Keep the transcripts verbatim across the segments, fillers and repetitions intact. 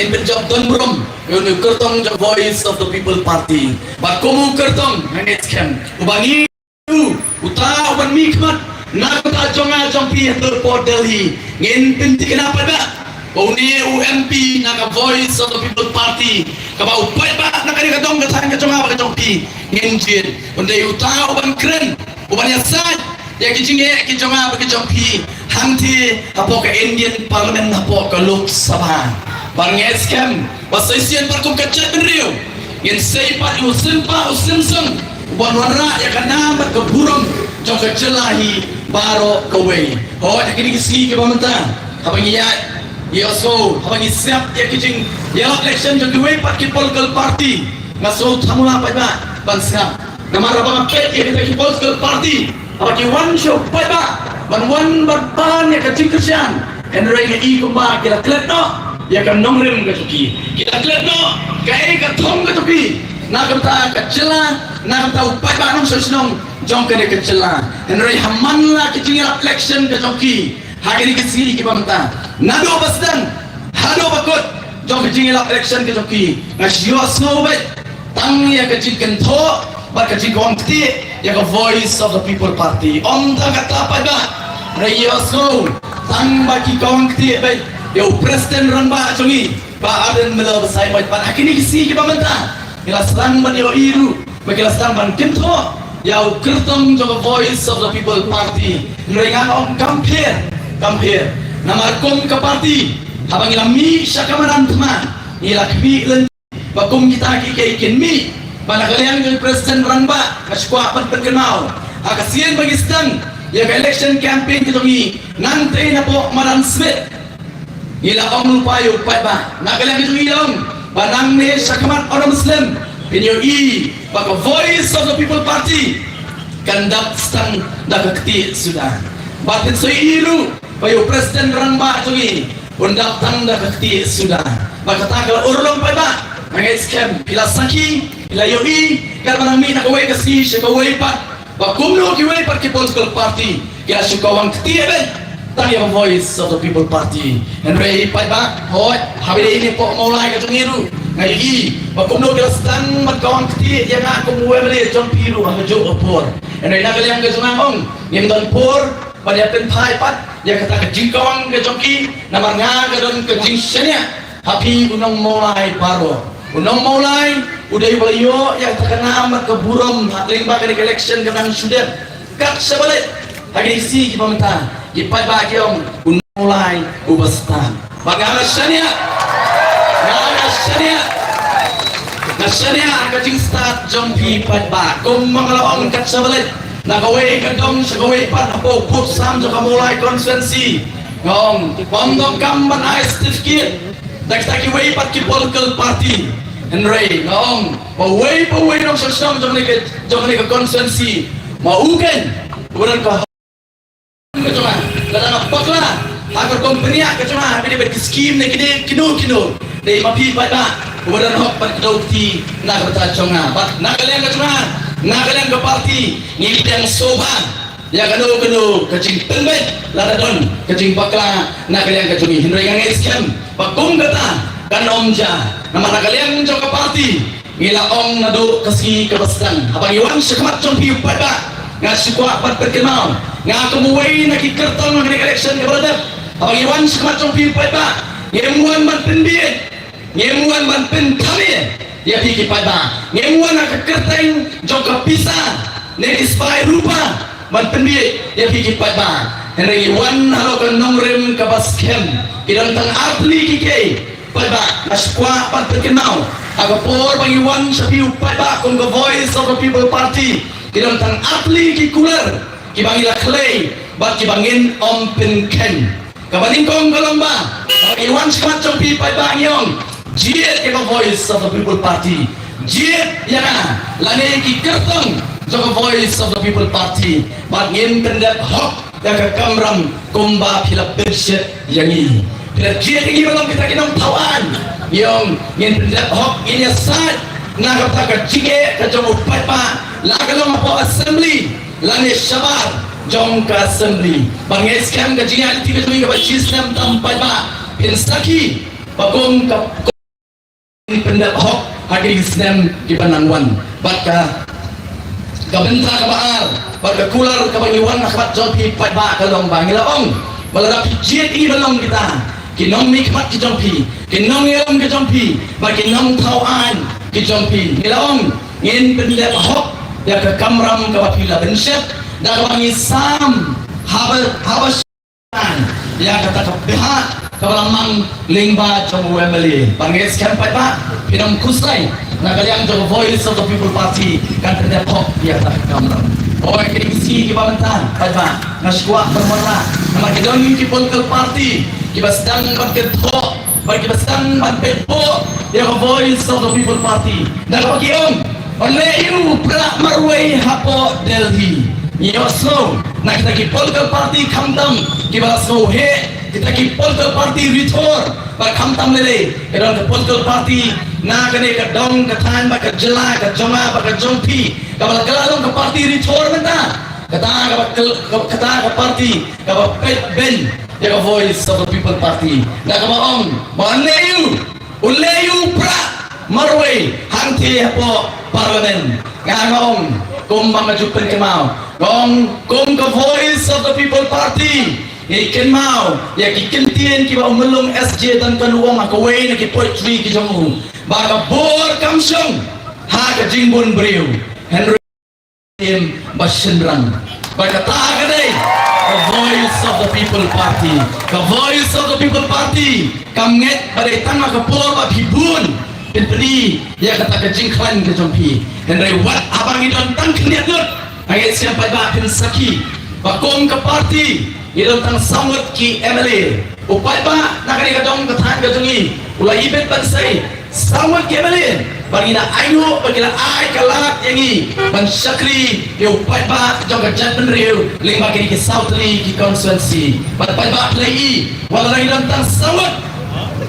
Ngin pynjop don burom ïa une u kyrtong jong Voice of the People Party. Bad kum u kyrtong, nga ngeit skhem, uba ngi u, uta uban mih khmat na ka bynta jong nga jong phi ha Port Delhi. Ngin pynthikna paidbah ba une u M P na ka Voice of the People Party, kaba u paidbah na kane ka dong ka thaiñ ka jong nga bad ka jong phi, ngin jied. Un dei uta uban kren, uban ïasaid ïa ki jingeh ki jong nga bad ki jong phi hangtei hapoh ka Indian Parliament, hapoh ka Lok Sabha. Bad nga ngeit skhem ba sa shisien pat kum ka jaitbynriew ngin sei pat ïa u sympa u symsong uban wanrah ïa ka nam bad ka burom jong ka jylla hi baroh kawei. Hooid, ha kine ki sngi kiba mynta, haba ngi ïaid ïohsngew, haba ngi sngap ïa ki jingïalap election jong kiwei pat ki political party, nga sngew thamula paidbah ban sngap. Namar haba nga peit ïa kita ki political party, haba ki wan sha u paidbah ban wan ban pan ïa ka jingkyrshan, hynrei nga i kumba ki la klet noh ïa ka nongrim ka jong ki. Ki la klet noh kaei ka thong ka jong ki na ka bynta ka jylla, na ka bynta u paidbah nongshong shnong jong kane ka jylla. Hynrei ha man la ki jingïalap election ka jong ki ha kine ki sngi kiba mynta, naduh ba sdang haduh ba kut jong ka jingïalap election ka jong ki, nga shu ïohsngew beit tang ïa ka jingkynthoh bad ka jingkawang ktieh ïa ka Voice of the People Party. Ym tang kata paidbah, nga ïohsngew tang ba ki kawang ktieh beit ïa u President Rangbah jong ngi, Bah Ardent Miller Basaiawmoit. Bad ha kine ki sngi kiba mynta ngi la sdang ban ïohi ruh ba ki la sdang ban kynthoh ïa u kyrtong jong ka Voice of the People Party. Hynrei nga ong kam pher, kam pher. Namar kum ka party, haba ngi la mih sha ka madan thma, ngi la khmih lynti ba kum kita kiei kiei kin mih, ba na ka liang jong u President Rangbah, nga shu kwah ban pynkynmaw, ha ka sien ba ngi sdang ïa ka election campaign ka jong ngi, nangtei napoh madan Smit, ngi la ong lypa ïa u paidbah, na ka liang jong ngi la ong ba nangne shakhmat u Muslim, phin ïohi ba ka Voice of the People Party kan dap tang da ka ktieh suda. Bad phin sa ïohi ruh ba ïa u President Rangbah jong ngi un dap tang da ka ktieh suda. Bad kata ka la urlong paidbah, nga ngeit skhem phi la sakhi, phi la ïohi, katba nang mih na kawei ka sngi sha kawei pat, ba kumno kiwei pat ki political party ki la shu kawang ktieh beit tang ïa ka Voice of the People Party. Hynrei paidbah, hooid, haba ïadei ïa ka pok Mawlai ka jong ngi ruh, nga ïohi ba kumno ki la sdang ban kawang ktieh ïa nga kum u MLA jong phi ruh ha kajuh ka por. Hynrei na ka liang ka jong nga ong, ngim don por ban ïa pynphai pat ïa kata ka jingkawang ka jong ki, namar nga ka don ka jingshaniah ha phi u nong Mawlai baroh. U nong Mawlai u dei uba la ïoh ïa kata ka nam bad ka burom ha lyngba kane ka election ka dang shu dep. Kat shaba leit ha kine ki sngi kiba mynta, ki paidbah ki ong u nong Mawlai uba stad. Bad nga nga shaniah, nga nga shaniah, nga shaniah ha ka jingstad jong phi paidbah. Kumba nga la ong, kat shaba leit na kawei ka dong sha kawei pat hapoh u pud sam jong ka Mawlai constituency, nga ong, ym donkam ban ai certificate da kita kiwei pat ki political party. Hynrei nga ong ba uwei pa uwei u nongshong shnong jong kane ka, jong kane ka constituency, ma u keiñ uba don ka hok ka jong nga, lada nga bakla ha ka rukom bniah ka jong nga, ha kine ki skim ne kine kino kino, dei ma phi paidbah uba don hok ban kdew kti na ka bynta jong nga. Bad na ka liang ka jong nga, na ka liang ka party, ngi pdiang sngewbha ïa kano kano ka jingpynbeit lada don ka jingbakla na ka liang ka jong ngi. Hynrei nga ngeit skhem ba kum kata kan ym jia, namar na ka liang jong ka party ngi la ong naduh ka sngi kaba sdang. Haba ngi wan shakhmat jong phi u paidbah, nga shu kwah ban pynkynmaw, nga kum uwei na ki kyrtong ha kane ka election kaba la dep, haba ngi wan shakhmat jong phi u paidbah, ngim wan ban pynbieit, ngim wan ban pynthame ïa phi ki paidbah. Ngim wan ha ka kyrteng jong ka pisa ne ki spah rupa ban pynbieit ïa phi ki paidbah. Hynrei ngi wan halor ka nongrim kaba skhem. Ki don tang artylli ki kiei, paidbah, nga shu kwah ban pynkynmaw. Ha ka por ba ngi wan sha phi u paidbah kum ka Voice of the People Party, ki don tang artylli ki kular kiba ngi la khlei bad kiba ngin ym pynkheiñ. Kaba nyngkong ka long ba, haba ngi wan shakhmat jong phi paidbah, ngi ong, jied ïa ka Voice of the People Party. Jied ïa nga lane ki kyrtong jong ka Voice of the People Party. Bad ngin pyndep hok ïa ka kamram kumba phi la pynshet ïa ngi. Phi la jied ïa ngi ba long kita ki nongthaw aiñ. Ngi ong ngin pyndep hok, ngin ïasaid na kata ka jingeh ka jong u paidbah, la ka long hapoh Assembly lane shabar jong ka Assembly. Bad nga ngeit skhem ka jingïaid lynti ka jong ngi kaba shi snem tam paidbah, phin sakhi ba kum ka pyndep hok ha ki snem kiba nang wan. Bad ka, ka bynta kaba ar bad ka kular kaba ngi wan ha khmat jong phi paidbah ka long ba ngi la ong ba lada phi jied ïa ngi ban long kita ki nongmihkhmat ki jong phi, ki nongïalam ki jong phi bad ki nongthaw aiñ ki jong phi, ngi la ong ngin pyndep hok ïa ka kamram kaba phi la pynshep da kaba ngi sam haba, haba ïa kata ka bhah kaba la mang lyngba jong u M L A. Ba ngi skhem paidbah phin ym khuslai, na ka liang jong Voice of the People Party kan pyndep hok ïa kata ka kamram. Oi, ki dei ki sngi kiba mynta paidbah, nga sngewkwah ban wanrah namar ki don ki political party kiba sdang ban kynthoh bad kiba sdang ban pynpaw ïa ka Voice of the People Party. Da kaba ki ong, ym leh aiu prah marwei hapoh Delhi. Ngi ïohsngew na kita ki political party khamtam kiba la sngewheh, kita ki political party ri thor, bad khamtam lei lei ka don ka political party na kane ka dong ka thaiñ bad ka jylla ka jong nga bad ka jong phi kaba la kylla long ka party ri thor mynta. Kata kaba kyl-, kata ka party kaba peit beiñ ïa ka Voice of the People Party. Da kaba ong ba ym leh aiu, ym leh aiu prah marwei hangtei hapoh Parliament. Nga, nga ong kumba nga ju pynkynmaw, nga ong kum ka Voice of the People Party, ngi kynmaw ïa ki kyntien kiba u Myllung S J Dhon u ong ha kawei na ki poetry ki jong u ba ka bor kam shong ha ka jingbun briew, hynrei im ba shynrang. Ba kata ka dei ka Voice of the People Party. Ka Voice of the People Party kam ngeit ba dei tang ha ka por ba phi bun phin pyni ïa kata ka jingkhlaiñ ka jong phi. Hynrei wat haba ngi don tang khyndiat ngut, nga ngeit skhem paidbah phin sakhi ba kum ka party ngi don tang saw ngut ki M L A. U paidbah na kane ka dong ka thaiñ ka jong ngi u la ibit ban sei saw ngut ki M L A, ba ngi la ainguh ba ki la ai ka lad ïa ngi ban shakri ïa u paidbah jong ka jaitbynriew lyngba kine ki saw tylli ki constituency. Bad paidbah phi la i, wat la ngi don tang saw ngut,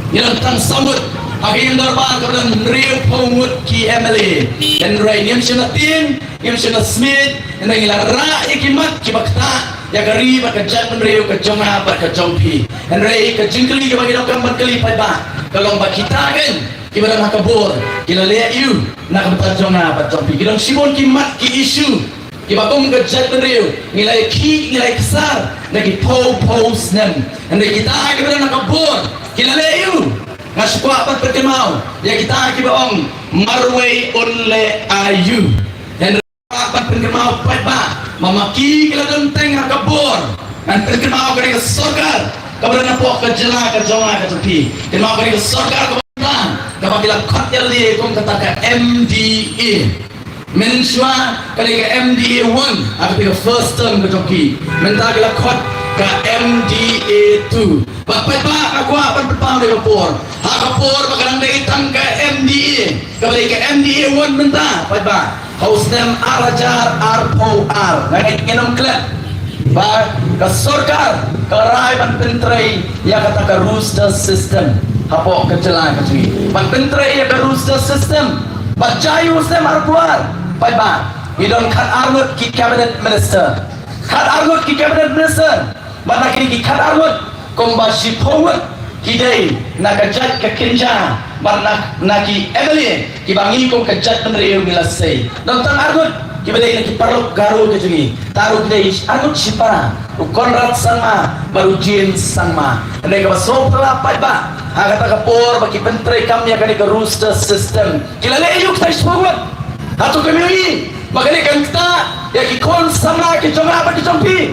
ngi don tang saw ngut ha ka ïing dorbar kaba don hynriewphew ngut ki M L A, hynrei ngim shym la tieng, ngim shym la smiej, hynrei ngi la rah ïa ki mat kiba ktah ïa ka ri bad ka jaitbynriew ka jong nga bad ka jong phi. Hynrei ka jingkylli kaba ngi donkam ban kylli paidbah ka long ba kita keiñ kiba don ha ka bor ki la leh aiu na ka bynta jong nga bad jong phi. Ki don shibun ki mat ki issue kiba kum ka jaitbynriew ngi la ïakhih, ngi la ïaksaid na ki phew phew snem. Hynrei kita kiba don ha ka bor ki la leh aiu? Nga sngewkwah ban pynkynmaw ïa kita kiba ong marwei un leh aiu. Hynrei ban pynkynmaw paidbah ba ma ki ki la don teng ha ka bor. Ngan pynkynmaw kane ka sorkar kaba don hapoh ka jylla ka jong nga ka jong phi. Kynmaw kane ka sorkar kaba don, kaba ki la khot ïalade kum kata ka M D A. Mynshuwa kane ka M D A one, ha kata ka first term ka jong ki. Mynta ki la khot ka M D A two. Bad paidbah, nga kwah ban pynpaw ïa ka por, ha ka por ba ka dang dei tang ka M D A, kaba dei ka M D A one mynta paidbah, ha u snem ar hajar arphew ar, nga ngeit ngin ym klet ba ka sorkar ka rai ban pyntrei ïa kata ka roster system hapoh ka jylla ka jong ngi. Ban pyntrei ïa ka roster system, bad jia u snem arphew ar paidbah, ngi don khatar ngut ki cabinet minister. Khatar ngut ki cabinet minister. Bad na kine ki khatar ngut, kumba shiphew ngut ki dei na ka jait ka kynja, bad na, na ki M L A kiba ngi kum ka jaitbynriew ngi la sei. Don tang ar ngut kiba dei na ki paralok Garo ka jong ngi. Te ar ngut ki dei ar ngut shipara, u Conrad Sangma bad u James Sangma. Hynrei kaba sngewphylla paidbah, ha kata ka por ba ki pyntreikam ïa kane ka roster system, ki la leh aiu kita shiphew ngut? Hato kim ïohi ba kane kan ktah ïa ki khun samla ki jong nga bad ki jong phi?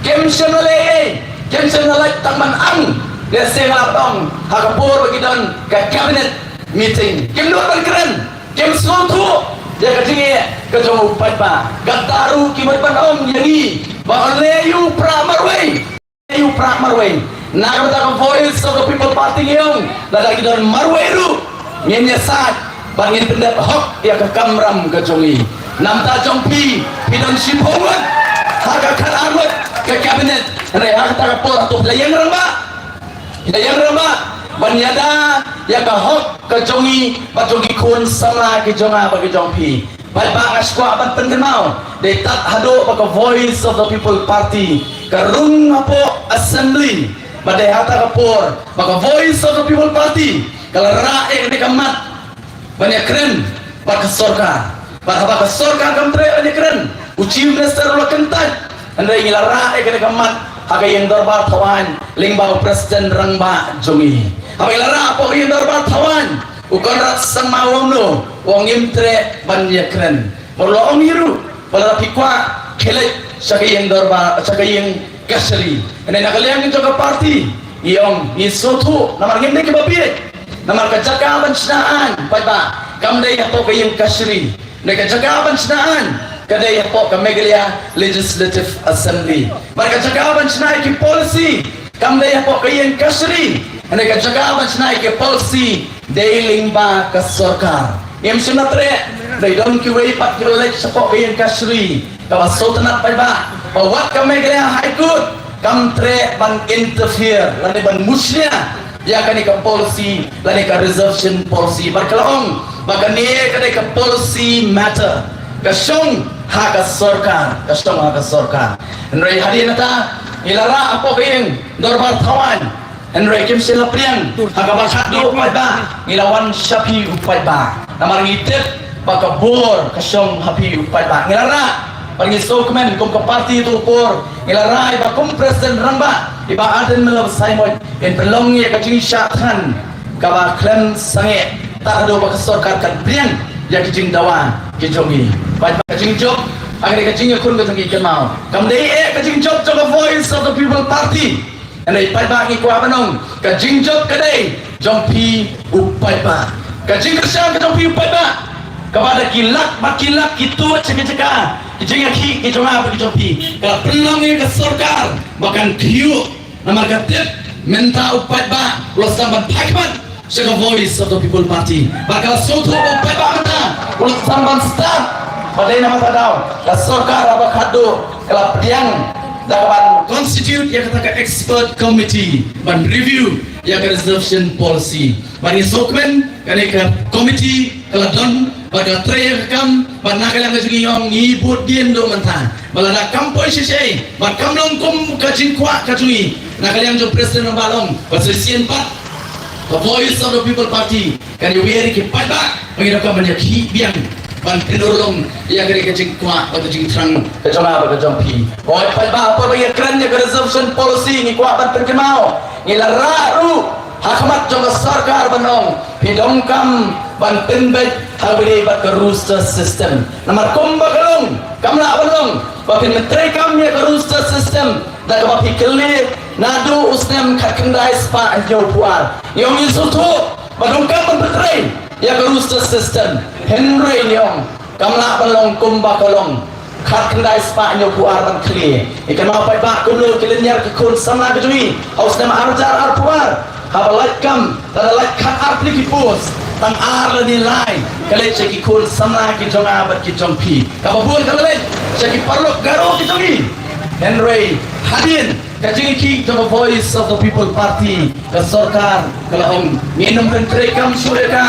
Kim shym la leh ei, kim shym la lait tang ban ang. Lehse nga la ong ha ka por ba ki don ka cabinet meeting, kim nud ban kren, kim sngewthuh ïa ka jingeh ka jong u paidbah. Kata ruh ki mut ban ong ïa ngi ba ym leh aiu prah marwei. Aiu prah marwei. Na ka bynta ka Voice of the People Party ngi ong, lada ngi don marwei ruh ngin ïasaid bad ngin pyndep hok ïa ka kamram ka jong ngi. Na bynta jong phi, phi don shiphew ngut ha ka khatar ngut ka cabinet. Hynrei ha kata ka por hato phi la ïeng rangbah? Phi la ïeng rangbah ban ïada ïa ka hok ka jong ngi bad jong ki khun samla ki jong nga bad ki jong phi? Paidbah, nga sngewkwah ban pynkynmaw, dei tad haduh ba ka Voice of the People Party ka rung hapoh Assembly, Bad dei ha kata ka por ba ka Voice of the People Party ka la rah ïa kane ka mat ban ïakren bad ka sorkar. Bad haba ka sorkar kam treh ban ïakren, u Chief Minister u la kyntait. Hynrei ngi la rah ïa kane ka mat ha ka ïing dorbar thawaiñ lyngba u President rangbah jong ngi. Haba ngi la rah hapoh ka ïing dorbar thawaiñ, u Conrad Sangma u ong, u ong ngim treh ban ïakren. Bad u la ong hi ruh ba lada phi kwah, khie leit sha ka ïing dorbar, sha ka ïing kashari. Hynrei na ka liang jong ka party ngi ong ngi sngewthuh namar ngim dei kiba bieit. Namar ka jaka ban shna aiñ paidbah kam dei hapoh ka ïing kashari. Hynrei ka jaka ban shna aiñ ka dei hapoh ka Meghalaya Legislative Assembly. Bad ka jaka ban shna ïa ki policy kam dei hapoh ka ïing kashari. Hynrei ka jaka ban shna ïa ki policy dei lyngba ka sorkar. Ngim shym la treh, dei don kiwei pat kiba leit shapoh ka ïing kashari kaba sngewtynnat paidbah ba wat ka Meghalaya High Court kam treh ban interfere lane ban mushlia ïa kane ka policy lane ka reservation policy. Bad ka la ong ba kane ka dei ka policy matter, ka shong ha ka sorkar, ka shong ha ka sorkar. Hynrei hadien nangta ngi la rah hapoh ka ïing dorbar thawaiñ. Hynrei kim shym la pdiang ha kaba khatduh paidbah, ngi la wan sha phi u paidbah. Namar ngi tip ba ka bor ka shong ha phi u paidbah. Ngi la rah bad ngi sngewkmen kum ka party ha kato ka por, ngi la rah ïa i Bah kum President rangbah, i Bah Ardent Miller Basaiawmoit, in pynlong ïa ka jingshah thngan kaba khlem sangeh tad haduh ba ka sorkar kan pdiang ïa ka jingdawa ka jong ngi. Bad ka jingjop, ha kane ka jingïakhun ka jong ngi kynmaw, kam dei eh ka jingjop jong ka Voice of the People Party. Hynrei paidbah ngi kwah ban ong ka jingjop ka dei jong phi u paidbah. Ka jingkyrshan ka jong phi u paidbah, kaba da ki lak bad ki lak ki tuid sha ki jaka, ki jingïakhih ki jong nga bad ki jong phi, ka pynlong ïa ka sorkar ba kan khih. Namar ka tip mynta u paidbah u la sdang ban phai khmat sha ka Voice of the People Party. Bad ka la sngewthuh ba u paidbah mynta u la sdang ban stad. Bad dei namar kata daw ka sorkar haba khatduh ka la pdiang da kaban constitute ïa kata ka expert committee ban review ïa ka reservation policy. Bad ngi sngewkmen kane ka committee ka la don bad ka trei ïa ka kam, bad na ka liang ka jong ngi ong ngi bud dien duh mynta. Bad lada kam poi shisha bad kam long kum ka jingkwah ka jong ngi, na ka liang jong President rangbah long ba sa shisien pat ka Voice of the People Party kan ïawer ïa ki paidbah ba ngi donkam ban ïakhih biang ban pynurlong ïa kane ka jingkwah bad ka jingthrang ka jong nga bad ka jong phi. Hooid paidbah, por ba ngi ïakren ïa ka reservation policy ngi kwah ban pynkynmaw, ngi la rah ruh ha khmat jong ka sorkar ban ong phi donkam ban pynbeit ha kaba ïadei bad ka roster system. Namar kumba ka long kam lah ban long ba phin pyntreikam ïa ka roster system da kaba phi kylli naduh u snem khatkhyndai spah hynñiewphew ar. Ngi ong ngi sngewthuh ba donkam ban pyntrei ïa ka roster system, hynrei ngi ong kam lah ban long kumba ka long khatkhyndai spah hynñiewphew ar ban khlieh. Ngi kynmaw paidbah kumno ki lynñiar ki khun samla ka jong ngi ha u snem ar hajar arphew ar, haba lait kam, lada lait khatar tylli ki post, tang ar lane lai ka leit sha ki khun samla ki jong nga bad ki jong phi. Kaba bun ka la leit sha ki paralok Garo ki jong ngi. Hynrei hadien ka jingïakhih jong ka Voice of the People Party, ka sorkar ka la ong ngin ym pyntreikam shuh ïa ka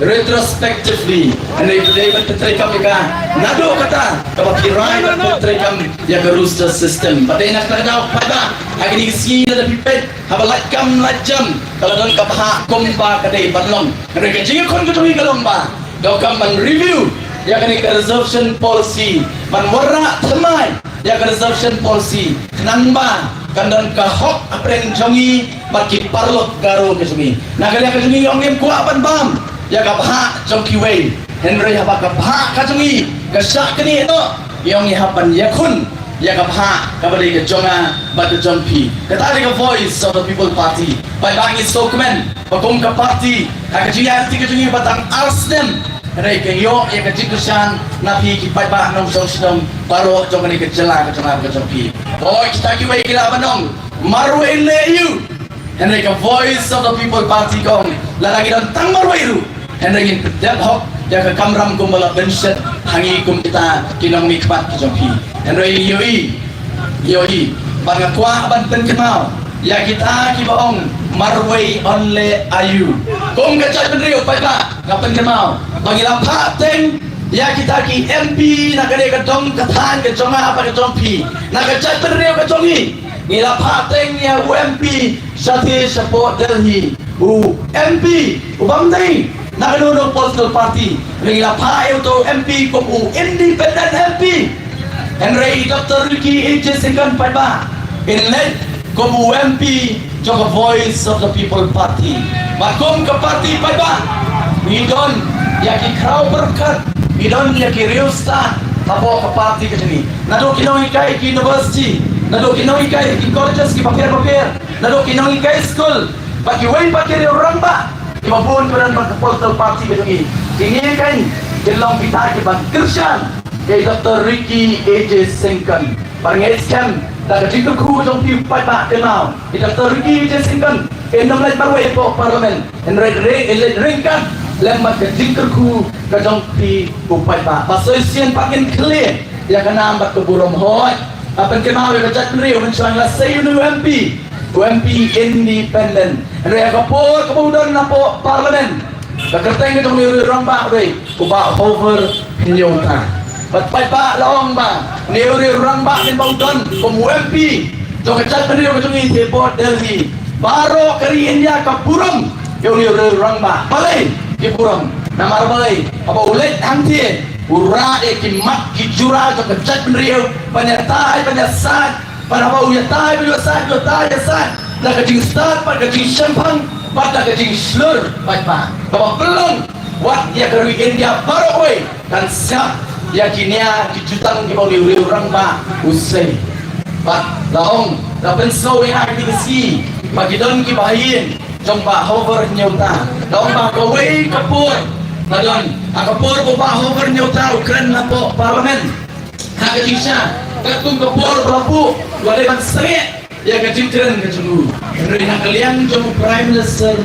retrospectively. Hynrei phi dei ban pyntreikam ïa ka naduh kata kaba phi rai ban pyntreikam ïa ka roster system. Bad dei na kata ka daw paidbah, ha kine ki sngi lada phi peit haba lait kam lait jam ka la don ka bhah kumba ka dei ban long. Hynrei ka jingïakhun ka jong ngi ka long ba donkam ban review ïa kane ka reservation policy, ban wanrah thymmai ïa ka reservation policy khnang ba kan don ka hok hapdeng jong ngi bad ki paralok Garo ka jong ngi. Na ka liang ka jong ngi ong ngim kwah ban bam ïa ka bhah jong kiwei, hynrei haba ka bhah ka jong ngi ka shah knieh noh, ngi ong ngi hap ban ïakhun ïa ka bhah kaba dei ka jong nga bad ka jong phi. Kata dei ka Voice of the People Party. Paidbah, ngi sngewkmen ba kum ka party ha ka jingïaid lynti ka jong ngi ba tang ar snem, hynrei ka ïoh ïa ka jingkyrshan na phi ki paidbah nongshong shnong baroh jong kane ka jylla ka jong nga bad ka jong phi. Hooid, kita kiwei ki lah ban ong marwei leh aiu, hynrei ka Voice of the People Party ka ong lada ngi don tang marwei ruh, hynrei ngin pyndep hok ïa ka kamram kumba la pynshet ha ngi kum kita ki nongmihkhmat ki jong phi. Hynrei ngi ïohi, ngi ïohi, bad nga kwah ban pynkynmaw ïa kita kiba ong marwei leh aiu. Kum ka jaitbynriew paidbah, nga pynkynmaw ba ngi la phah teng ïa kita ki M P na kane ka dong ka thaiñ ka jong nga bad ka jong phi, na ka jaitbynriew ka jong ngi. Ngi la phah teng ïa u M P shathie shapoh Delhi. U M P u bym dei na kano kano political party. Ngi la phah ïa uto u M P kum u independent M P. Hynrei i Doctor Ricky A J Syngkon paidbah, in leit kum u M P jong ka Voice of the People Party. Bad kum ka party paidbah, ngi don ïa ki khraw pyrkhat, ngi don ïa ki riewstad hapoh ka party ka jong ngi. Naduh ki nonghikai ki university, naduh ki nonghikai ki colleges ki bapher bapher, naduh ki nonghikai skul, bad kiwei pat ki riew rangbah kiba bun ba don bad ka political party ka jong ngi. Ki ngi kan kin long kita kiban kyrshan ïa i Doctor Ricky A J Syngkon. Bad nga ngeit skhem da ka jingkyrkhu ka jong phi paidbah, kynmaw, i Doctor Ricky A J Syngkon in ym leit marwei hapoh Parliament, in leit re-, in leit ryngkat lem bad ka jingkyrkhu ka jong phi u paidbah. Ba shisien pat ngin khlieh ïa ka nam bad ka burom. Hooid, nga pynkynmaw ïa ka jaitbynriew mynshuwa ngi la sei ïa une u M P, u M P independent. Hynrei ha ka por kaba u don hapoh Parliament, ka kyrteng ka jong une u riew rangbah u dei u Bah Hover Hynñiewta. Bad paidbah, la ong ba une u riew rangbah, hynrei ba u don kum u M P jong ka jaitbynriew ka jong ngi te hapoh Delhi, baroh ka ri India ka burom ïa une u riew rangbah. Balei ki burom? Namar balei? Haba u leit hangtei, u rah ïa ki mat ki jura jong ka jaitbynriew ban ïatai ban ïasaid. Bad haba u ïatai bad u ïasaid, u ïatai ïasaid da ka jingstad bad ka jingshemphang bad da ka jingshlur, paidbah, kaba pynlong wat ïa ka ri India baroh kawei kan sngap ïa ki nia ki jutang kiba une u riew rangbah u sei. Bad la ong, la pynsngew ïa nga ha kine ki sngi ba ki don kiba ha ïing jong Bah Hover Hynñiewta. La ong ba kawei ka por, la don ha ka por ba u Bah Hover Hynñiewta u kren hapoh Parliament, ha ka jingshisha, katkum ka por ba la buh, u la dei ban sangeh ïa ka jingkren ka jong u. Hynrei na ka liang jong u Prime Minister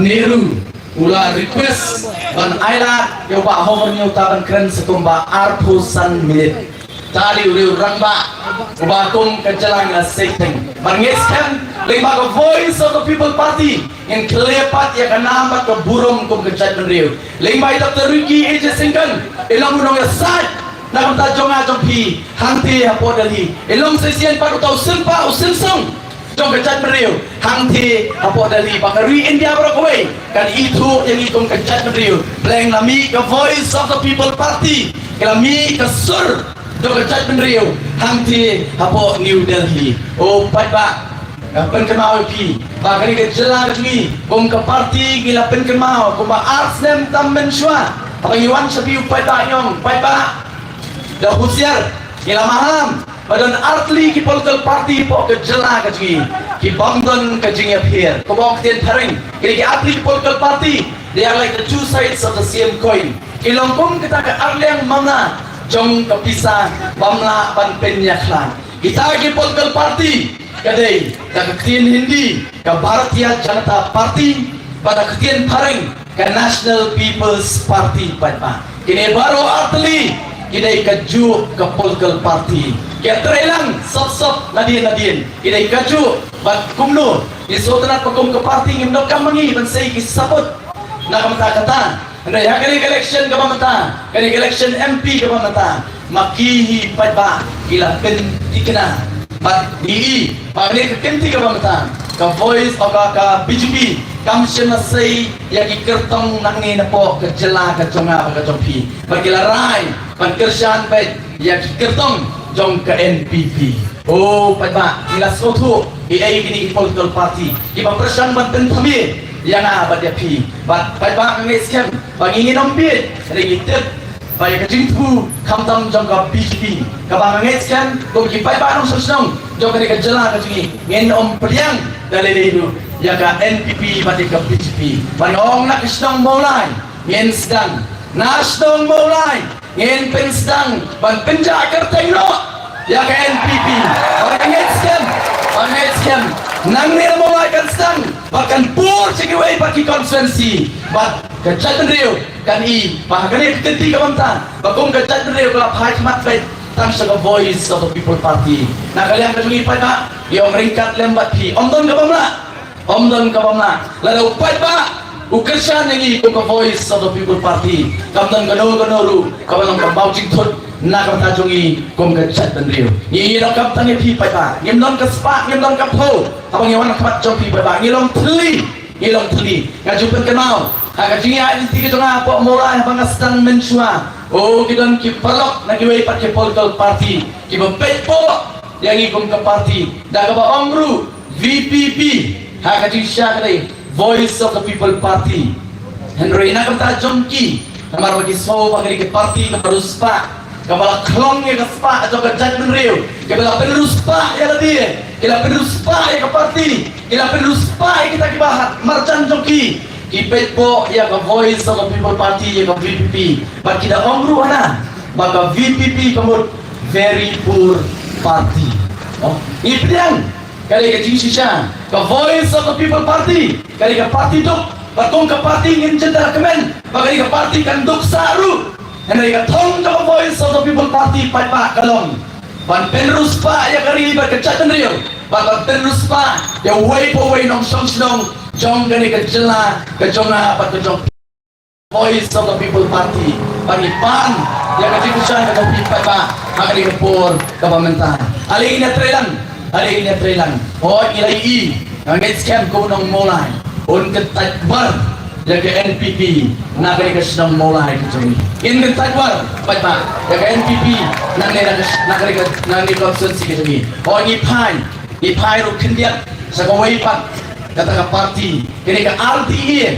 Nehru, u la request ban ailad ïa u Bah Hover Hynñiewta ban kren sa kumba arphew san minit. Te dei u riew rangbah uba kum ka jylla ngi la sei teng. Bad nga ngeit skhem, lyngba ka Voice of the People Party, ngin khlieh pat ïa ka nam bad ka burom kum ka jaitbynriew. Lyngba i Doctor Ricky A J Syngkon, i long u nongïasaid na ka bynta jong nga jong phi hangtei hapoh Delhi. I long shisien pat uta u sympa u synsong jong ka jaitbynriew hangtei hapoh Delhi, ba ka ri India baroh kawei kan ithuh ïa ngi kum ka jaitbynriew. Pyrshang la mih ka Voice of the People Party, ka la mih ka sur jong ka jaitbynriew hangtei hapoh New Delhi. O paidbah, nga pynkynmaw ïa phi ba kane ka jylla ka jong ngi, kum ka party ngi la pynkynmaw kumba ar snem tam mynshuwa. Haba ngi wan sha phi u paidbah, ngi ong, paidbah, da husiar, ngi la maham ba don artylli ki political party hapoh ka jylla ka jong ngi, ki bym don ka jingïapher. Kumba ong ka ktien phareng, kine ki artylli ki political party, they are like the two sides of the same coin. Ki long kum kita ka arliang mamla jong ka pisa bym lah ban pynïakhlad. Kita ki political party ka dei, da ka ktien Hindi, ka Bharatiya Janata Party, bad da ka ktien phareng, ka National People's Party, paidbah. Kine baroh artylli ki dei kajuh ka political party. Ki ïatrei lang sop sop nadien nadien, ki dei kajuh. Bad kumno ngi sngewtynnat ba kum ka party ngim donkam ma ngi ban sei ki support na ka bynta kata. Hynrei ha kane ka election kaba mynta, kane ka election M P kaba mynta, ma ki hi paidbah ki la pynthikna. Bad ngi i ba kane ka kynti kaba mynta, ka Voice of ka, ka B J P kam shym la sei ïa ki kyrtong nangne napoh ka jylla ka jong nga bad ka jong phi. Bad ki la rai ban kyrshan beit ïa ki kyrtong jong ka N P P. O paidbah, ngi la sngewthuh kiei kine ki political party kiba pyrshang ban pynthame ïa nga bad ïa phi. Bad paidbah, nga ngeit skhem ba ngi ngin ym bieit, hynrei ngi tip ba ïa ka jingthmu khamtam jong ka B J P, kaba nga ngeit skhem kum ki paidbah nongshong shnong jong kane ka jylla ka jong ngi, ngin ym pdiang da lei lei ruh ïa ka N P P bad ïa ka B J P. Bad nga ong, na ka shnong Mawlai ngin sdang, na shnong Mawlai ngin pynsdang ban pynjah kyrteng noh ïa ka N P P. Bad nga ngeit skhem, bad nga ngeit skhem, nangne na Mawlai kan sdang bad kan pur sha kiwei pat ki constituency. Bad ka jaitbynriew kan i ba ha kane ka kynti kaba mynta, ba kum ka jaitbynriew ka la phai khmat beit tang sha ka Voice of the People Party. Na ka liang ka jong ngi paidbah, ngi ong ryngkat lem bad phi, ym don kaba mlah. Ym don kaba mlah. Lada u paidbah u kyrshan ïa ngi kum ka Voice of the People Party. Kam don kano kano ruh kaba long ka mawjingthut na ka bynta jong ngi kum ka jaitbynriew. Ngi ngi donkam tang ïa phi paidbah. Ngim don ka spah, ngim don ka phew. Haba ngi wan ha khmat jong phi paidbah, ngi long thylli. Ngi long thylli. Nga ju pynkynmaw ha ka jingïaid lynti ka jong nga hapoh Mawlai haba nga sdang mynshuwa. O, ki don ki paralok na kiwei pat ki political party kiba peit poh ïa ngi kum ka party da kaba ong ruh V P P, ha ka jingshisha ka dei Voice of the People Party. Hynrei na ka bynta jong ki, namar ba ki sngew ba ka dei ka party kaba riewspah, kaba la khlong ïa ka spah jong ka jaitbynriew, kaba la pynriewspah ïa lade, ki la pynriewspah ïa ka party, ki la pynriewspah ïa kita kiba ha marjan jong ki. Ki peit poh ïa ka Voice of the People Party, ïa ka V P P. Bad ki da ong ruh hana ba ka V P P ka mut very poor party. Oh, ngi pdiang, ka dei ka jingshisha, ka Voice of the People Party ka dei ka party duk. Bad kum ka party ngin jin da kmen ba ka dei ka party kan duk sah ruh. Hynrei ka thong jong ka Voice of the People Party paidbah ka long ban pynriewspah ïa ka ri bad ka jaitbynriew, bad ban pynriewspah ïa uwei pa uwei nongshong shnong jong kane ka jylla ka jong nga bad ka jong Voice of the People Party. Ban ïa pan ïa ka jingkyrshan ka jong phi paidbah ha kane ka por kaba mynta. Ale ngin ïatreilang, ale ngin ïatreilang. Hooid, ngi la ïohi, nga ngeit skhem kum u nong Mawlai un kyntait war ïa ka N P P na kane ka shnong Mawlai ka jong ngi. Ngin kyntait war paidbah ïa ka N P P nangne na ka, na kane ka, nangne ka constituency ka jong ngi. Hooid, ngi phai, ngi phai ruh khyndiat sha kawei pat kata ka party, kane ka R D A.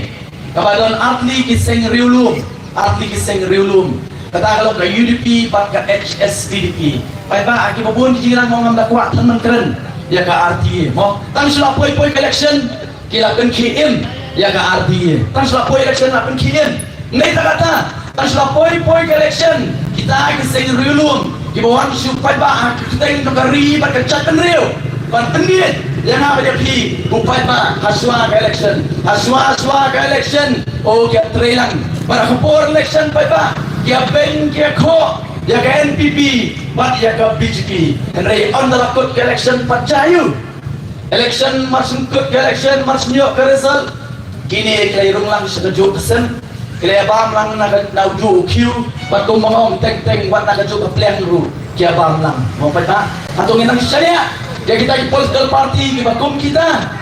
Kaba don artylli ki seng riewlum, artylli ki seng riewlum. Kata ka long ka U D P bad ka H S P D P. Paidbah, ha kiba bun ki jingïalang mo ngam da kwah tang ban kren ïa ka R D A mo. Tang shu la poi poi ka election ki la pynkhie im ïa ka R D A. Tang shu la poi election la pynkhie im. Ngi ta kata, tang shu la poi poi ka election, kita ki seng riewlum kiba wan shu paidbah ha ka kyrteng jong ka ri bad ka jaitbynriew ban pynbeit ïa nga bad ïa phi u paidbah ha shuwa ka election. Ha shuwa shuwa ka election, o, ki ïatreilang. Bad ha ka por election paidbah ki ïabeiñ ki ïakhoh ïa ka N P P bad ïa ka B J P. Hynrei ynda la kut ka election pat jia aïu? Election mar shu kut ka election, mar shu ïoh ka result, kine ki la rung lang sha kajuh ka sem, ki la bam lang na ka, na ujuh u khiew, bad kum ba nga ong teng teng wat na kajuh ka pliang ruh ki bam lang. Mo paidbah, hato ngin nang shaniah ïa kita ki political party kiba kum kita?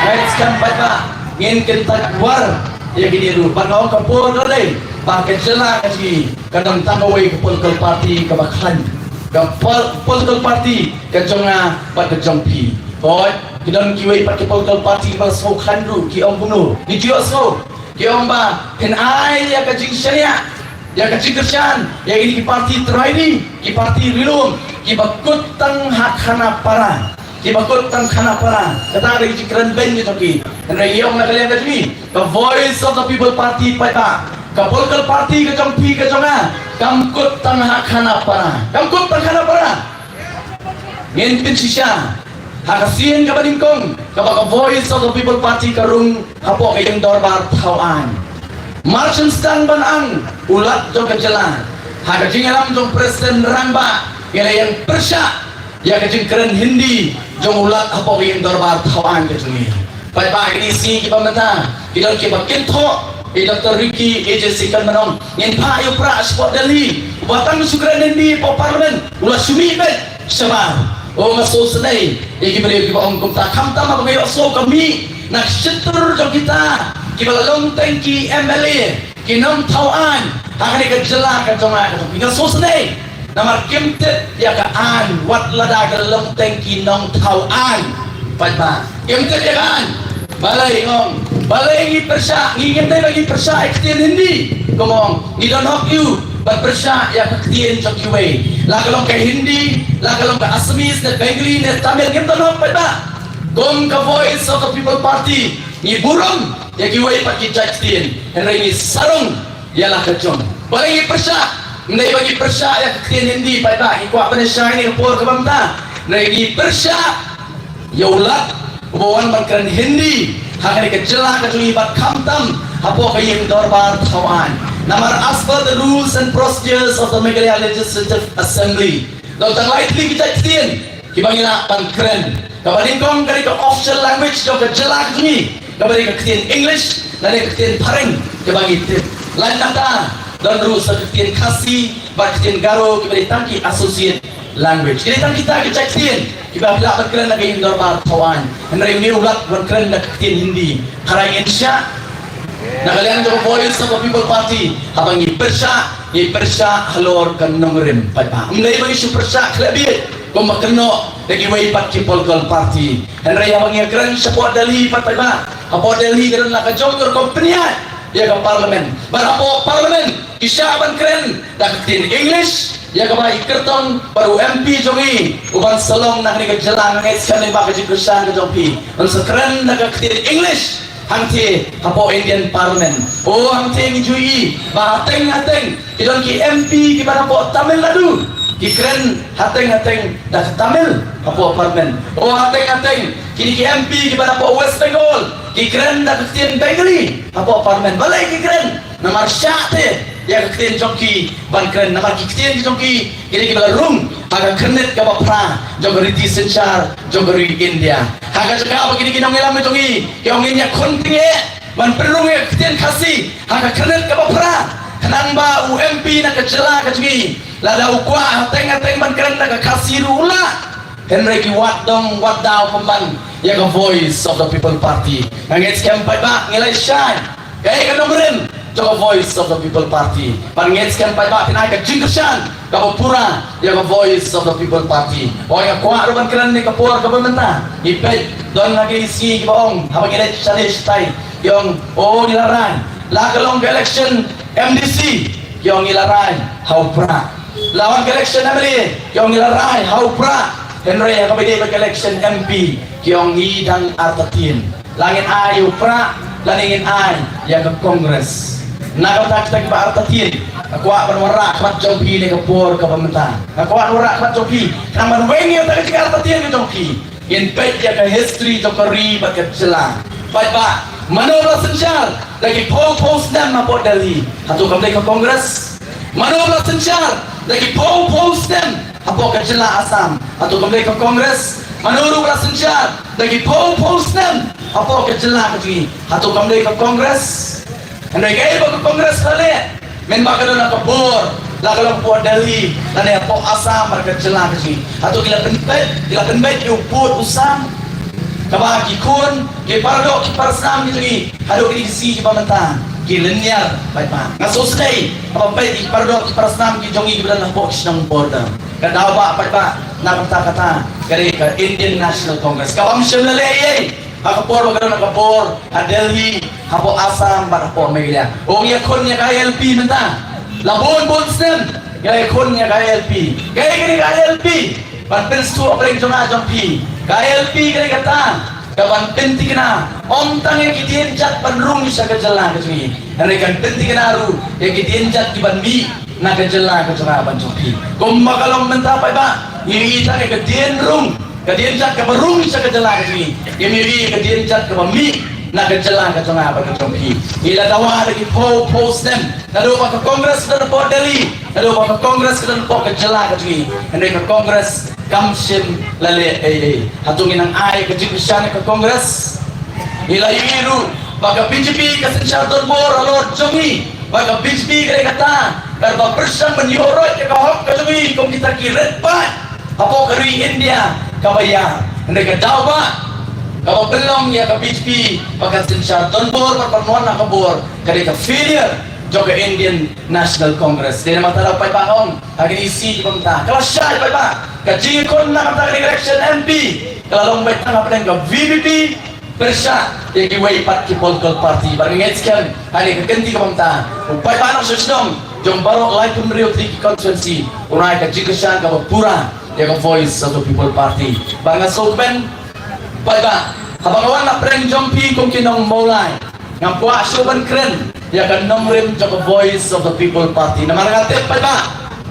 Ngeit skhem paidbah, ngin kyntait war ïa kine ruh. Bad nga ong ka por ka dei ba ka jylla ka jong ngi ka don tang kawei ka political party kaba khlaiñ. Ka pol-, political party ka jong nga bad ka jong phi. Hooid, ki don kiwei pat ki political party kiba la sngew khlaiñ ruh, ki ong kumno? Ngi ju ïohsngew ki ong ba phin ai ïa ka jingshaniah, ïa ka jingkyrshan ïa kine ki party trai ni, ki party riewlum kiba kut tang ha khana para. Kiba kut tang khana para. Kata ka dei ka jingkren beiñ ka jong ki. Hynrei ngi ong na ka liang ka jong ngi, ka Voice of the People Party paidbah, ka political party ka jong phi ka jong nga, kam kut tang ha khana para. Kam kut tang khana para. Ngin pynshisha ha ka sien kaba nyngkong kaba ka Voice of the People Party ka rung hapoh ka ïing dorbar thaw aiñ. Mar shu sdang ban ang u Lat jong ka jylla, ha ka jingïalam jong President Rangbah, ngi la ïeng pyrshah ïa ka jingkren Hindi jong u Lat hapoh ka ïing dorbar thaw aiñ ka jong ngi. Paidbah, kine ki sngi kiba mynta ki don kiba kynthoh ïa i Doctor Ricky A J Syngkon ban ong ngin phah ïa u Prah shapoh Delhi, uba tang shu kren Hindi hapoh Parliament u la shu mih beit shabar. O, nga sngewsynei ïa ki briew kiba ong kumta, khamtam haba nga ïohsngew ka mih na ka shyntur jong kita kiba la long teng ki M L A, ki nongthaw aiñ ha kane ka jylla ka jong nga ka jong phi. Nga sngewsynei namar kim tip ïa ka aiñ wat lada ki la long teng ki nongthaw aiñ. Paidbah, kim tip ïa ka aiñ. Balei nga ong, balei ngi pyrshah, ngi, ngim dei ba ngi pyrshah ïa ka ktien Hindi. Kumba ong, ngi don hok aïu ban pyrshah ïa ka ktien jong kiwei? La ka long ka Hindi, la ka long ka Assamese ne Bengali ne Tamil, ngim don hok paidbah. Kum ka Voice of the People Party ngi burom ïa kiwei pat ki jait ktien, hynrei ngi sarong ïa la ka jong. Balei ngi pyrshah? Ym dei ba ngi pyrshah ïa ka ktien Hindi paidbah, ngi kwah ban ïa shai ïa ka por kaba mynta. Hynrei ngi pyrshah ïa u Lat uba wan ban kren Hindi ha kane ka jylla ka jong ngi bad khamtam hapoh ka ïing dorbar thaw aiñ. Namar as per the rules and procedures of the Meghalaya Legislative Assembly, don tang lai tylli ki jait ktien kiba ngi lah ban kren. Kaba nyngkong ka dei ka official language jong ka jylla ka jong ngi, kaba dei ka ktien English. Lane ka ktien phareng kaba ngi tip. Lait nangta don ruh sa ka ktien Khasi bad ka ktien Garo kiba dei tang ki associate language. Ki dei tang kita ki jait ktien kiba phi lah ban kren na ka ïing dorbar thaw aiñ. Hynrei une u lah ban kren na ka ktien Hindi. Hynrei ngin shah na ka liang jong ka Voice of the People Party, haba ngi pyrshah, ngi pyrshah halor ka nongrim paidbah. Ym dei ba ngi shu pyrshah khlem bieit kumba kynnoh da kiwei pat ki political party. Hynrei haba ngi kren shapoh Delhi pat paidbah, hapoh Delhi ka don la ka jong ka rukom pynïaid ïa ka parliament. Bad hapoh parliament ki shah ban kren da ka ktien English ïa kaba i kyrtong bad u M P jong i u ban sa long na kane ka jylla. Nga ngeit skhem ba ka jingkyrshan ka jong phi ban sa kren da ka ktien English hangtei hapoh Indian Parliament. O hangtei ngi ju i ba hateng hateng ki don ki M P kiba na hapoh Tamil Nadu ki kren hateng hateng da ka Tamil hapoh Parliament. O hateng hateng kine ki M P kiba na hapoh West Bengal ki kren da ka ktien Bengali hapoh Parliament. Balei ki kren? Namar shah te ïa ka ktien jong ki ban kren, namar ki ktien ki jong ki ki dei kiba la rung ha ka khyrnit kaba phra jong ka riti synshar jong ka ri India. Ha ka jaka ba kine ki nongïalam jong i ki ong ngin ïakhun tyngeh ban pynrung ïa ka ktien Khasi ha ka khyrnit kaba phra, khnang ba u M P na ka jylla ka jong i lada u kwah hateng hateng ban kren da ka Khasi ruh u lah. Hynrei ki wad dong wad daw pynban ïa ka Voice of the People Party. Nga ngeit skhem paidbah ngi la shai kaei ka nongrim jong ka Voice of the People Party. Bad ngeit skhem paidbah phin ai ka jingkyrshan kaba pura ïa ka Voice of the People Party. Hooid, nga kwah ruh ban kren ne ka por kaba mynta. Ngi peit don na ki sngi kiba ong haba ngi leit shane shatai ki ong, o ngi la rai la ka long ka election M D C, ki ong ngi la rai ha u prah. La wan ka election M L A ki ong ngi la rai ha u prah. Hynrei ha kaba ïadei bad ka election M P ki ong ngi dang artatien. La ngin ai u prah lane ngin ai ïa ka Congress. Na kata kita kiba artatien, nga kwah ban wanrah khmat jong phi ne ka por kaba mynta. Nga kwah ban wanrah khmat jong phi khnang ban weng ïa kata ka jing artatien ka jong phi. Ngin peit ïa ka history jong ka ri bad ka jylla. Paidbah, mano ba la synshar da ki phew phew snem hapoh Delhi? Hato kam dei ka Congress? Mano ba la synshar da ki phew phew snem hapoh ka jylla Assam? Hato kam dei ka Congress? Mano ruh ba la synshar da ki phew phew snem hapoh ka jylla ka jong ngi? Hato kam dei ka Congress? Hynrei kaei ba ka Congress ka leh, mynba ka don la ka bor, la ka long hapoh Delhi lane hapoh Assam bad ka jylla ka jong ngi, hato ki la pynbeit, ki la pynbeit ïa u pud u sam? Kaba ki khun, ki paradoh ki parasnam ki jong ngi haduh kine ki sngi kiba mynta ki lynñiar paidbah. Nga sngewsynei haba peit ki paradoh ki parasnam ki jong ngi kiba don hapoh ki shnong border. Ka daw ba paidbah na ka bynta kata ka dei ka Indian National Congress kaba ym shym la leh ei ei. Ha ka por ba ka don ka bor ha Delhi, hapoh Assam bad hapoh Meghalaya. O ngi ïakhun ïa ka I L P mynta. La bun bun snem ngi la ïakhun ïa ka I L P. Kaei kane ka I L P? Ban pynsngewthuh pyrshah jong nga jong phi. Ka I L P kane kata ka ban pynthikna ym tang ïa ki dienjat ban rung sha ka jylla ka jong ngi, hynrei kan pynthikna ruh ïa ki dienjat ki ban mih na ka jylla ka jong nga bad jong phi. Kumba ka long mynta paidbah, ngi ïohi tang ïa ka dien rung, ka dienjat kaba rung sha ka jylla ka jong ngi. Ngim ïohi ka dienjat kaba mih na ka jylla ka jong nga bad ka jong phi. Ngi la dawa da ki phew phew snem, naduh ba ka Congress ka don hapoh Delhi, naduh ba ka Congress ka don hapoh ka jylla ka jong ngi. Hynrei ka Congress kam shym la leh ei ei. Hato ngin nang ai ka jingkyrshan ïa ka Congress? Ngi la ïohi ruh ba ka B J P ka synshar donbor halor jong ngi. Ba ka B J P ka dei kata kaba pyrshang ban ïoh roit ïa ka hok ka jong ngi kum kita ki rit paid hapoh ka ri India kaba ïar. Hynrei ka daw ba kaba pynlong ïa ka B J P ba kan synshar donbor bad ban wan na ka bor ka dei ka failure jong ka Indian National Congress. Dei namar kata paidbah ong ha kine ki sngi kiba mynta ka la shai paidbah. Ka jingïakhun na ka bynta ka election M P ka la long beit tang hapdeng ka V P P pyrshah ïa kiwei pat ki political party. Bad nga ngeit skhem ha kane ka kynti kaba mynta u paidbah nongshong shnong jong baroh laiphew hynriew tylli ki constituency un ai ka jingkyrshan kaba pura ïa ka Voice of the People Party. Bad nga sngewkmen paidbah, haba nga wan na pdeng jong phi kum ki nong Mawlai, ngam kwah shuh ban kren ïa ka nongrim jong ka Voice of the People Party. Namar nga tip paidbah,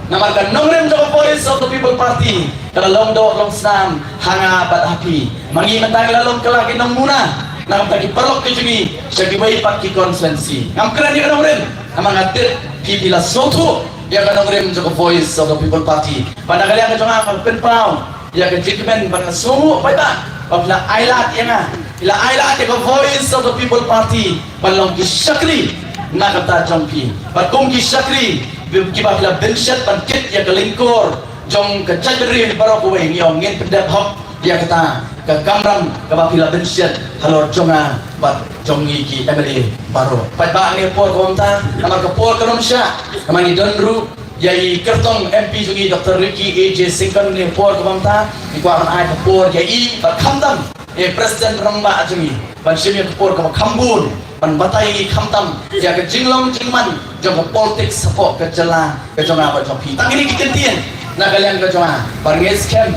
namar ka nongrim jong ka Voice of the People Party ka la long doh long snam ha nga bad ha phi. Ma ngi mynta ngi la long kylla ki nongmuna na ka bynta ki paralok ki jong ngi sha kiwei pat ki constituency. Ngam kren ïa ka nongrim namar nga tip phi, phi la sngewthuh ïa ka nongrim jong ka Voice of the People Party. Bad na ka liang ka jong nga nga pynpaw ïa ka jingkmen bad nga sngewthuh paidbah ba phi la ailad ïa nga Phi la ai lad ïa ka Voice of the People Party ban long ki shakri na ka bynta jong phi. Bad kum ki shakri kiba phi la bynshet ban kit ïa ka lyngkor jong ka jaitbynriew baroh kawei, ngi ong ngin pyndep hok ïa kata ka kamram kaba phi la bynshet halor jong nga bad jong ngi ki M L A baroh. Paidbah, ha kane ka por kaba mynta, namar ka por ka nym shah, namar ngi don ruh ïa i kyrtong M P jong ngi Doctor Ricky A J Syngkon, ha kane ka por kaba mynta ngi kwah ban ai ka por ïa i bad khamtam ïa i President Rangbah jong ngi ban shim ïa ka por kaba kham bun ban batai ïa ngi khamtam ïa ka jinglong jingman jong ka politics hapoh ka jylla ka jong nga bad jong phi. Tang kine ki kyntien na ka liang ka jong nga, bad nga ngeit skhem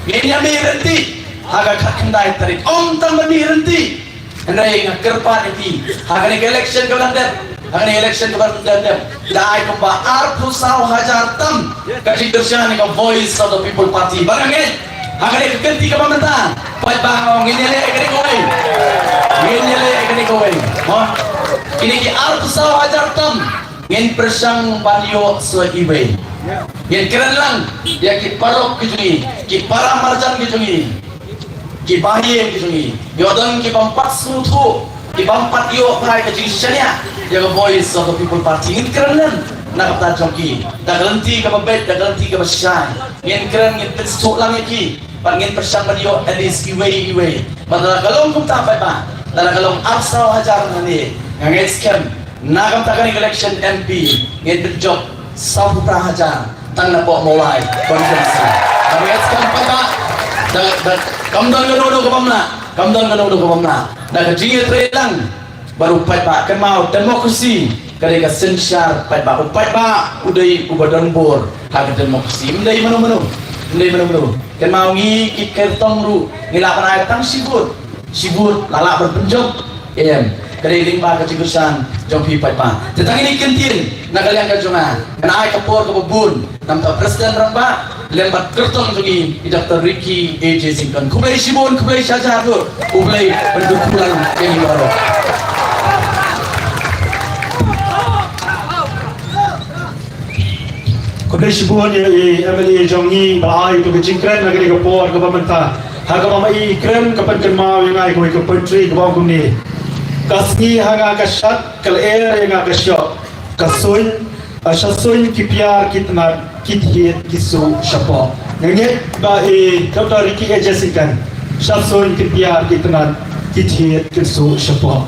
ngin ïa mih ryntih ha ka khatkhyndai tarik. Ym tang ban mih ryntih, hynrei nga kyrpad ïa phi, ha kane ka election kaba dang dep, ha kane ka election kaba dang dep, da ai kumba arphew saw hajar tam ka jingkyrshan ïa ka Voice of the People Party. Bad nga ngeit ha kane ka kynti kaba mynta, paidbah, ngin ïaleh ïa kane kawei, ngin ïaleh ïa kane kawei. Mo, kine ki arphew saw hajar tam ngin pyrshang ban ïoh sa iwei. Ngin kren lang ïa ki paralok ki jong ngi, ki para marjan ki jong ngi, ki bahaïing ki jong ngi. Ïoh don ki bym pat sngewthuh, ki bym pat ïoh bha ïa ka jingshaniah ïa ka Voice of the People Party. Ngin kren lang na ka bynta jong ki da ka lynti kaba beit, da ka lynti kaba shai. Ngin kren, ngin pynsngewthuh lang ïa ki. Bad ngin pyrshang ban ïoh at least iwei iwei. Bad lada ka long kumta, paidbah, lada ka long arphew saw hajar nangne, nga ngeit skhem na ka bynta kane ka election M P ngin pynjop sawphew phra hajar tang napoh Mawlai constituency. Nga ngeit skhem, paidbah, da, da, kam don kano kano ka bym lah, kam don kano kano ka bym lah. Da ka jingïatrei lang bad u paidbah. Kynmaw, democracy ka dei ka synshar paidbah. U paidbah u dei uba don bor ha ka democracy, ym dei mano mano, ym dei mano mano. Kynmaw, ngi ki kyrtong ruh ngi lah ban ai tang shi vote, shi vote la lah ban pynjop. Em, ka dei lyngba ka jingkyrshan jong phi, paidbah. Te tang kine ki kyntien na ka liang ka jong nga, ngan ai ka por kaba bun na ka bynta President Rangbah lem bad kyrtong jong ngi, i Doctor Ricky A J Syngkon. Khublei shibun, khublei shihajar ruh. U Blei un kyrkhu lang ïa ngi baroh. Khublei shibun ïa i M L A jong ngi ba la ai ïa ka jingkren ha kane ka por kaba mynta. Ha kaba ma i kren ka pynkynmaw ïa nga ïa kawei ka poetry kaba ong kumne: Ka sngi ha nga ka shad, ka lyer ïa nga ka shoh. Ka suiñ, a, sha suiñ ki piar ki tnat, ki thied ki suh shapoh. Nga ngeit ba i Doctor Ricky A J Syngkon, sha suiñ ki piar ki tnat, ki thied ki suh shapoh.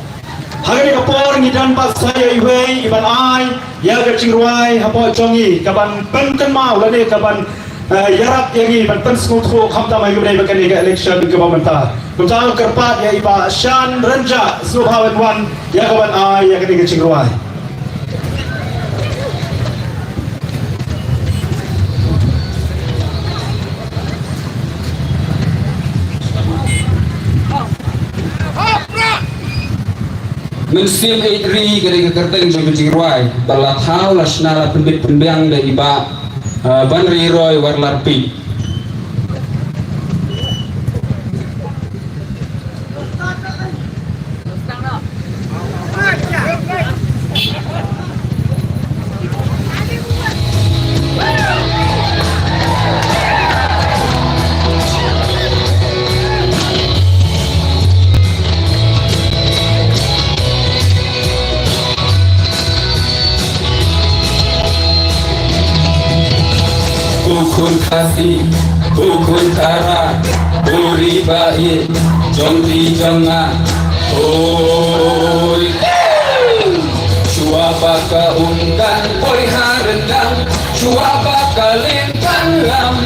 Ha kane ka por ngi don pat sa ïa iwei i ban ai ïa ka jingrwai hapoh jong ngi, ka ban pynkynmaw lane ka ban, eh, ïarap ïa ngi ban pynsngewthuh khamtam ha kane ka election kaba mynta. Kumta nga kyrpad ïa i Bah Shan Rynjah, sngewbha wan wan ïa ka ban ai ïa kane ka jingrwai. Mynsiem Eit Ri ka dei ka kyrteng jong ka jingrwai ba la thaw, la shna, la pynbit pynbiang da i Bah, eh, Banriroy Warlarpik. Ko khun Khasi, ko khun Khara, ko ri ba ïeit jong phi jong nga. Oi, shuwa ba ka um kan poi ha ryndang, shuwa ba ka lin kan lam,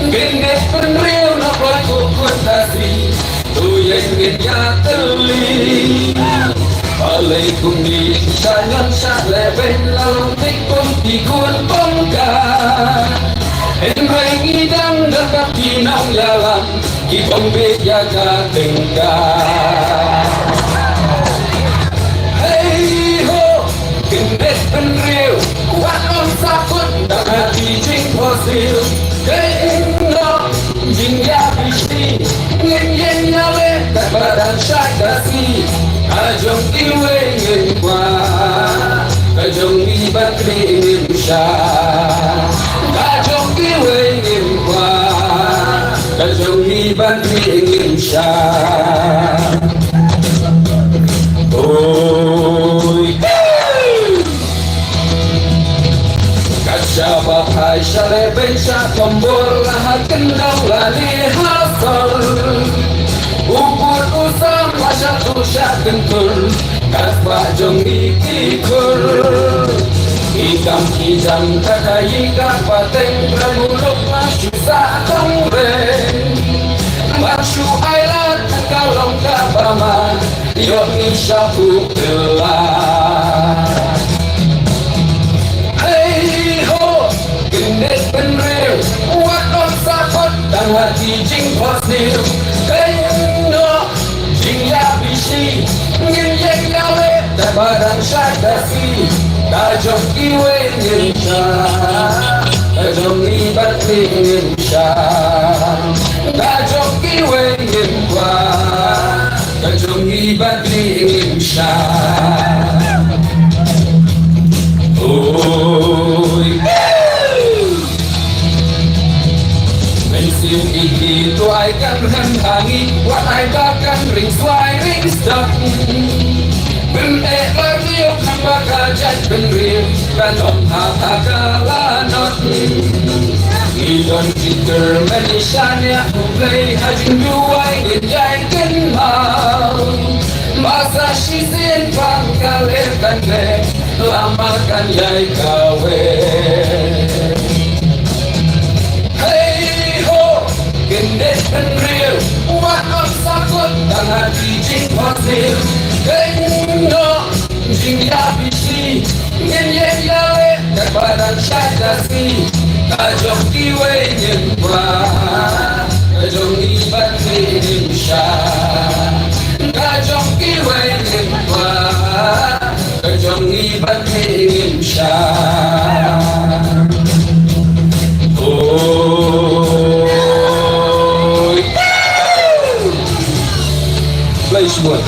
ngin dei pynriew na poi ko khun Khasi. To ïeng ngin ïatylli. Balei kumne sha ñion sha lehbeiñ la long thik kum ki khun bongka. Hynrei ngi dang don bad ki nongïalam ki bym bieit ïa ka tyngka. Hei ho, Kyndit bynriew, wat ong sa kut da ka jingphohsiew. Dei ïa no jingïabishni, ngin ïeng ïaleh katba dang shait Khasi. Ka jong kiwei ngin kwah, ka jong ngi ban khlieh ngin shah. Ka jong kiwei ngin kwah, ka jong ngi ban khlieh ngin Oi. Ka shaba phai sha lehbeiñ sha tombor, la ha kyndong la li ha sor. U pud u sam la sha tu sha kyntur. Katba jong ngi ki khun, ki kam ki jam ka dei ka pateng, ka muluk ma shu sa tong re. Ba shu ai lad ka long kaba ma, ïoh ngi sha u la. Hei ho, kyndet bynriew, wat ong sa khot, tang ha ki jingphohsniew. Kynnoh, jingïabisi, ngin ïeng ïaleh, da ba dang shait da shi. Ka jong kiwei ngin shah, ka jong ngi bad ngi ngin shah. Ka jong kiwei ngin kwah, ka jong ngi bad ngi ngin shah. Oi. Mynsiem ïeit to ai kan hang ha ngi, wat ai ba kan ring swai ring sdang. Pyneh ba ngi ïoh kham ba ka jaitbynriew kan long ha ka la not. Ngi don jingkyrmen ïa shaniah U Blei ha jingduwai ngin ïai kynmaw. Ba sa shisien pang ka leh kan leh, la ma kan ïai kaweh. Hei ho, kyndet bynriew, wat ong sa khot, tang ha ki jingphohsniew. Kynnoh, jingïabisi, ngin ïeng ïaleh, da ba dang shait da shi. Ka jong kiwei ngin kwah, ka jong ngi bad ngi ngin shah. Ka jong kiwei ngin kwah, ka jong ngi bad ngi ngin shah. Oi. Khublei shibun.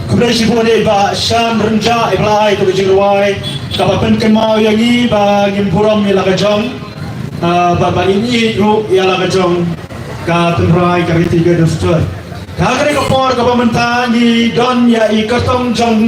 Khublei shibun ïa i Bah Sham Rynjah, i ba la ai ïa ka jingrwai kaba pynkynmaw ïa ngi ba ngin burom ïa la ka jong, ah, ba, ba ngin ïeit ruh ïa la ka jong ka tynrai, ka riti, ka dustur. Ka kane ka por kaba mynta ngi don ïa i kyrtong jong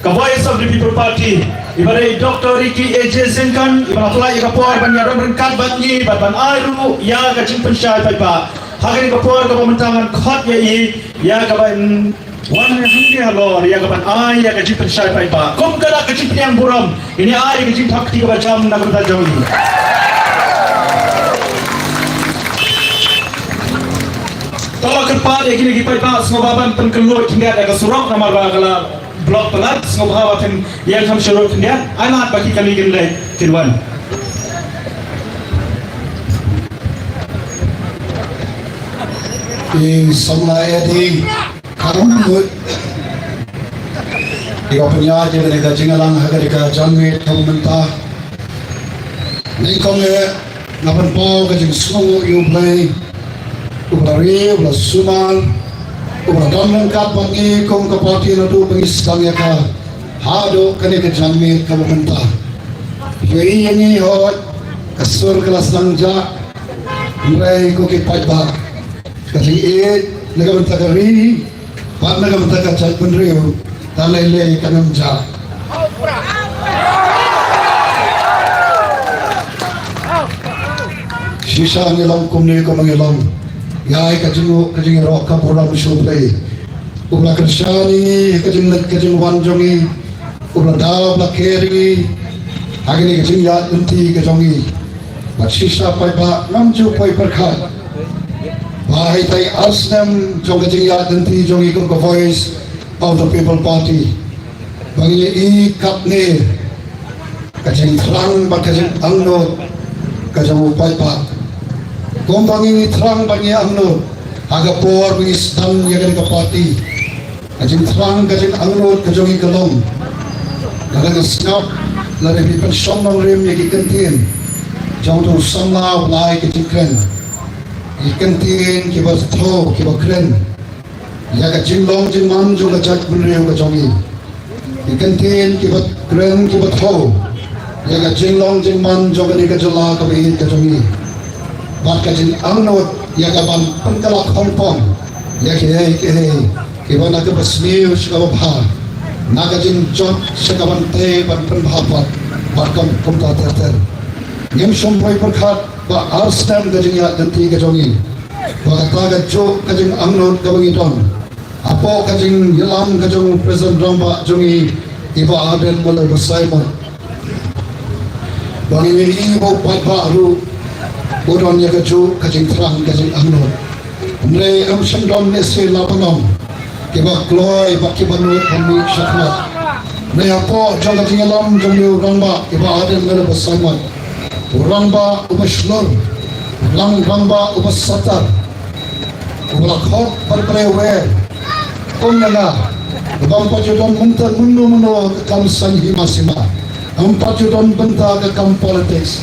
ka Voice of the People Party, i ba dei Doctor Ricky A J Syngkon, i ba la pynlait ïa ka por ban ïadon ryngkat bad ngi bad ban ai ruh ïa ka jingpynshai paidbah. Ha kane ka por kaba mynta ngan khot ïa i, ïa kaban wan hangne halor, ïa kaban ai ïa ka jingpynshai paidbah. Kum ka dak ka jingpynïaid burom, ngin ïa ai ka jingthap kti kaba jam na ka bynta jong i. To kyrpad ïa kine ki paidbah, sngewbha ban pynkylluid khyndiat ïa ka surok namar ba ka la block palat, sngewbha ba phin ïeng kham shuh ruh khyndiat. Ai lad ba ki kali kin leit kin wan. I samla ïa i kam mut. I ka pynïaid ïa kane ka jingïalang ha kane ka janmiet kaba mynta. Nyngkong eh nga pynpaw ka jingsngewnguh ïa U Blei, uba la ri, uba la sumar, uba la don ryngkat bad ngi kum ka party naduh ba ngi sdang ïa ka haduh kane ka janmiet kaba mynta. Ïohi ïa ngi hooid, ka sur ka la sdang jah, hynrei ko ki paidbah, ka jingïeit na ka bynta ka ri bad na ka bynta ka jaitbynriew, ta lei lei kan ym jah. Shisha ngi long kumne kumba ngi long, ïa ka jing, ka jingïaroh ka burom sha U Blei uba la kyrshan ïa ngi ha ka jingleit ka jingwan jong ngi, uba la da, uba la ker ïa ngi ha kane ka jingïaid lynti ka jong ngi. Bad shisha paidbah, ngam ju poi pyrkhat ba ha itai ar snem jong ka jingïaid lynti jong ngi kum ka Voice of the People Party, ba ngi ïohi katne ka jingthrang bad ka jingangnud ka jong u paidbah. Kumba ngi thrang bad ngi angnud ha ka por ba ngi sdang ïa kane ka party, ka jingthrang ka jingangnud ka jong ngi ka long, lada ngi sngap, lada ngi pynshong nongrim ïa ki kyntien jong uto u samla uba la ai ka jingkren, ki kyntien kiba thew kiba kren ïa ka jinglong jingman jong ka jaitbynriew ka jong ngi. Ki kyntien kiba kren kiba thew ïa ka jinglong jingman jong kane ka jylla kaba ïeit ka jong ngi, bad ka jingangnud ïa ka ban pynkylla khongpong ïa kiei kiei kiba na kaba sniew sha kaba bha, na ka jingjot sha ka ban tei ban pynbha pat, bad kum kumta ter ter. Ngim shym poi pyrkhat ba ar snem ka jingïaid lynti ka jong ngi, ba kata kajuh ka jingangnud kaba ngi don hapoh ka jingïalam ka jong u President Rangbah jong ngi, i Bah Ardent Miller Basaiawmoit, ba ngi ïohi ba u paidbah ruh u don ïa kajuh ka jingthrang ka jingangnud. Hynrei ym shym don ne shi la ban ong kiba kloi bad kiba nud ban mih shakhmat. Hynrei hapoh jong ka jingïalam jong u Rangbah i Bah Ardent Miller Basaiawmoit, u Rangbah uba shlur, u Rangbah uba satar, uba la khot bad uba la wer. Kum ïa nga, uba ym pat ju don mynta mynno mynno ka kam saiñ hima sima, ym pat ju don bynta ka kam politics,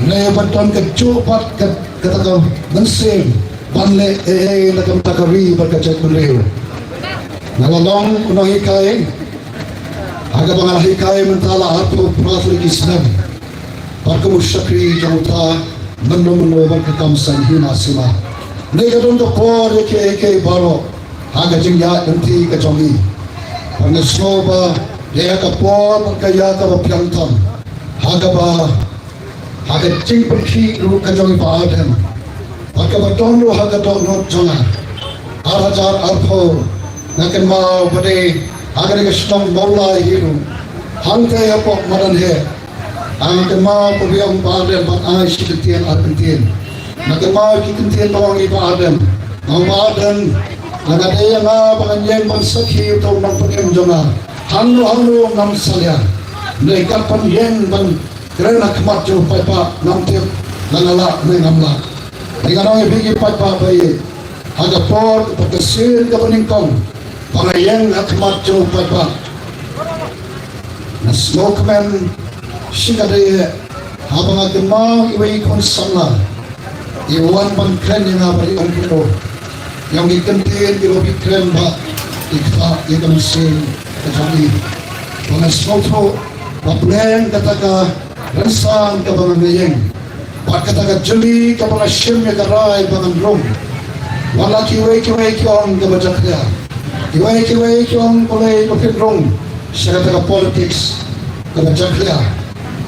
ne uba don kajuh pat ka, kata ka mynsiem ban leh ei ei na ka bynta ka ri bad ka jaitbynriew. Nga la long u nonghikai ha kaba nga la hikai mynta la arphew phra tylli ki snem, bad kum u shakri jong uta mynno mynno bad ka kam saiñ hima sima. Hynrei ka don ka por ïa kiei kiei baroh ha ka jingïaid lynti ka jong ngi. Bad nga sngew ba dei ha ka por bad ka ïa kaba biang tam, ha kaba, ha ka jingpynkhih ruh ka jong i Bah Ardent, bad kaba don ruh ha ka dohnud jong nga. Ar hajar arphew, nga kynmaw ba dei ha kane ka shnong Mawlai hi ruh, hangtei hapoh madan heh, nga kynmaw ba biang Bah Ardent ban ai shi kyntien ar kyntien. Nga kynmaw ki kyntien ba ong i Bah Ardent, nga ong Bah Ardent, lada dei ïa nga ba ngan ïeng ban sakhi ïa uta u nongpynim jong nga, hangno hangno ngam salia. Hynrei kat ban ïeng ban kren ha khmat jong u paidbah ngam tip la nga lah ne ngam lah. Te ngan ong ïa phi ki paidbah ba ïeit, ha ka por bad ka sien kaba nyngkong ba nga ïeng ha khmat jong u paidbah, nga sngewkmen shikatdei haba nga kynmaw iwei i khun samla i wan ban kren ïa nga bad i ong kumno, ïa ki kyntien kiba phi kren Bah, i kpa ïa ka mynsiem ka jong i. Ba nga sngewthuh ba pleng kata ka rynsan kaba nga ïeng, bad kata ka jylli kaba nga shim ïa ka rai ba ngan rung. Wat la kiwei kiwei ki ong kaba jakhlia, kiwei kiwei ki ong balei ba phin rung sha kata ka politics kaba jakhlia,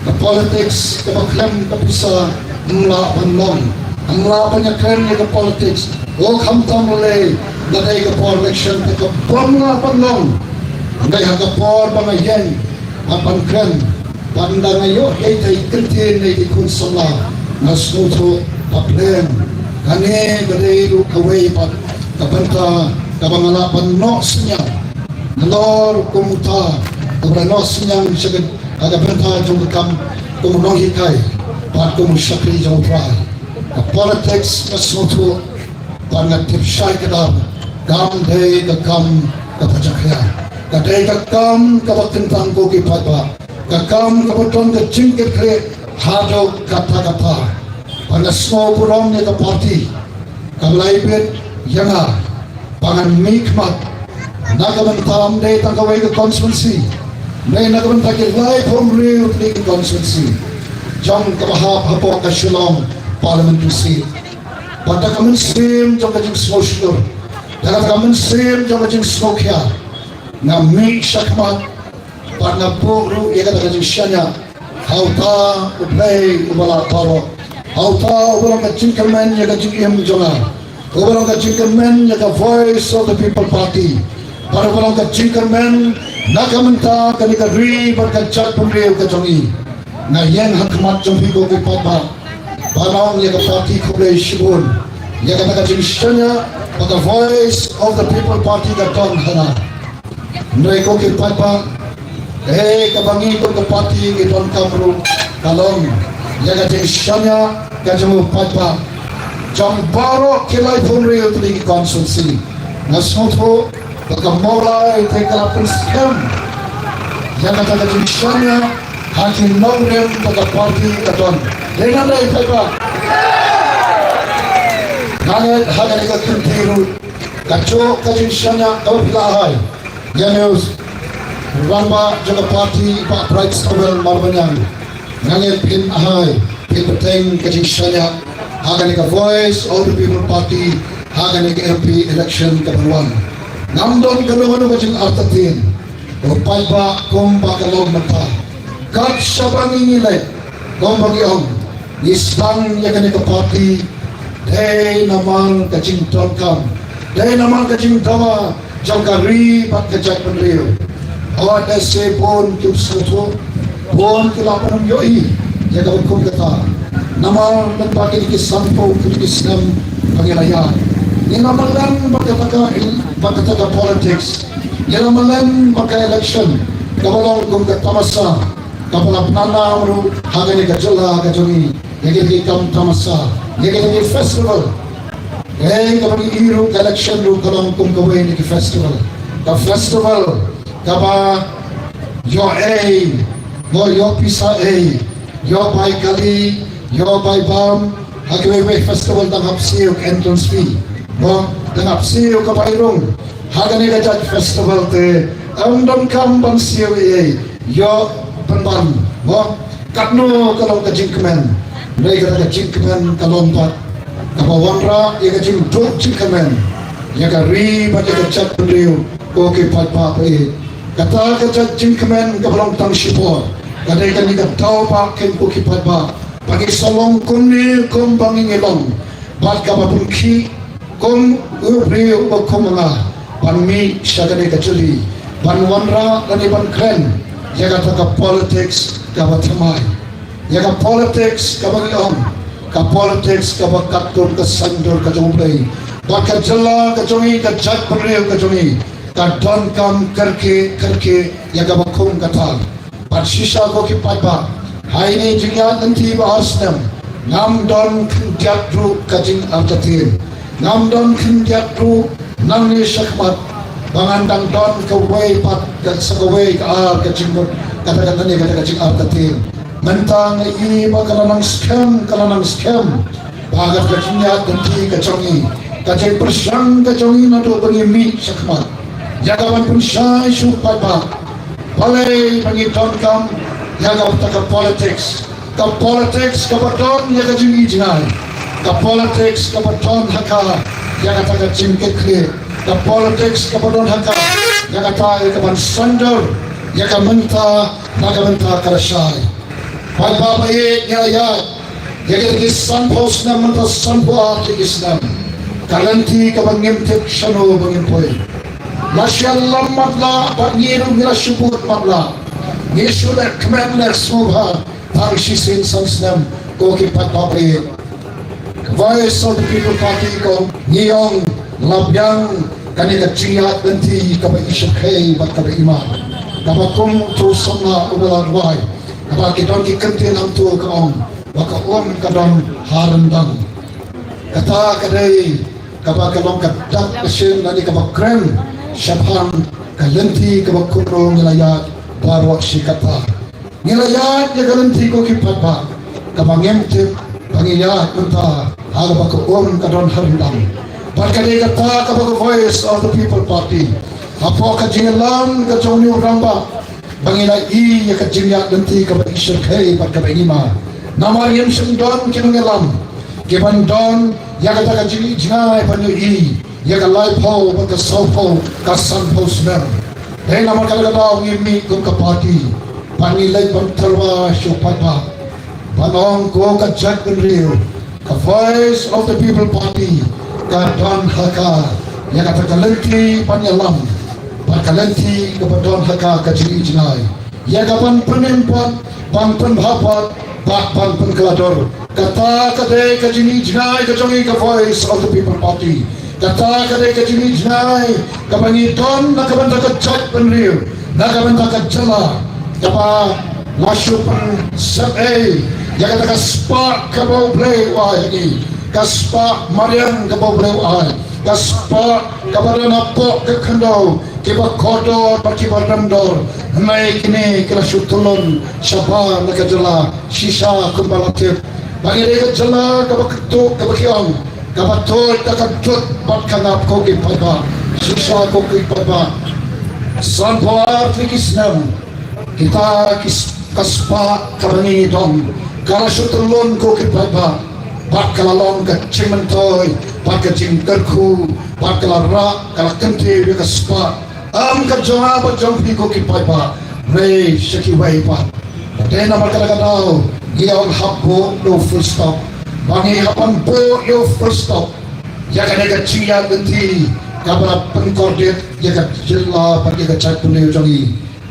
ka politics kaba khlem ka pisa. Ym lah ban long, ym lah ban ïakren ïa ka politics. Oh, khamtam lei, la dei ka por election te kaba ym lah ban long. Hynrei ha ka por ba nga ïeng, ha ban kren, bad ynda nga ïoh ïa ita i kyntien na i khun samla, nga sngewthuh ba pleng kane ka dei ruh kawei pat ka bynta kaba nga lah ban noh synñiang. Nalor kum uta uba la noh synñiang sha ka, ha ka bynta jong ka kam kum u nonghikai bad kum u shakri jong U Trai. Ka politics nga sngewthuh bad nga tip shai kdar kam dei ka kam kaba jakhlia. Ka dei ka kam kaba kyntang ko ki paidbah. Ka kam kaba don ka jingkitkhlieh haduh katta katta. Bad nga sngewburom ïa ka party kaba la ibit ïa nga ba ngan mihkhmat na ka bynta ym dei tang kawei ka constituency, ne na ka bynta ki laiphew hynriew tylli ki constituency jong kaba hap hapoh ka Shillong Parliamentary Seat. Bad da ka mynsiem jong ka jingsngewshlur, da kata ka mynsiem jong ka jingsngewkhia, nga mih shakhmat bad nga buh ruh ïa kata ka jingshaniah ha uta U Blei uba lah baroh, ha uta uba long ka jingkyrmen ïa ka jingim jong nga, uba long ka jingkyrmen ïa ka Voice of the People Party, bad uba long ka jingkyrmen na ka bynta kane ka ri bad ka jaitbynriew ka jong ngi. Nga ïeng ha khmat jong phi ko ki paidbah ban ong ïa ka party khublei shibun ïa kata ka jingshaniah ba ka Voice of the People Party ka don hana. Hynrei ko ki paidbah, eh, kaba ngi kum ka party ngi donkam ruh ka long ïa ka jingshaniah ka jong u paidbah jong baroh ki laiphew hynriew tylli ki constituency. Nga sngewthuh ba ka Mawlai te ka la pynskhem ïa kata ka jingshaniah ha ki nongrim ba ka party ka don. Dei nangta i paidbah, nga ngeit ha kane ka kynti ruh kajuh ka jingshaniah kaba phi la ai ïa u rangbah jong ka party, Bah Brightstarwell Marbaniang. Nga ngeit phin ai, phin bteng ka jingshaniah ha kane ka Voice of the People Party ha kane ka M P election ka ban wan. Ngam don kano kano ka jingartatien. Ko paidbah kumba ka long mynta, kat shaba ngi ngi leit, kumba ngi ong, ngi sdang ïa kane ka party dei namar ka jingdonkam, dei namar ka jingdawa jong ka ri bad ka jaitbynriew. Hooid, lehse bun ki sngewthuh, bun ki la pynmih ïa ka ban kum kata. Namar mynta kine ki sanphew tylli ki snem ba ngi la ïaid, ngi la mlien bad kata ka, bad kata ka politics. Ngi la mlien bad ka election kaba long kum ka tamasa kaba la pyndonkam ruh ha kane ka jylla ka jong ngi. Ïa kine ki kam tamasa, ïa kine ki festival. Hei, kaba ngi ïohi ruh ka election ruh ka long kum kawei na ki festival. Ka festival kaba ïoh ei, ïoh pisa ei, ïoh bai kali, ïoh bai bam. Ha kiwei kiwei festival dang hap siew ka entrance fee, mo, dang hap siew ka bai rung. Ha kane ka jait festival te ym donkam ban siew ei ei, ïoh pynban, mo. Katno ka long ka jingkmen. Hynrei kata ka jingkmen ka long pat kaba wanrah ïa ka jingduh jingkmen ïa ka ri bad ïa ka jaitbynriew, ko ki paidbah ba ïeit. Kata ka jait jingkmen kaba long tang shipor ka dei kane ka daw ba kin, ko ki paidbah, ba ngi sa long kumne kumba ngi ngi long, bad kaba pynkhih kum u briew uba kum nga ban mih sha kane ka jylli ban wanrah lane ban kren ïa kata ka politics kaba thymmai, ïa ka politics kaba ngi ong, ka politics kaba katkum ka saiñdur ka jong U Blei bad ka jylla ka jong ngi, ka jaitbynriew ka jong ngi ka donkam kyrkieh kyrkieh ïa kaba kum kata. Bad shisha, ko ki paidbah, ha ine i jingïaid lynti ba ar snem ngam don khyndiat ruh ka jingartatien. Ngam don khyndiat ruh nangne shakhmat ba ngan dang don kawei pat, ka sa kawei ka ar ka jingmut, kata ka, kane kata ka jingartatien. Mynta nga i ba ka la nang skhem, ka la nang skhem ba kata ka jingïaid lynti ka jong ngi, ka jingpyrshang ka jong ngi naduh ba ngi mih shakhmat, ïa ka ban pynshai sha u paidbah. Balei ba ngi donkam ïa kata ka politics? Ka politics kaba don ïa ka jingïohi jngai, ka politics kaba don ha ka ïa kata ka jingkitkhlieh, ka politics kaba don ha ka ïa kata ïa ka ban saiñdur ïa ka mynta na ka mynta ka lashai. Paidbah ba ïeit, ngi la ïaid ïa kine ki sanphew snem, mynta sanphew ar tylli ki snem. Ka lynti kaba ngim tip shano ba ngin poi. La shu ïalam matlah bad ngi ruh ngi la shu bud matlah. Ngi shu leh kmen leh sngewbha tang shisien san snem, ko ki paidbah ba ïeit. Ka Voice of the People Party ka ong, ngi ong, la biang kane ka jingïaid lynti kaba i shyrkhei bad kaba i mar, kaba kum uto u samla uba la rwai, kaba ki don ki kyntien hangto ka ong ba ka um ka don ha ryndang. Kata ka dei kaba ka long ka dak ka shin lane kaba kren shaphang ka lynti kaba kumno ngi la ïaid baroh shi katta. Ngi la ïaid ïa ka lynti, ko ki paidbah, kaba ngim tip ba ngi ïaid mynta ha kaba ka um ka don ha ryndang. Bad ka dei kata kaba ka Voice of the People Party, hapoh ka jingïalam ka jong une u rangbah, ba ngi la ïohi ïa ka jingïaid lynti kaba i shyrkhei bad kaba i mar. Namar ngim shym don ki nongïalam ki ban don ïa kata ka jingïohi jngai ban ïohi ïa ka laiphew bad ka sawphew, ka sanphew snem. Hynrei namar kata ka daw ngi mih kum ka party ban ngi leit ban tyrwa sha u paidbah, ban ong, ko ka jaitbynriew, ka Voice of the People Party ka don ha ka ïa kata ka lynti ban ïalam bad ka lynti kaba don ha ka ka jingïohi jngai, ïa ka ban pynim pat, ban pynbha pat bad ban pynkylla dur. Kata ka dei ka jingïohi jngai ka jong ngi ka Voice of the People Party. Kata ka dei ka jingïohi jngai kaba ngi don na ka bynta ka jaitbynriew, na ka bynta ka jylla, kaba la shu pynsep ei ïa kata ka spah kaba U Blei u ai ha ngi, ka spah mariang kaba U Blei u ai, ka spah kaba don hapoh ka khyndew, kiba kordor bad kiba rem dor. Hynrei kine ki la shu tyllun shabar na ka jylla, shisha kumba la tip ba ngi dei ka jylla kaba kyntu, kaba ki ong, kaba tuid da ka dud bad ka ngap, ko ki paidbah. Shisha, ko ki paidbah, sanphew ar tylli ki snem kita ki s-, Ka spah kaba ngi don ka la shu tyllun ko ki paidbah, bad ka la long ka jingmyntoi bad ka jingkyrkhu, bad ka la rah, ka la kyntiew ïa ka spah. Ym ka jong nga bad jong phi ko ki paidbah, hynrei sha kiwei pat. Te namar kata ka daw ngi ong hap buh ïa u full stop. Ba ngi hap ban buh ïa u full stop ïa kane ka jingïaid lynti kaba la pynkordit ïa ka jylla bad ïa ka jaitbynriew jong ngi.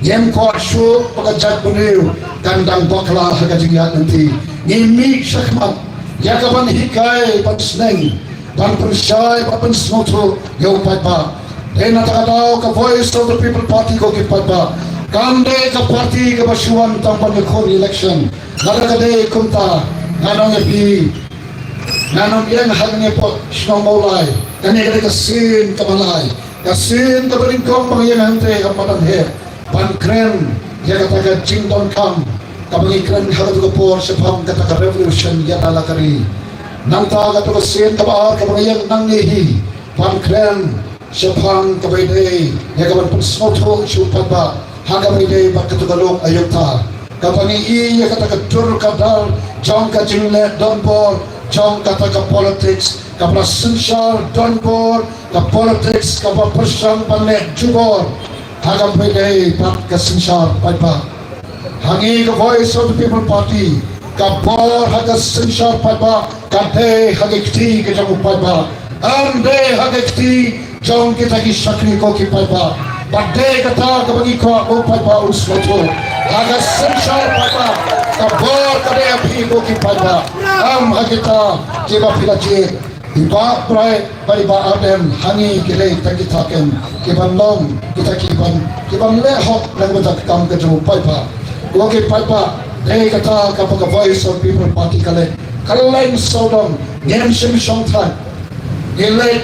Ngim kwah shuh ba ka jaitbynriew kan dang bakla ha ka jingïaid lynti. Ngi mih shakhmat ïa ka ban hikai, ban sneng, ban pynshai, ban pynsngewthuh ïa u paidbah. Te na kata ka daw ka Voice of the People Party ko ki paidbah kam dei ka party kaba shu wan tang ban ïakhun election. Lada ka dei kumta, ngan ong ïa phi, ngan ym ïeng hangne hapoh shnong Mawlai. Kane ka dei ka sien kaba lai, ka sien kaba nyngkong ba nga ïeng hangtei ha madan heh ban kren ïa kata ka jingdonkam kaba ngi kren ha katu ka por shaphang kata ka revolution ïa la ka ri. Nangta katu ka sien kaba ar kaba nga ïeng nangne hi ban kren shaphang kaba ïadei ïa ka ban pynsngewthuh sha u paidbah ha kaba ïadei bad katu ka lok aïom ta, kaba ngi i ïa kata ka dur ka dar jong ka jingleh donbor jong kata ka politics kaba la synshar donbor, ka politics kaba pyrshang ban leh jubor ha kaba ïadei bad ka synshar paidbah. Ha ngi ka Voice of the People Party, ka bor ha ka synshar paidbah ka dei ha ka kti ka jong u paidbah, ym dei ha ka kti jong kita ki shakri ko ki paidbah. Bad dei kata kaba ngi kwah u paidbah un sngewthuh. Ha ka synshar paidbah ka bor ka dei ha phi ko ki paidbah, ym ha kita kiba phi la jied. I Bah Bright bad i Bah Ardent, ha ngi ki dei kita ki thaw kem kiban long kita kiban, kiban leh hok na ka bynta ka kam ka jong u paidbah. Ko ki paidbah, dei kata kaba ka Voice of People Party ka leh. Ka leh sawdong, ngim shym shongthait. Ngi leh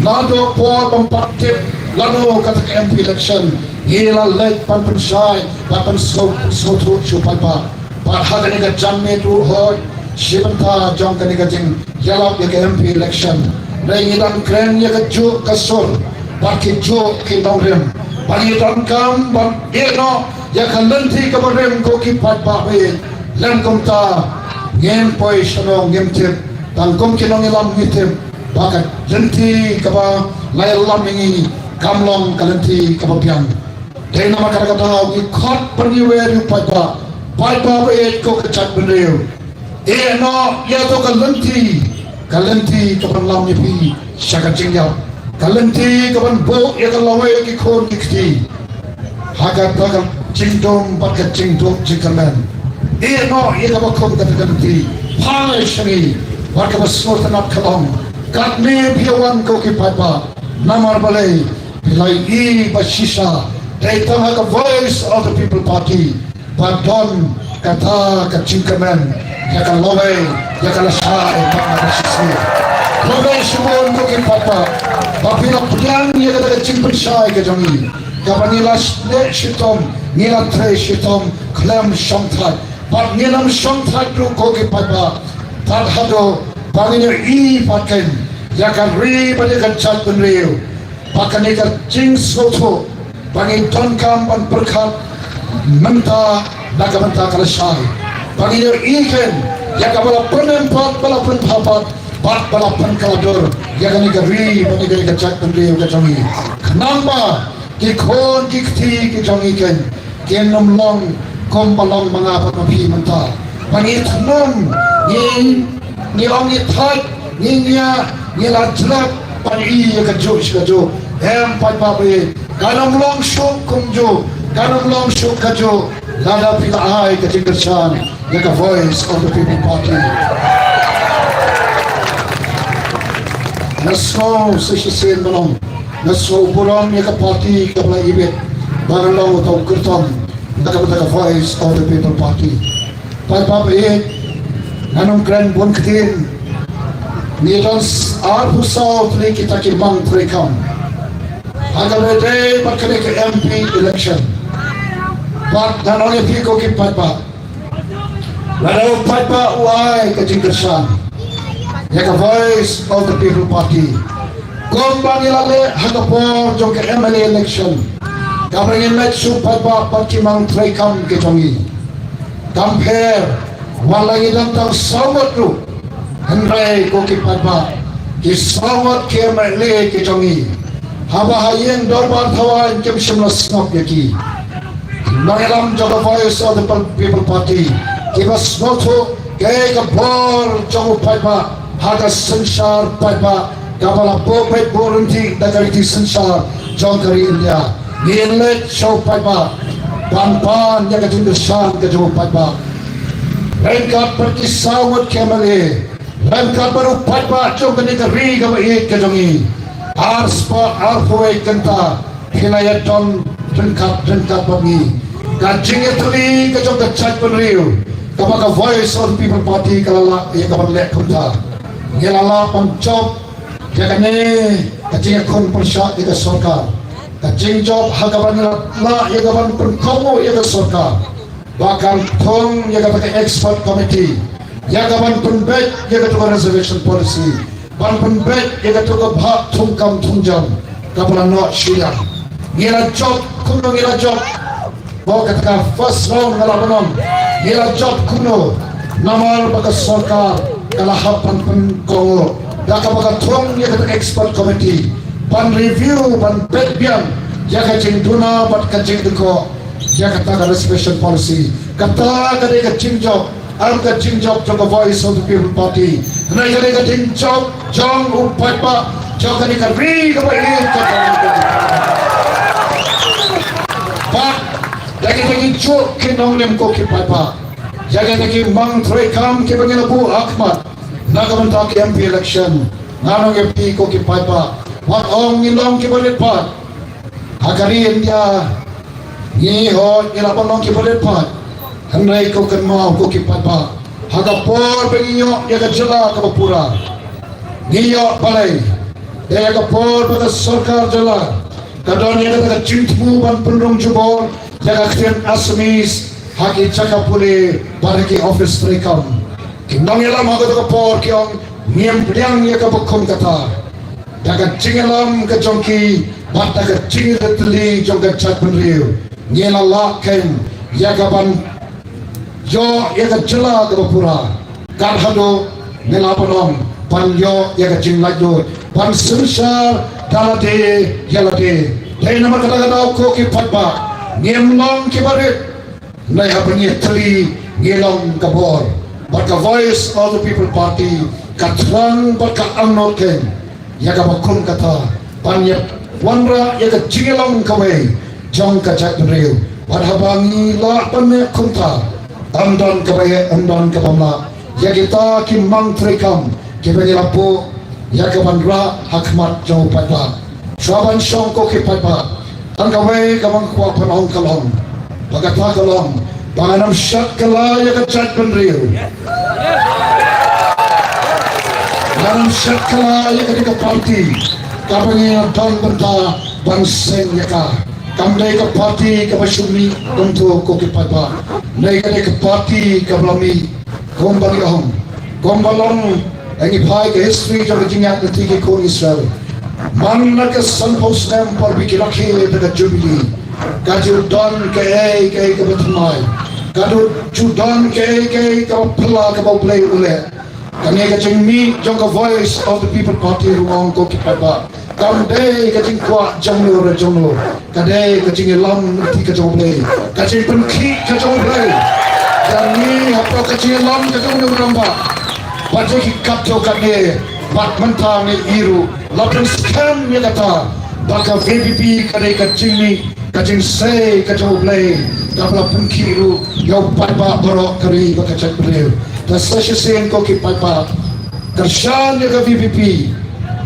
naduh por ba ym pat tip lano kata ka M P election, ngi la leh ban pynshai, ban pynsngew, pynsngewthuh sha u paidbah. Bad ha kane ka janmiet ruh hooid, shi bynta jong kane ka jingïalap ïa ka M P election, hynrei ngi dang kren ïa kajuh ka sur bad kijuh ki nongrim. Ba ngi donkam ban ïeh noh ïa ka lynti kaba rim ko ki paidbah, hynrei lym kumta ngin poi shano ngim tip. Tang kum ki nongïalam ngi tip ba ka lynti kaba la ïalam ïa ngi kam long ka lynti kaba biang. Dei namar kata ka daw ngi khot ban ïawer ïa u paidbah, paidbah ba ïeit ko ka jaitbynriew. Ïeh noh ïa kato ka lynti, ka lynti kaban lam ïa phi sha ka jingïap, ka lynti kaban buh ïa ka lawei ki khun ki kti ha kata ka jingdum bad ka jingduk jingkyrmen. Ïeh noh ïa kaba kum kata ka lynti, phai sha ngi. Bad kaba sngewtynnat ka long, katne phi ïa wan ko ki paidbah, namar balei? Phi la ïohi ba shisha dei tang ha ka Voice of the People Party ba don kata ka jingkmen ïa ka lawei, ïa ka lashai ba nga da shisngi. Khublei shibun ko ki paidbah ba phi la pdiang ïa kata ka jingpynshai ka jong ngi, kaba ngi la leh shitom, ngi la trei shitom khlem shongthait. Bad ngin ym shongthait ruh ko ki paidbah tad haduh ba ngin ïohi pat kein ïa ka ri bad ïa ka jaitbynriew ba kane ka jingsngewthuh ba ngi donkam ban pyrkhat mynta na ka bynta ka lashai. Ba ngi ïohi kein ïa kaba la pynim pat, ba la pynphah pat bad ba la pynkylla dur ïa kane ka ri bad ïa kane ka jaitbynriew ka jong ngi. Khnang ba ki khun ki kti ki jong ngi kein kin ym long kumba long ma nga bad ma phi mynta. Ba ngi thnum, ngi, ngi ong ngi thait, ngi ngiah, ngi la jlep ban ïohi ïa kajuh shi kajuh. Em paidbah ba ïeit, kan ym long shuh kumjuh, kan ym long shuh kajuh lada phi la ai ka jingkyrshan ïa ka Voice of the People Party. Nga sngew sa shisien ban ong, nga sngew burom ïa ka party kaba la ibit ba nga long uta u kyrtong na ka bynta ka Voice of the People Party. Paidbah ba ïeit, ngan ym kren bun ktien. Ngi don arphew saw tylli kita ki mang treikam ha kaba ïadei bad kane ka M P election. Bad ngan ong ïa phi ko ki paidbah, lada u paidbah u ai ka jingkyrshan ïa ka Voice of the People Party, kumba ngi la leh ha ka por jong ka M L A election, kaba ngin leit sha u paidbah bad ki mang treikam ki jong ngi, Kam pher, wat la ngi don tang saw ngut ruh, hynrei ko ki paidbah, ki saw ngut ki M L A ki jong ngi, haba ha ïing dorbar thawaiñ kim shym la sngap ïa ki. Nongïalam jong ka Voice of the People Party kiba sngewthuh kaei ka bor jong u paidbah ha ka synshar paidbah kaba la buh beit buh ryntih da ka riti synshar jong ka ri India. Ngin leit sha u paidbah ban pan ïa ka jingkyrshan ka jong u paidbah. Ryngkat bad ki saw ngut ki M L A, ryngkat bad u paidbah jong kane ka ri kaba ïeit ka jong ngi, arspah arphew wei kynta phi la ïadon ryngkat ryngkat bad ngi. Ka jingïatylli ka jong ka jaitbynriew kaba ka Voice of the People Party ka la lah ïa ka ban leh kumta. Ngi la lah ban jop ïa kane ka jingïakhun pyrshah ïa ka sorkar. Ka jingjop ha kaba ngi la lah ïa ka ban pynkohnguh ïa ka sorkar ba kan thung ïa kata ka expert committee ïa ka ban pynbeit ïa kata ka reservation policy, ban pynbeit ïa kata ka bhah thungkam thungjam kaba la noh shuh. Ngi la jop kumno ngi la jop? Ba kata ka first round nga la ban ong ngi la jop kumno? Namar ba ka sorkar ka la hap ban pynkohnguh da kaba ka thung ïa kata ka expert committee ban review, ban beit biang ïa ka jingduna bad ka jingdukok ïa kata ka reservation policy. Kata ka dei ka jingjop, ym ka jingjop jong ka Voice of the People Party. Hynrei ka dei ka jingjop jong u paidbah jong kane ka ri kaba ïeit ka jong ngi. Bad da kita ki juk ki nongrim ko ki paidbah, ïa kita ki mang treikam kiba ngi la buh ha khmat na ka bynta ki M P election, nga ong ïa phi ko ki paidbah, wat ong ngi long kiba rit paid. Ha ka ri India ngi hoi ngi lah ban long kiba rit paid, hynrei ko kynmaw ko ki paidbah, ha ka por ba ngi ïoh ïa ka jylla kaba pura, ngi ïoh balei? Dei ha ka por ba ka sorkar jylla ka don ïa kata ka jingthmu ban pynrung jubor ïa ka ktien Assamese ha ki jaka pule bad ha ki office treikam. Ki nongïalam ha kata ka por ki ong ngim pdiang ïa kaba kum kata. Da ka jingïalam ka jong ki bad da ka jingïatylli jong ka jaitbynriew, ngi la lah kein ïa ka ban ïoh ïa ka jylla kaba pura. Kat haduh ngi la pynlong ban ïoh ïa ka jinglaitluid, ban synshar da lade ïa lade. Dei namar kata ka daw ko ki paidbah, ngim long kiba rit. Nai haba ngi ïatylli ngi long ka bor. Bad ka Voice of the People Party ka thrang bad ka angnud kein ïa kaba kum kata ban ïa wanrah ïa ka jingïalong kawei jong ka jaitbynriew. Bad haba ngi lah ban ïa kumta, ym don kaba ïa, ym don kaba mlah ïa kita ki mang treikam kiba ngi la buh ïa ka ban rah ha khmat jong u paidbah. Shuwa ban shong ko ki paidbah, tang kawei kaba nga kwah ban ong ka long ba kata ka long ba ngan ym shet kylla ïa ka jaitbynriew. Ngan ym shet kylla ïa kane ka party kaba ngi don bynta ban seng ïa ka. Kam dei ka party kaba shu mih kumto ko ki paidbah. Dei ka dei ka party kaba la mih kumba ngi ong, kumba long, ngi phai ka history jong ka jingïaid lynti ki khun Israel. Man la ka sanphew snem por ba ki rakhe da ka Jubilee, ka ju don kaei kaei kaba thymmai, ka ju don kaei kaei kaba phylla kaba U Blei u leh. Kane ka jingmih jong ka Voice of the People Party ruh ong ko ki paidbah, kam dei ka jingkwah jong no re jong no. Ka dei ka jingïalam lynti ka jong U Blei, ka jingpynkhih ka jong U Blei. Ka ngi hapoh ka jingïalam ka jong U Rangbah. Bad ïa ki katto katne, bad mynta ngi i ruh la pynskhem ïa kata ba ka V P P ka dei ka jingmih, ka jingsei ka jong U Blei kaba la pynkhih ruh ïa u paidbah baroh ka ri bad ka jaitbynriew. Te sa shisien ko ki paidbah, kyrshan ïa ka V P P.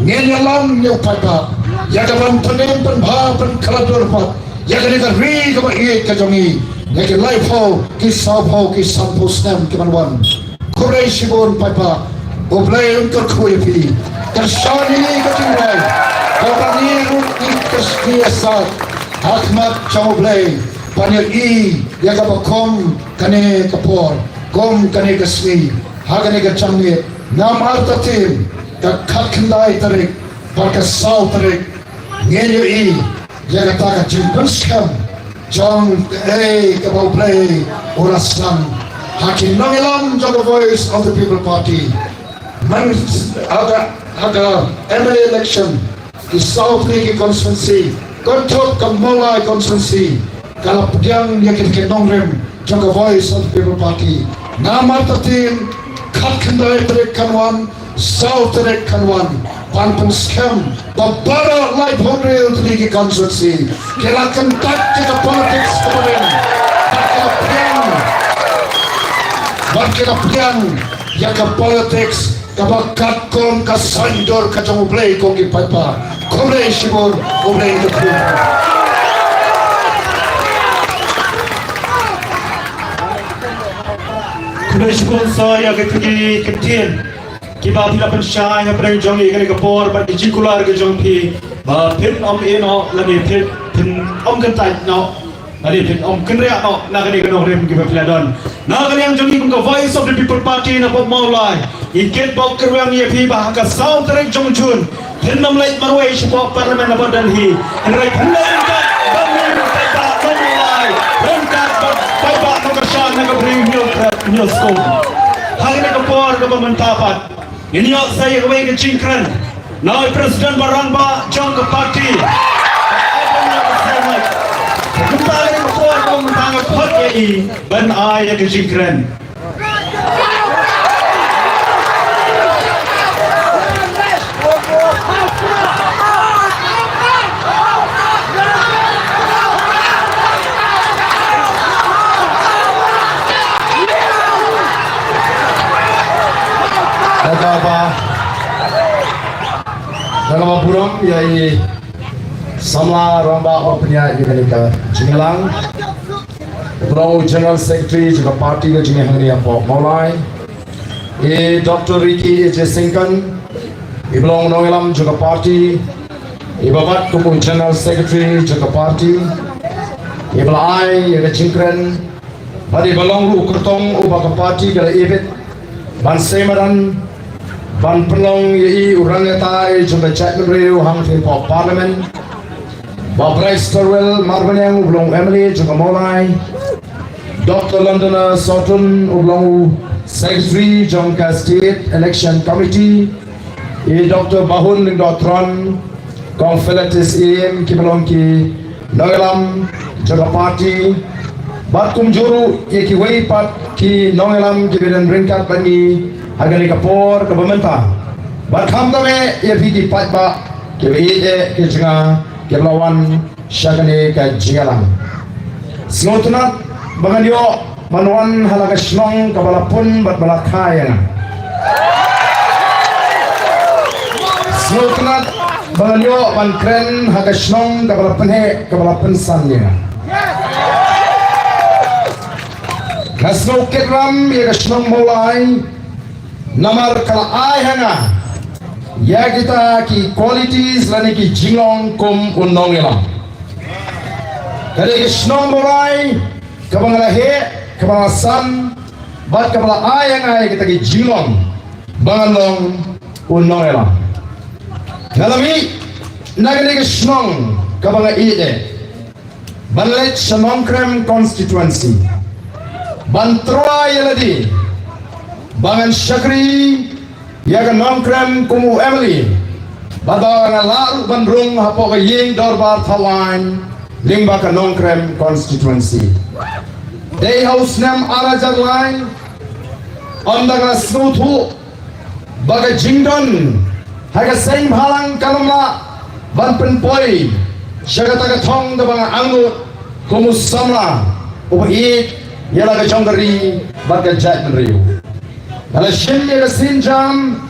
Ngin ïalam ïa u paidbah ïa ka ban pynim pynbha pynkhlad dur pat ïa kane ka ri kaba ïeit ka jong ngi, ïa ki laiphew, ki sawphew, ki sanphew snem ki ban wan. Khublei shibun paidbah. U Blei un kyrkhu ïa phi. Kyrshan ïa ka jingrai kaba ngi ruh ngi kyrshan ïa sa ha khmat jong U Blei ban ïohi ïa kaba kum kane ka por, kum kane ka sngi, ha kane ka janmiet. Ngam artatien, ka khatkhyndai tarik bad ka saw tarik ngin ïohi ïa kata ka jingpynskhem jong kaei kaba U Blei u la sdang. Ha ki nongïalam jong ka Voice of the People Party. Man ha ka, ha ka M L A election, ki saw tylli ki constituency, kynthup ka Mawlai constituency, ka la pdiang ïa ki, ki nongrim jong ka Voice of the People Party. Namar kata, khatkhyndai tarik kan wan, saw tarik kan wan, ban pynskhem ba baroh laiphew hynriew tylli ki constituency ki la kyntait ïa ka politics kaba rim, bad ki la pdiang, bad ki la pdiang ïa ka politics kaba katkum ka saiñdur ka jong U Blei, ko ki paidbah. Khublei shibun, U Blei un kyrkhu. Khublei shibun sa ïa ki kyntien kiba phi la pynshai hapdeng jong ngi ha kane ka por, bad ki jingkular ka jong phi ba phin ym ïehnoh lane phin, phin ym kyntait noh lane phin ym kynriah noh na kane ka nongrim kaba phi la don. Na ka liang jong ngi kum ka Voice of the People Party na pdeng Mawlai, ngi kit bok kyrweng ïa phi ba ha ka saw tarik jong June phin ym leit marwei shapoh Parliament na pdeng Delhi. Hynrei phin leit ryngkat bad ngi ryngkat bad Mawlai, ryngkat bad paidbah nongkyrshan na ka Bri Hynñiewtrep Hynñiewskum. Ha kane ka por kaba mynta pat, ngin ïoh sa ïa kawei ka jingkren na u President ba rangbah jong ka party. Kumta lei ka por kaba mynta nga khot ïa i ban ai ïa ka jingkren. Ka kaba, ka kaba burom ïa i samla rangbah ba pynïaid ïa kane ka jingïalang. Uba long u General Secretary jong ka party ka jong ngi hangne hapoh Mawlai, i Doctor Ricky A J Syngkon, iba long nongïalam jong ka party, iba bat kum u General Secretary jong ka party, iba la ai ïa ka jingkren, bad iba long ruh u kyrtong uba ka party ka la ibit ban sei madan ban pynlong ïa i u rangbah jong ka jaitbynriew hangtei hapoh Parliament, Bah Bryce Terwell Marbaniang, uba long u M L A jong ka Mawlai, Doctor Londoner Sohtun, uba long u Secretary jong ka State Election Committee, i Doctor Bahun Lyngdoh Tron, Kong Philetus Syiem, kiba long ki nongïalam jong ka party, bad kumjuh ruh ïa kiwei pat ki nongïalam kiba don ryngkat bad ngi ha kane ka por kaba mynta. Bad khamtam eh ïa phi ki paidbah kiba ïeit eh ki jong nga kiba la wan sha kane ka jingïalang. Sngewtynnat ba ngan ïoh ban wan ha la ka shnong kaba la pun bad ba la kha ïa nga. Sngewtynnat ba ngan ïoh ban kren ha ka shnong kaba la pynheh, kaba la pynsan ïa nga. Nga sngewkitram ïa ka shnong Mawlai namar ka la ai ha nga ïa kita ki qualities lane ki jinglong kum u nongïalam. Ka dei ka shnong Mawlai kaba nga la heh, kaba nga la san, bad kaba la ai ha nga ïa kita ki jinglong ba ngan long u nongïalam. Nga la mih na kane ka shnong kaba nga ïeit eh ban leit sha Nongkrem constituency, ban tyrwa ïa lade ba ngan shakri ïa ka Nongkrem kum u M L A, bad ba nga lah ruh ban rung hapoh ka ïing dorbar thaw aiñ lyngba ka Nongkrem constituency. Dei ha u snem ar hajar lai, ynda nga la sngewthuh ba ka jingdon ha ka seng bhalang kam lah ban pynpoi sha kata ka thong kaba nga angnud kum u samla uba ïeit ïa la ka jong ka ri bad ka jaitbynriew. Nga la shim ïa ka sienjam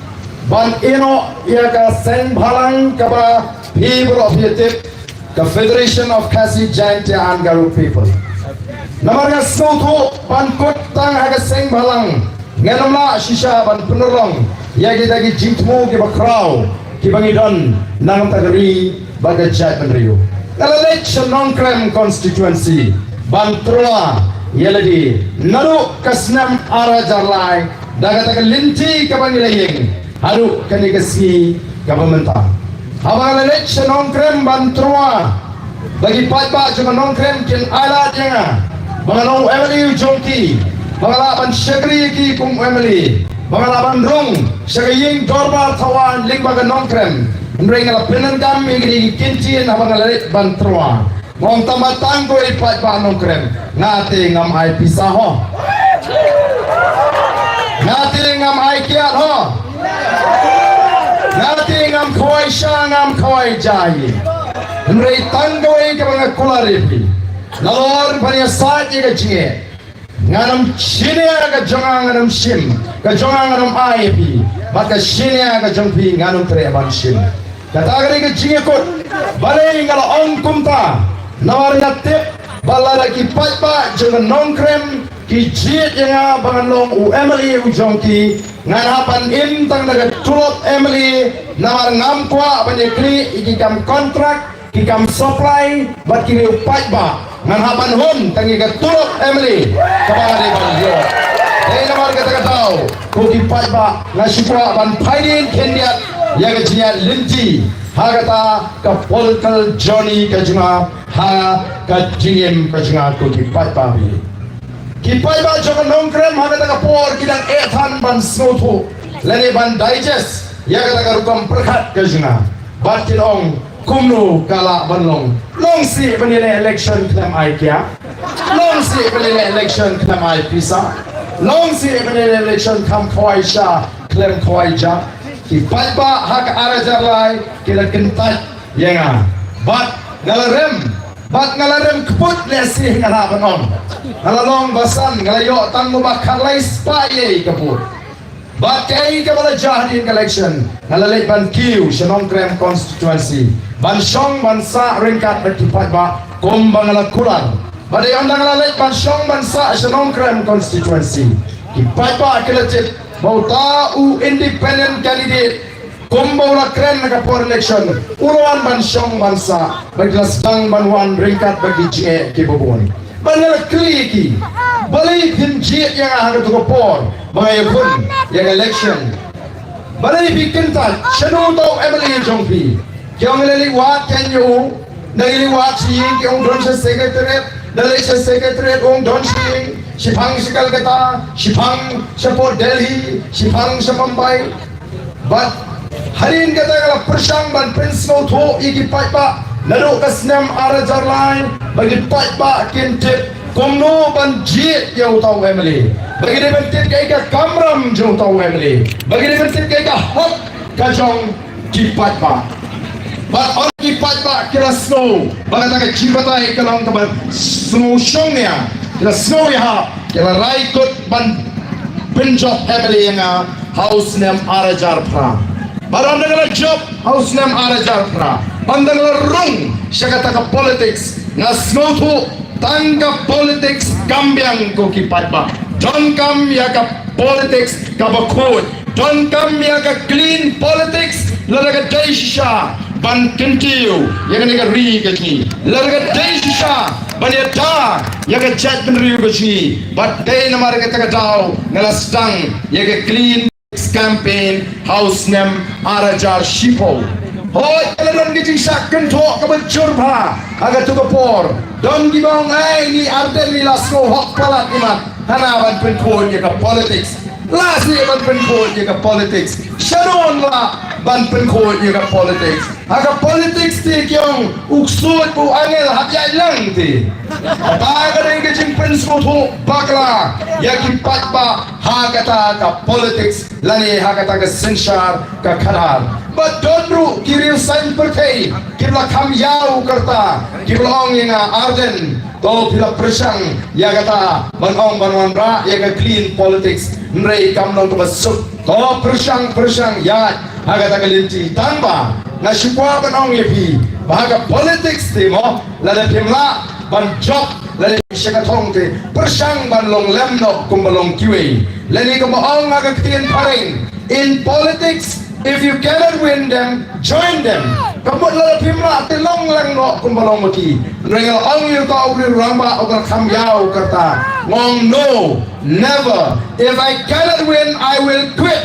ban ïehnoh ïa ka seng bhalang kaba phi baroh phi tip, ka Federation of Khasi Jaintia and Garo People. Namar nga sngewthuh ban kut tang ha ka seng bhalang, ngan ym lah shisha ban pynurlong ïa kita ki jingthmu kiba khraw kiba ngi don na ka bynta ka ri bad ka jaitbynriew. Nga la leit sha Nongkrem constituency ban tyrwa ïa lade naduh ka snem ar hajar lai, da kata ka lynti kaba ngi la ïeng, haduh kane ka sngi kaba mynta. Haba nga la leit sha Nongkrem ban tyrwa, ba ki paidbah jong ka Nongkrem kin ailad ïa nga ba ngan long u M L A u jong ki, ba nga lah ban shakri ïa ki kum u M L A, ba nga lah ban rung sha ka ïing dorbar thaw aiñ lyngba ka Nongkrem. Hynrei nga la pyndonkam ïa kine ki kyntien haba nga la leit ban tyrwa. Nga ong tang ba tang ko i paidbah Nongkrem, nga te ngam ai pisa ho, nga te ngam ai kiad ho, nga te ngam khawai sha, ngam khawai ja ïa. Hynrei tang kawei kaba nga kular ïa phi, nalor ban ïasaid ïa ka jingeh, ngan ym shim ïa ka jong nga, ngan ym shim, ka jong nga ngan ym ai ïa phi, bad ka shim ïa ka jong phi ngan ym treh ban shim. Kata ka dei ka jingïakut. Balei nga la ong kumta? Namar nga tip ba lada ki paidbah jong ka Nongkrem ki jied ïa nga ba ngan long u M L A u jong ki, ngan hap ban im tang da ka tulop M L A, namar ngam kwah ban ïakhleh ïa ki kam kontrak, ki kam supply bad ki riew paidbah. Ngan hap ban hun tang ïa ka tulop M L A kaba nga dei ban ïoh. Dei namar kata ka daw ko ki paidbah nga shu kwah ban pynpaw khyndiat ïa ka jingïaid lynti ha kata ka political journey ka jong nga, ha ka jingim ka jong nga ko ki paidbah. Ki paidbah jong ka Nongkrem ha kata ka por ki dang eh than ban sngewthuh lane ban digest ïa kata ka rukom pyrkhat ka jong nga. Bad kin ong kumno ka lah ban long? Long sih ban ïaleh election khlem ai kiad, long sih ban ïaleh election khlem ai pisa, long sih ban ïaleh election khlem khawai sha khlem khawai ja. Ki paidbah ha ka ar hajar lai ki la kyntait ïa nga. Bad nga la rem, bad nga la rem kput lehse nga lah ban ong. Nga la long basan, nga la ïoh tang mo ba khatlai spah ïa ka vote. Bad kaei kaba la jia hadien ka election, nga la leit ban kiew sha Nongkrem constituency ban shong ban sah ryngkat bad ki paidbah kumba nga la kular. Bad ïa ynda nga la leit ban shong ban sah sha Nongkrem constituency, ki paidbah ki la tip ba uta u independent candidate kumba u la kren ha ka por election u la wan ban shong ban sah bad ki la sdang ban wan ryngkat bad ki jingeh kiba bun. Bad nga la kylli ïa ki, balei phim jied ïa nga ha katu ka por ba nga ïakhun ïa ka election? Balei phi kyntait shano uta u M L A jong phi? Ki ong ngi la leit wad, ki ong ïa u, ngi la leit wad sha ïing, ki ong don sha secretariat, ngi la leit sha secretariat, ong don sha ïing, shiphang sha Kolkata, shiphang sha Port Delhi, shiphang sha Mumbai. Bad hadien kata nga la pyrshang ban pynsngewthuh ïa ki paidbah naduh ka snem ar hajar lai ba ki paidbah kin tip kumno ban jied ïa uta u M L A, ba ki dei ban tip kaei ka kamram jong uta u M L A, ba ki dei ban tip kaei ka hok ka jong ki paidbah. Bad ong ki paidbah ki la sngew ba kata ka jingbatai ka long kaba sngew shongnia, ki la sngew ïahap, ki la rai kut ban pynjop M L A ïa nga ha u snem ar hajar phra. Bad ynda nga la jop ha u snem ar hajar phra, ynda nga la rung sha kata ka politics, nga sngewthuh tang ka politics kam biang ko ki paidbah. Donkam ïa ka politics kaba khuid, donkam ïa ka clean politics lada ka dei shisha ban kyntiew ïa kane ka ri ka jong ngi, lada ka dei shisha ban ïada ïa ka jaitbynriew ka jong ngi. Bad dei namar kata ka daw nga la sdang ïa ka clean campaign ha u snem ar hajar shiphew. Hooid, ka la don ka jingshah kynthoh kaba jur bha ha katu ka por. Don kiba ong, ai, ngi Ardent ngi la sngew hok palat, i mat, hana ban pynkhuid ïa ka politics. Lah seh ban pynkhuid ïa ka politics. Shano lah ban pynkhuid ïa ka politics? Ha ka politics te ki ong u ksuid u angel hap ïaid lang te. Kata ka dei ka jingpynsngewthuh bakla ïa ki paidbah ha kata ka politics lane ha kata ka synshar ka khadar. Bad don ruh ki riewsaiñ pyrthei kiba la kham ïaw ka rta, kiba la ong ïa nga, Ardent, to phi la pyrshang ïa kata ban ong ban wanrah ïa ka clean politics, hynrei kam long kaba suk. To pyrshang, pyrshang ïaid ha kata ka lynti. Tang ba nga shu kwah ban ong ïa phi ba ha ka politics te mo, lada phim lah ban jop lada sha ka thong te, pyrshang ban long lem noh kumba long kiwei. Lane kumba ong ha ka ktien phareng, in politics, if you cannot win them, join them. Ka mut lada phim lah te long lang noh kumba long ma ki. Hynrei nga la ong ïa uta u riew rangbah uba la kham ïaw ka rta, nga ong no, never. If I cannot win, I will quit.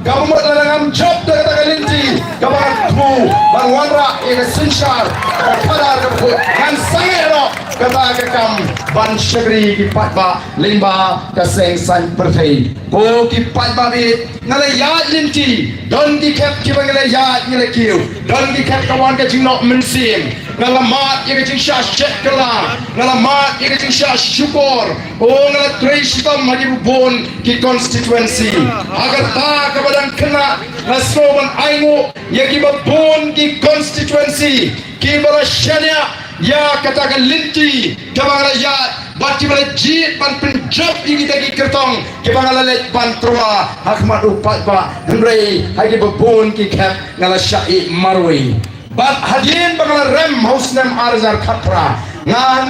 Kaba mut lada ngam jop da kata ka lynti kaba ngan thmu ban wanrah ïa ka synshar ka khadar kaba khuid, ngan sangeh noh kata ka kam ban shakri ki paidbah lyngba ka seng saiñ pyrthei. Ko ki paidbah baieit, nga la ïaid lynti, don ki khep kiba nga la ïaid nga la kiew, don ki khep ka wan ka jingnoh mynsiem. Nga la mad ïa ka jingshah shet kylla, nga la mad ïa ka jingshah shukor. O, nga la trei shitom ha kiba bun ki constituency. Ha kata kaba dang khynnah nga sngew ban ainguh ïa kiba bun ki constituency kiba la shaniah ïa kata ka lynti kaba nga la ïaid bad kiba la jied ban pynjop ïa kita ki kyrtong kiba nga la leit ban tyrwa ha khmat u paidbah. Hynrei ha kiba bun ki khep nga la shah ïeh marwei. Bad hadien ba nga la rem ha u snem ar hajar khatphra, ngan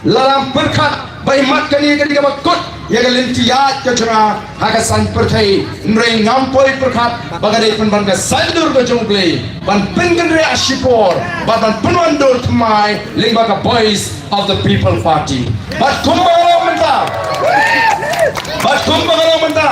la lam pyrkhat ba imat kane ka dei kaba kut ïa ka lynti ïaid ka jong nga ha ka saiñ pyrthei. Hynrei ngam poi pyrkhat ba ka dei pynban ka saiñdur ka jong U Blei ban pynkynriah shipor bad ban pynwandur thymmai lyngba ka Voice of the People Party. Bad kumba nga long mynta, bad kumba nga long mynta,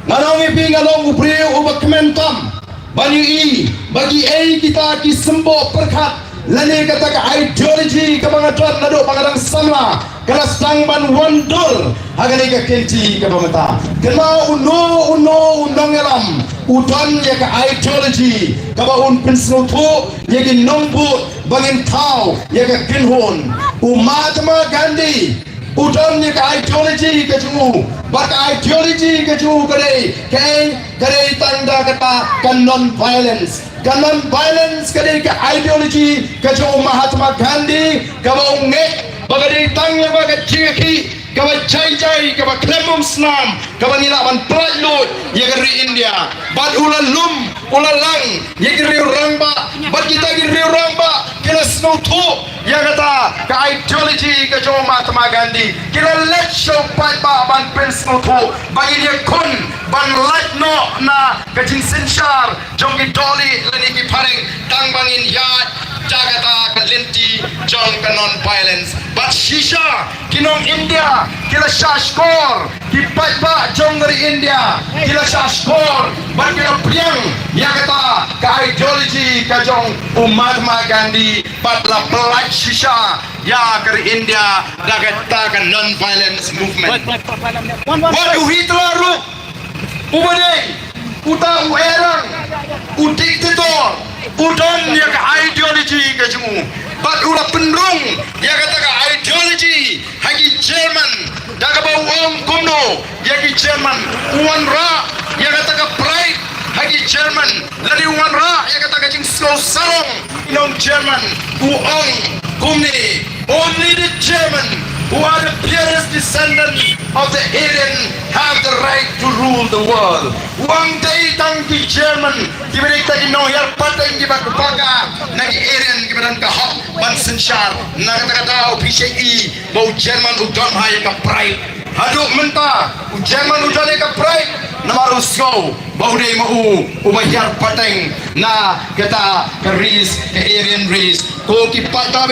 nga long ïa phi, nga long u briew uba kmen tam ban ïohi ba kiei kita ki symboh pyrkhat lane kata ka ideology kaba nga don naduh ba nga dang samla ka la sdang ban wandur ha kane ka kynti kaba mynta. Kynmaw, uno uno u nongïalam u don ïa ka ideology kaba un pynsngewthuh ïa ki nongbud ba ngin thaw ïa ka kynhun. U Mahatma Gandhi u don ïa ka ideology ka jong u, bad ka ideology ka jong u ka dei kaei? Ka dei tang da kata ka non-violence. Ka non-violence ka dei ka ideology ka jong u Mahatma Gandhi kaba u ngeit ba ka dei tang lyngba ka jingïakhih kaba jai jai, kaba khlem bun snam, kaba ngi lah ban pyllait luid ïa ka ri India. Bad u la lum, u la lang ïa ki riew rangbah, bad kita ki riew rangbah ki la sngewthuh ïa kata ka ideology ka jong u Mahatma Gandhi. Ki la leit sha u paidbah ban pynsngewthuh ba ngin ïakhun ban lait noh na ka jingsynshar jong ki dohlieh lane ki phareng tang ba ngin ïaid da kata ka lynti jong ka non-violence. Bad shisha ki nong India ki la shah shkor, ki paidbah jong ka ri India ki la shah shkor bad ki la pdiang ïa kata ka ideology ka jong u Mahatma Gandhi bad la pyllait shisha ïa ka ri India da kata ka non-violence movement. Bad u Hitler ruh, uba dei uta u erang, u dictator, u don ïa ka ideology ka jong u bad u la pynrung ïa kata ka ideology ha ki German, da kaba u ong kumno ïa ki German? U wanrah ïa kata ka pride ha ki German, lane u wanrah ïa kata ka jingsngew sarong ki nong German. U ong kumne: "Only the German, who are the purest descendants of the Aryan, have the right to rule the world." U ong dei tang ki German kiba dei tang ki nonghiar pateng kiba kpa ka na ki Aryan kiba don ka hok ban synshar. Na kata ka daw phi sa ïohi ba u German u don ha ïa ka pride. Haduh mynta u German u don ïa ka pride namar u sngew ba u dei ma u uba hiar pateng na kata ka race, ka Aryan race. Ko ki paidbah,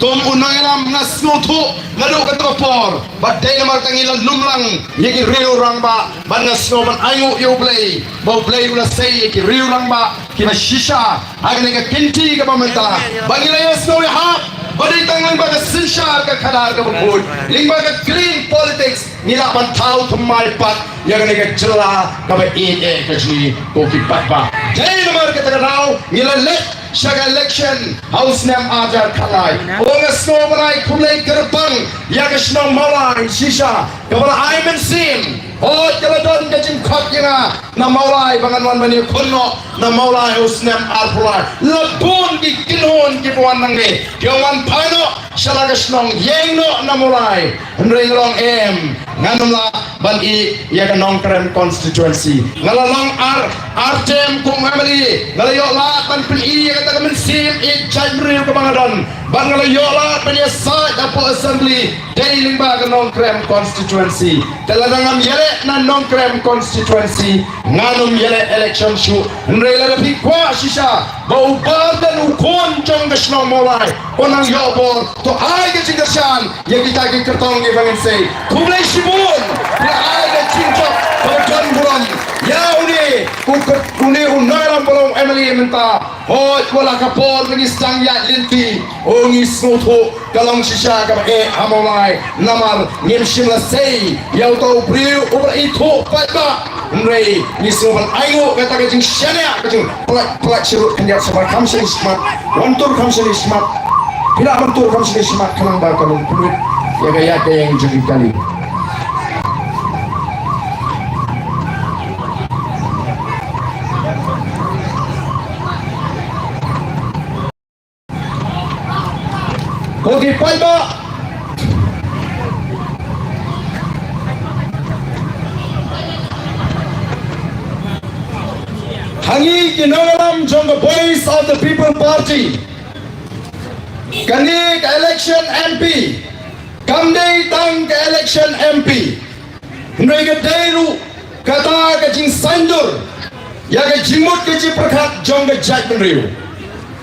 kum u nongïalam nga sngewthuh naduh kata ka por ba dei namar ka ngi la lum lang ïa ki riew rangbah, bad nga sngew ban ainguh ïa U Blei ba U Blei u la sei ïa ki riew rangbah kiba shisha ha kane ka kynti kaba mynta ba ngi la ïasngew ïahap ba dei tang lyngba ka synshar ka khadar kaba khuid, lyngba ka clean politics, ngi lah ban thaw thymmai pat ïa kane ka jylla kaba ïeit eh ka jong ngi. Ko ki paidbah, dei namar kata ka daw ngi la leit sha ka election ha u snem ar hajar khatlai. Nga sngew ban ai khublei kyrpang ïa ka shnong Mawlai shisha kaba la ai mynsiem. Hooid, ka la don ka jingkhot ïa nga na Mawlai ba ngan wan ban ïakhun noh na Mawlai ha u snem arphew lai. La bun ki kynhun kiba wan nangne, ki wan phai noh sha la ka shnong, ïeng noh na Mawlai. Hynrei nga ong em, ngan ym lah ban ïeh ïa ka Nongkrem constituency. Nga la long ar, ar term kum MLA, nga la ïoh lad ban pyni ïa kata ka mynsiem ïeit jaitbynriew kaba nga don. Bad nga la ïoh lad ban ïasaid hapoh assembly dei lyngba ka Nongkrem constituency. Te lada ngam ïaleh na Nongkrem constituency, ngan ym ïaleh election shuh. Hynrei lada phi kwah shisha ba u Bah Ardent, u khun jong ka shnong Mawlai, un nang ïoh bor, to ai ka jingkyrshan ïa kita ki kyrtong kiba ngin sei. Khublei shibun. Phi la ai ka jingjop Ka don burom ïa une u, une u nongïalam ba long M L A mynta. Hooid, wat la ka por ba ngi sdang ïaid lynti, oh ngi sngewthuh ka long shisha kaba eh ha Mawlai. Namar ngim shym la sei ïa uta u briew uba la ithuh paidbah. Hynrei ngi sngewbha ban ainguh kata ka jingshaniah, ka jingpynlait pynlait sharud khyndiat shabar. Kham shaniah shakhmat, wan tur kham shaniah shakhmat. Phi lah ban tur kham shaniah shakhmat khnang ba kan ym pynwit ïa ka ïaid ka ïeng jong ki kali. Ko ki paidbah, ha ngi ki nongïalam jong ka Voice of the People Party, kane ka election M P kam dei tang ka election M P. Hynrei ka dei ruh kata ka jingsaiñdur ïa ka jingmut ka jingpyrkhat jong ka jaitbynriew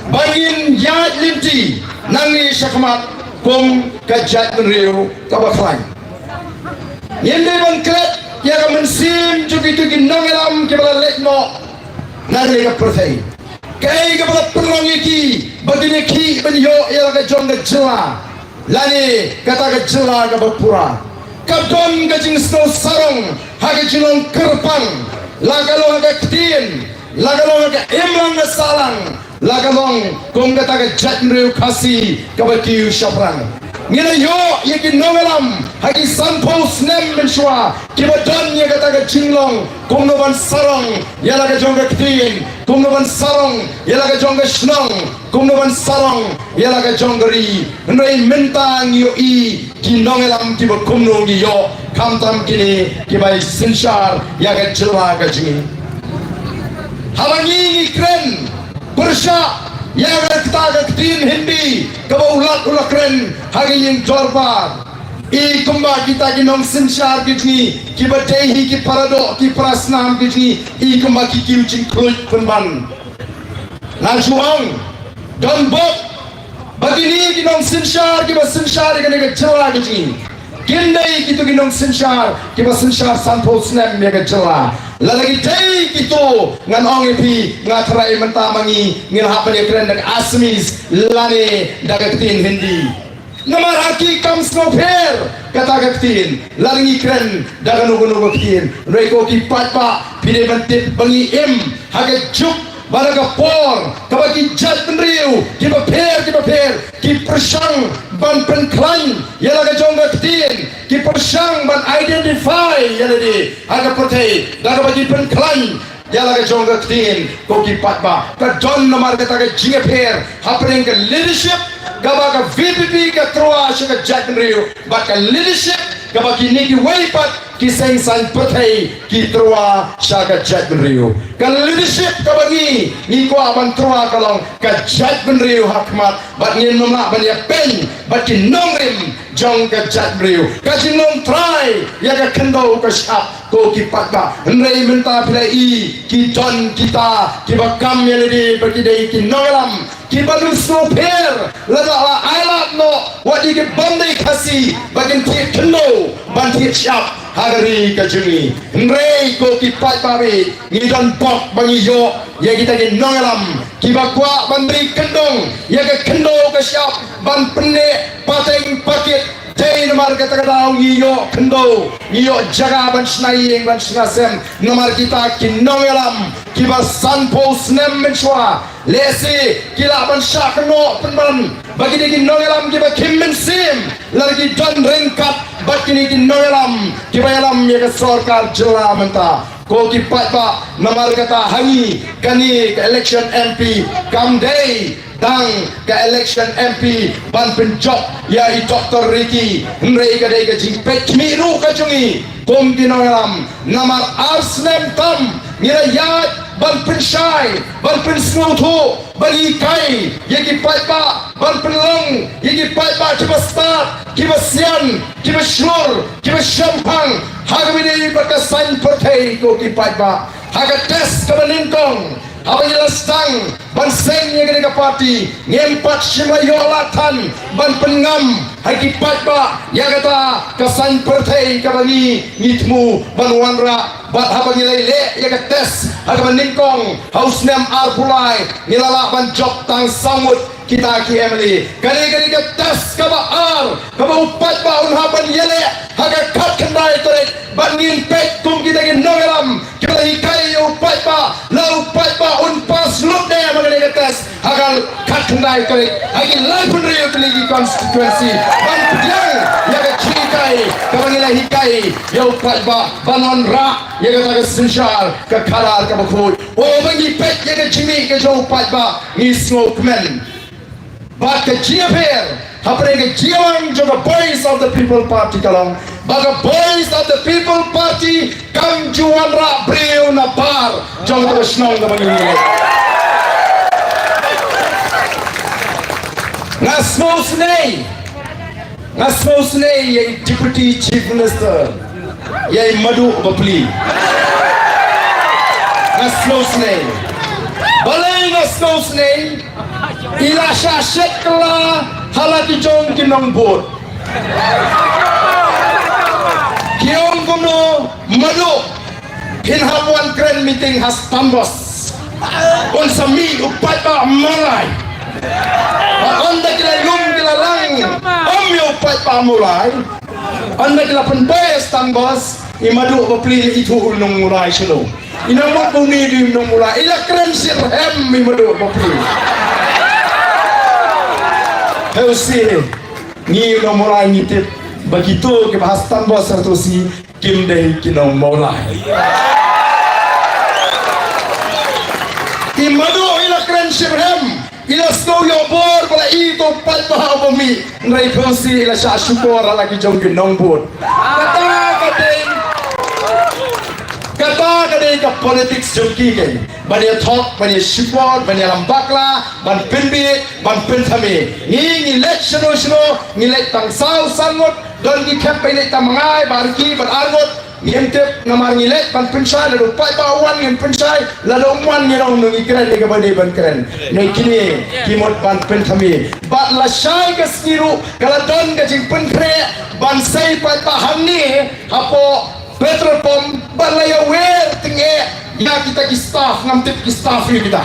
ba ngin ïaid lynti nangne shakhmat kum ka jaitbynriew kaba khlaiñ. Ngin dei ban klet ïa ka mynsiem jong kito ki nongïalam kiba la leit noh na kane ka pyrthei. Kaei kaba la pynlong ïa ki ba kin ïakhih ban ïoh ïa la ka jong ka jylla lane kata ka jylla kaba pura? Ka don ka jingsngew sarong ha ka jinglong kyrpang, la ka long ha ka ktien, la ka long ha ka imlang ka sahlang, la ka long kum kata ka jaitbynriew Khasi kaba kiew shaphrang. Ngi la ïoh ïa ki nongïalam ha ki sanphew snem mynshuwa kiba don ïa kata ka jinglong kumno ban sarong ïa la ka jong ka ktien, kumno ban sarong ïa la ka jong ka shnong, kumno ban sarong ïa la ka jong ka ri. Hynrei mynta ngi ïohi ki nongïalam kiba kumno ngi ïoh, khamtam kine kiba synshar ïa ka jylla ka jong ngi. Haba ngi ngi kren pyrshah ïa kata ka ktien Hindi kaba u Lat u la kren ha ka ïing dorbar, i kumba kita ki nongsynshar ki jong ngi kiba dei hi ki paradoh ki parasnam ki jong ngi, i kumba ki kiew jingkhluit pynban. Nga ju ong, don bok ba kine ki nongsynshar kiba synshar ïa kane ka jylla ka jong ngi kin dei kito ki nongsynshar kiba synshar sanphew snem ïa ka jylla. Lada ki dei kito, ngan ong ïa phi, nga tharai mynta ma ngi ngin hap ban ïakren da ka Assamese lane da ka ktien Hindi. Namar ha ki kam sngewpher kata ka ktien, lada ngi kren da kano kano ka ktien. Hynrei ko ki paidbah, phi dei ban tip ba ngi im ha ka juk bad ha ka por kaba ki jaitbynriew kiba pher kiba pher ki pyrshang ban pynkhlaiñ ïa la ka jong ka ktien, ki pyrshang ban identify ïa lade ha ka pyrthei da kaba ki pynkhlaiñ ïa la ka jong ka ktien. Ko ki paidbah, ka don namar kata ka jingïapher hapdeng ka leadership kaba ka V P P ka tyrwa sha ka jaitbynriew bad ka leadership kaba kine kiwei pat ki seng saiñ pyrthei ki tyrwa sha ka jaitbynriew. Ka leadership kaba ngi ngi kwah ban tyrwa ka long ka jaitbynriew ha khmat bad ngin ym lah ban ïapeiñ bad ki nongrim jong ka jaitbynriew. Ka jinglong trai ïa ka khyndew ka shyiap, ko ki paidbah. Hynrei mynta phi la i ki don kita kiba kam ïa lade ba ki dei ki nongïalam kiba ym sngewpher lada la ailad noh wat ïa ki bym dei Khasi ba kin thied khyndew ban thied shyiap ha ka ri ka jong ngi. Hynrei ko ki paidbah, ngi don bok ba ngi ïoh ïa kita ki nongïalam kiba kwah ban ri kyndong ïa ka khyndew ka shyiap ban pynneh pateng pakit. Dei namar kata ka daw ngi ïoh khyndew, ngi ïoh jaka ban shna ïing ban shna sem namar kita ki nongïalam kiba sanphew snem mynshuwa. Lehse ki lah ban shah kynnoh pynban ba ki dei ki nongïalam kiba khim mynsiem, lada ki don ryngkat bad kine ki nongïalam kiba ïalam ïa ka sorkar jylla mynta. Ko ki paidbah, namar kata ha ngi kane ka election M P kam dei tang ka election M P ban pynjop ïa i Doctor Ricky, hynrei ka dei ka jingpeit khmih ruh ka jong ngi kum ki nongïalam. Namar ar snem tam ngi la ïaid ban pynshai, ban pynsngewthuh, ban hikai ïa ki paidbah, ban pynlong ïa ki paidbah kiba stad, kiba sian, kiba shlur, kiba shemphang ha kaba ïadei bad ka saiñ pyrthei, ko ki paidbah. Ha ka test kaba nyngkong, Haba ngi la sdang ban seng ïa kane ka party, ngim pat shym la ïoh lad than ban pynngam ha ki paidbah ïa kata ka saiñ pyrthei kaba ngi, ngi thmu ban wanrah. Bad haba ngi la leh ïa ka test ha kaba nyngkong ha u snem arphew lai, ngi la lah ban jop tang saw ngut kita ki M L A. Kane, kane ka test kaba ar, kaba u paidbah un hap ban ïaleh ha ka khatkhyndai tarik. Bad ngin peit kum kita ki nongïalam kiba la hikai ïa u paidbah, la u paidbah un pass lut ne em ha kane ka test ha ka khatkhyndai tarik ha ki laiphew hynriew tylli ki constituency. Ban pdiang ïa ka jinghikai kaba ngi la hikai ïa u paidbah, ban wanrah ïa kata ka synshar ka khadar kaba khuid. Haba ngi peit ïa ka jingmih ka jong u paidbah, ngi sngewkmen. Bad ka jingïapher hapdeng ka jingïalang jong ka Voice of the People Party ka long ba ka Voice of the People Party kam ju wanrah briew na bar jong ka shnong kaba ngi ïaleh. Nga sngewsynei, nga sngewsynei ïa i Deputy Chief Minister, ïa i Madu Bapli. Nga sngewsynei. Balei nga sngewsynei? I la shah shet kylla ha la ki jong ki nongbud. Ki ong kumno, Madu, phin hap wan kren meeting ha Stanbos. Un sa mih u paidbah Mawlai. Bad ynda ki la lum ki la lang, ym ïa u paidbah Mawlai. Ynda ki la pynbeit ha Stanbos, i Madu Bapli i ithuh u nong Mawlai shuh. I nang mut ba une u dei u nong Mawlai, i la kren shitrhem i Madu Bapli. Heusi, ngi u nong Mawlai ngi tip ba kito kiba ha Stanbos, Sir Tusi, kim dei ki nong Mawlai. I Madu i la kren shitrhem, i la sngew ïoh bor ba la i to paidbah uba mih. Hynrei Heusi i la shah shukor ha la ki jong ki nongbud. Kata ka dei, kata ka dei ka politics jong ki, keiñ. Ban ïa thok, ban ïa shukor, ban ïalam bakla, ban pynbeit, ban pynthame. Ngi, ngi leit shano shano, ngi leit tang saw san ngut, don ki khep ba ïaleit tang ma ngi, ba ar ki, ba ar ngut. Ngim tip, namar ngi leit ban pynshai, lada u paidbah u wan ngin pynshai, lada um wan ngin ong ngi kren ïa kaba dei ban kren. Ne kine ki mut ban pynthame. Bad lashai ka sngi ruh ka la don ka jingpynkhreh ban sei paidbah hangne hapoh petrol pump, bad la ïawer tyngeh ïa kita ki staff, ngam tip ki staff ïa kita.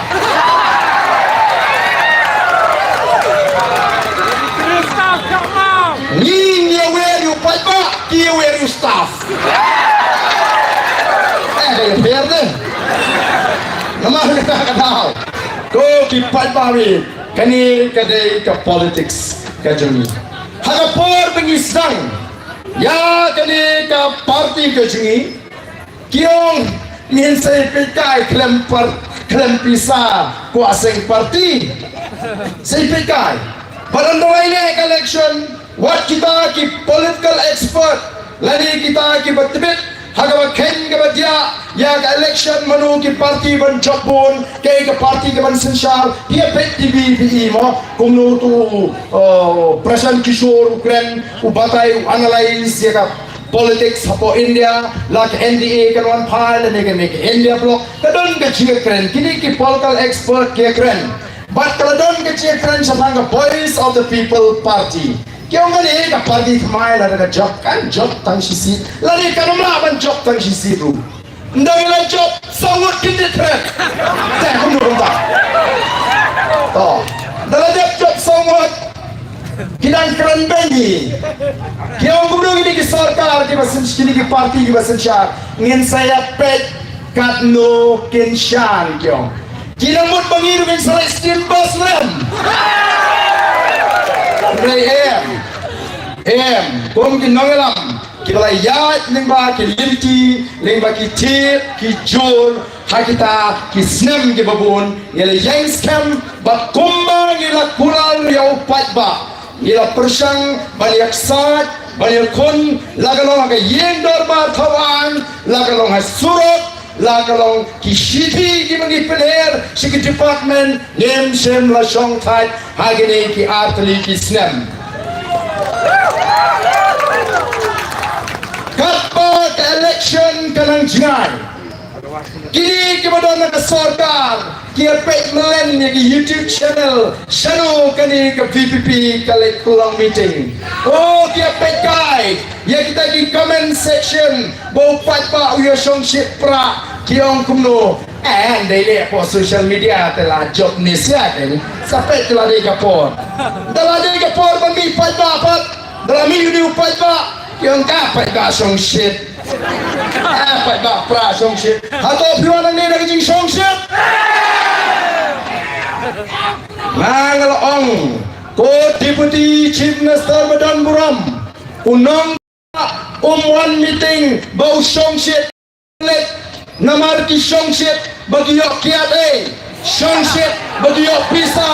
Ngi, ngi ïawer ïa u paidbah, ki ïawer ïa u staff. Eh, ka ïapher de. Namar kata ka daw, ko ki paidbah, kane ka dei ka politics ka jong ngi. Ha ka por ba ngi sdang ïa kane ka party ka jong ngi, ki ong ngin sa ïa peit kai khlem par, khlem pisa kwah seng party. Sa ïa peit kai. Bad ynda la ïaleh ka election, wat kita ki political expert lane kita kiba tbit ha kaba kheiñ kaba diah ïa ka election, mano ki party ban jop bun, kaei ka party kaban synshar, phi ïa peit T V phi i mo kumno uto u, uh, Prashant Kishore u kren, u batai, u analyse ïa ka politics hapoh India, la ka N D A kan wan phai lane kane ka India Bloc, ka don ka jingkren, kine ki political expert ki kren. Bad ka la don ka jingkren shaphang ka Voice of the People Party. Ki ong kane ka party thymmai lada ka jop kan jop tang shi seat, lane kan ym lah ban jop tang shi seat ruh. Ynda ngi la jop saw ngut kin dei threat. Te kumno kumta. To. Ynda la dep jop saw ngut, ki dang kren beiñ hi. Ki ong kumno kine ki sorkar kiba syn, kine ki party kiba synshar, ngin sa ïa peit katno kin shah, ki ong. Ki nang mut ba ngi ruh ngin sa leit skim bas lem. Hynrei em, em, kum ki nongïalam kiba la ïaid lyngba ki lynti, lyngba ki thied ki jur ha kita ki snem kiba bun, ngi la ïeng skhem bad kumba ngi la kular ïa u paidbah, ngi la pyrshang ban ïaksaid, ban ïakhun, la ka long ha ka ïing dorbar thawaiñ, la ka long ha surok, la ka long ki shithi kiba ngi pynher sha ki department, ngim shym la shong thait ha kine ki ar tylli ki snem. Katba ka election ka nang jngai, kine kiba don ha ka sorkar Ki ïa peit mlien ïa ki YouTube channel, shano kane ka VPP ka leit long meeting. Oh, ki ïa peit kai ïa kita ki comment section, ba u paidbah u ïa shongshit pra, ki ong kumno. Eh, dei leh hapoh social media te la jop ne sia te. Sa peit te la dei ka por. Da la dei ka por ban mih paidbah pat. Da la mih uni u paidbah, ki ong ka paidbah shongshit. Eh, paidbah pra shongshit. Hato phi wan nangne da ka jingshongshit? Nga nga la ong, ko Deputy Chief Minister ba don burom, u nong um wan meeting ba u shongshit. Namar ki shongshit ba ki ïoh kiad ei, shongshit ba ki ïoh pisa,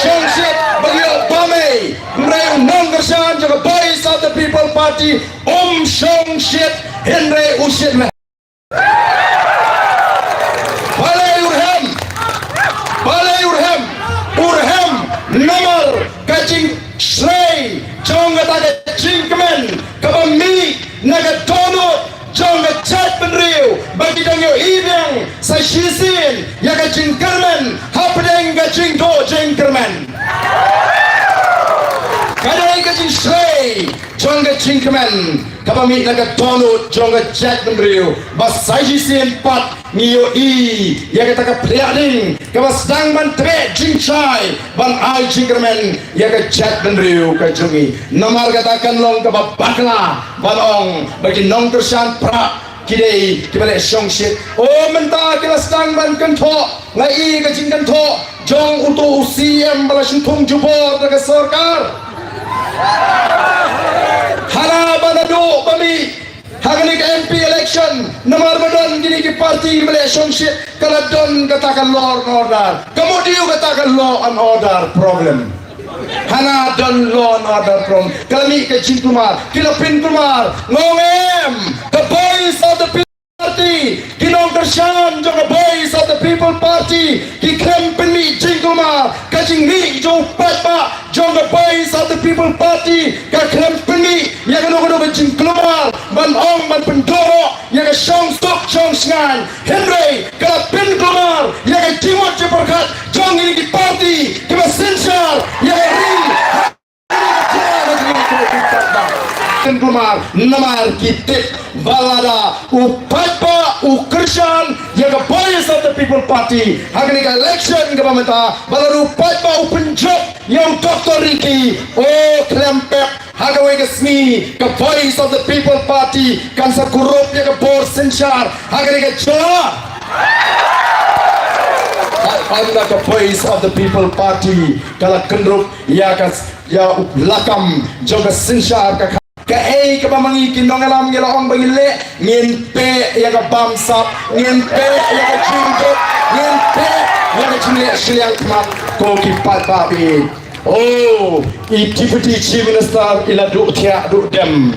shongshit ba ki ïoh bam ei. Hynrei u nongkyrshan jong ka Voice of the People Party um shongshit, hynrei u shit me. Balei u rhem? Balei u rhem? U rhem namar ka jingshlei jong kata ka jingkmen kaba mih na ka dohnud jong ka jaitbynriew ba ki dang ïohi biang sa shisien ïa ka jingkyrmen hapdeng ka jingduh jingkyrmen. Ka dei ka jingshlei jong ka jingkmen kaba mih na ka dohnud jong ka jaitbynriew ba sa shisien pat ngi ïohi ïa kata ka phriah ding kaba sdang ban treh jingshai ban ai jingkyrmen ïa ka jaitbynriew ka jong ngi. Namar kata kan long kaba bakla ban ong ba ki nongkyrshan pra ki dei kiba leh shongshit. O mynta ki la sdang ban kynthoh, nga i ka jingkynthoh jong uto u CM ba la shynthung jubor da ka sorkar. Hana ba naduh ba mih ha kane ka MP election, namar ba don kine ki party kiba leh shongshit, ka la don kata ka law and order. Ka mut aïu kata ka law and order problem? Hana don law and order problem. Ka la mih ka jingkulmar, ki la pynkulmar. Nga ong em, ka Voice of the People Party, ki nongkyrshan jong ka Voice of the People Party ki khlem pynmih jingkulmar. Ka jingmih jong u paidbah jong ka Voice of the People Party ka khlem pynmih ïa kano kano ka jingkulmar ban ong ban pynduh ïa ka shongsuk shongshngaiñ. Hynrei ka la pynkulmar ïa ka jingmut jingpyrkhat jong kine ki party kiba synshar ïa ka ri. Kan kulmar namar ki tip ba lada u paidbah u kyrshan ïa ka Voice of the People Party ha kane ka election kaba mynta, ba lada u paidbah u pynjop ïa u Doctor Ricky, o khlem pep, ha kawei ka sngi ka Voice of the People Party kan sa kurup ïa ka bor synshar ha kane ka jylla. Ynda ka Voice of the People Party ka la kynrup ïa ka, ïa u lakam jong ka synshar ka, kaei kaba ma ngi ki nongïalam ngi la ong ba ngin leh? Ngin peh ïa ka bamsap, ngin peh ïa ka jingduk, ngin peh ïa ka jingleh shiliang khmat, ko ki paidbah. Oh, i Deputy Chief Minister i la duh thiah duh dem.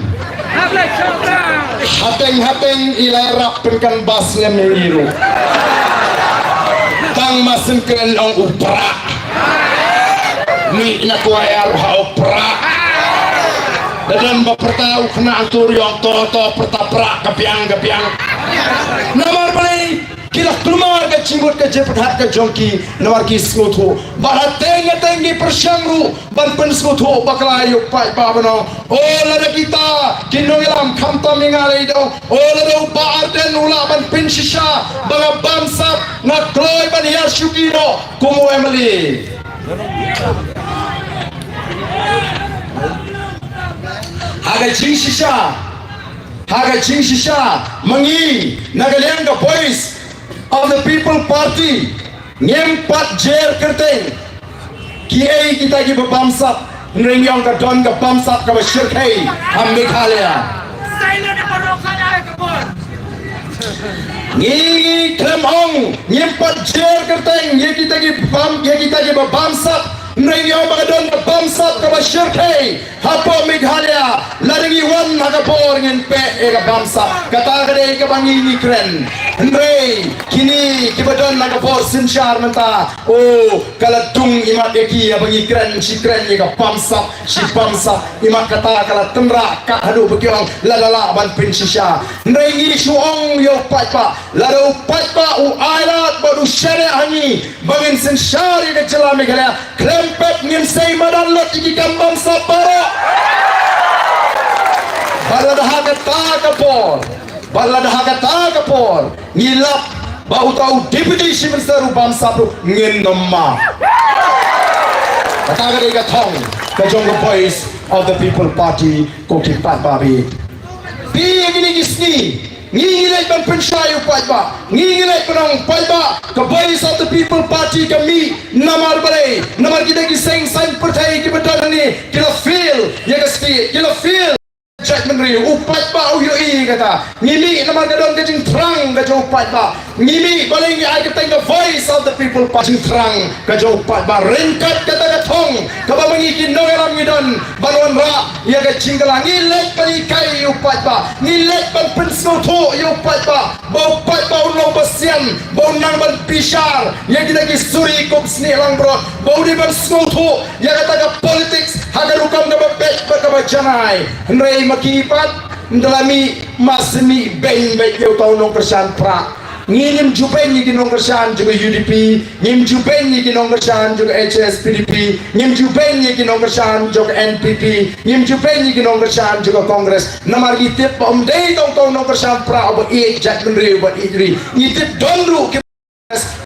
Hapeng hapeng i la rap pynkan bas lem i ruh. Tang ma syn kren ong u prah. Ni na kwai ar ha u prah. Da don ba pyrta u khynnah tur ïong to to pyrta prah ka biang ka biang. Namar balei? Ki la kulmar ka jingmut ka jingpyrkhat ka jong ki namar ki sngewthuh. Bad hateng hateng ki pyrshang ruh ban pynsngewthuh bakla ïa u paidbah ban ong, o lada kita ki nongïalam khamtam ïa nga lei dong, o lada u Bah Ardent u lah ban pynshisha ba nga bamsap, nga kloi ban hiar shuki noh kum u MLA. Ha ka jingshisha, ha ka jingshisha ma ngi na ka liang ka Voice of the People Party ngim pat jer kyrteng kiei kita kiba bamsap, hynrei ngi ong ka don ka bamsap kaba shyrkhei ha Meghalaya. Ngi, ngi khlem ong, ngim pat jer kyrteng ïa kita ki bam, ïa kita kiba bamsap, Hynrei ngi ong ba ka don ka bamsap kaba shyrkhei hapoh Meghalaya. Lada ngi wan ha ka bor ngin peit ïa ka bamsap. Kata ka dei kaba ngi ngi kren. Hynrei kine kiba don ha ka bor synshar mynta, oh, ka la dung imat ïa ki, ïa ba ngi kren, shi kren ïa ka bamsap, shi bamsap. Imat kata ka la tynrah kat haduh ba ki ong lada lah ban pynshisha. Hynrei ngi shu ong ïa u paidbah, lada u paidbah u ailad bad u shaniah ha ngi ba ngin synshar ïa ka jylla Meghalaya, khlem pep ngin sei madan lut ïa ki kam bamsap baroh. Bad lada ha kata ka por, bad lada ha kata ka por ngi lap ba uta u Deputy Chief Minister u bamsap ruh, ngin nym map. Kata ka dei ka thong ka jong ka Voice of the People Party, ko ki paidbah baieit. Phi, ïa kine ki sngi ngi ngi leit ban pynshai ïa u paidbah. Ngi ngi leit ban ong, paidbah, ka Voice of the People Party ka mih namar balei? Namar kita ki seng saiñ pyrthei kiba don hangne ki la fail ïa ka state, ki la fail jaitbynriew. U paidbah u ïohi ïa kata. Ngi mih namar ka don ka jingthrang ka jong u paidbah. Ngi mih balei? Ngi ai kyrteng ka Voice of the People Party. Jingthrang ka jong u paidbah. Ryngkat kata ka thong kaba ma ngi ki nongïalam ngi don ban wanrah ïa ka jingkylla. Ngi leit ban hikai ïa u paidbah, ngi leit ban pynsngewthuh ïa u paidbah, ba u paidbah un long basian, ba un nang ban bishar ïa kita ki suri kum snieh langbrot, ba u dei ban sngewthuh ïa kata ka politics ha ka rukom kaba beit bad kaba janai. Hynrei ma ki pat, ynda la mih, ma shu mih beiñ beit ïa uta u nongkyrshan prah. Ngi ngim ju beiñ ïa ki nongkyrshan jong ka U D P, ngim ju beiñ ïa ki nongkyrshan jong ka H S P D P, ngim ju beiñ ïa ki nongkyrshan jong ka N P P, ngim ju beiñ ïa ki nongkyrshan jong ka Congress. Namar ngi tip ba ym dei tang tang nongkyrshan prah ba ïeit jaitbynriew bad ïeit ri. Ngi tip don ruh ki,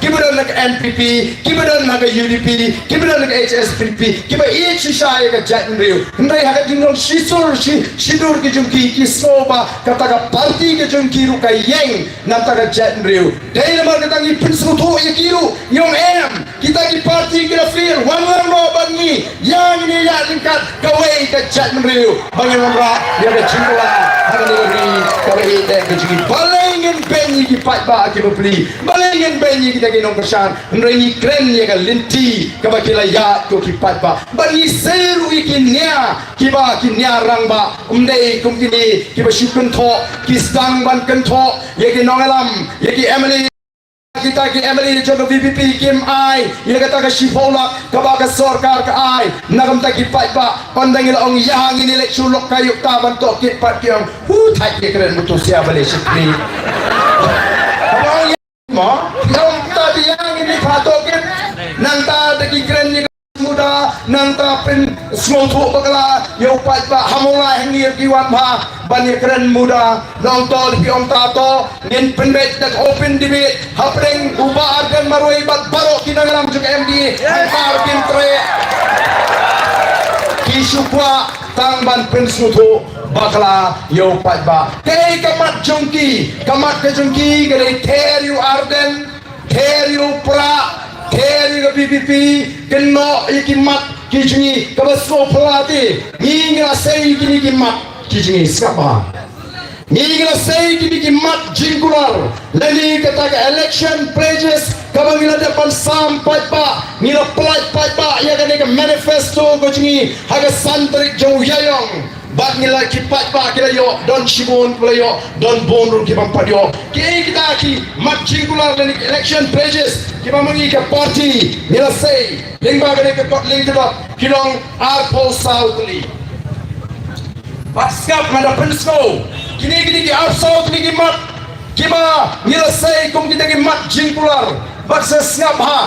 kiba don ha ka N P P, kiba don ha ka U D P, kiba don ha ka H S P D P, kiba ïeit shisha ïa ka jaitbynriew. Hynrei ha ka jinglong shisur shi, shidur ki jong ki, ki sngew ba kata ka party ka jong ki ruh ka ïeng na bynta ka jaitbynriew. Dei namar kata ngi pynsngewthuh ïa ki ruh, ngi ong em, kita ki party ki la fail, wan lang noh bad ngi, ïa ngin ïa ïaid ryngkat kawei ka jaitbynriew ba ngin wanrah ïa ka jingkylla ha kane ka ri kaba ïeit ka jong ngi. Balei ngin beiñ ïa ki paidbah ki bapli? Balei ngin beiñ ïa kita ki nongkyrshan? Hynrei ngi kren ïa ka lynti kaba ki la ïaid ko ki paidbah. Bad ngi sei ruh ïa ki nia, kiba ki nia rangbah, ym dei kum kine kiba shu kynthoh, ki sdang ban kynthoh ïa ki nongïalam, ïa ki M L A. Kita ki M L A jong ka V P P kim ai ïa kata ka shiphew lak kaba ka sorkar ka ai na ka bynta ki paidbah. Ynda ngi la ong ïa ngin ïaleit sha u lok ka ïuh ta ban tohkit pat ki ong, hu, thait, ki kren mutusia balei shiphew. Kaba ong ïa mo, ïa ong ta ïa ngin ïa tohkit. Nangta da ki kren ïa muda, nangta pynsngewthuh bakla ïa u paidbah. Ha Mawlai hangne ki wan bha ban ïakren muda. Nangta ki ong ta to ngin pynbeit da ka open debate hapdeng u Bah Ardent marwei bad baroh ki nongïalam jong ka M D A. Hangta ruh kim treh. Ki shu kwah tang ban pynsngewthuh bakla ïa u paidbah. Kaei ka mat jong ki? Ka mat ka jong ki ka dei ther ïa u Ardent, ther ïa u Prah, ther ïa ka V P P, kynnoh ïa ki mat ki jong ngi. Kaba sngewphylla te, ngi ngi la sei kine ki mat ki jong ngi, sngap bha. Ngi ngi la sei kine ki mat jingkular lane kata ka election pledges kaba ngi la dep ban sam paidbah. Ngi la pynlait paidbah ïa kane ka manifesto ka jong ngi ha ka san tarik jong u Ïaïong. Bad ngi la, ki paidbah ki la ïoh, don shibun ki la ïoh, don bun ruh ki bym pat ïoh. Kiei kita ki mat jingkular lane ki election pledges kiba ma ngi ka party ngi la sei? Lyngba kane ka kot link ki long arphew saw tylli. Bad sngap, nga da pynsngew, kine, kine ki arphew saw tylli ki mat kiba ngi la sei kum kita ki mat jingkular. Bad sa sngap bha,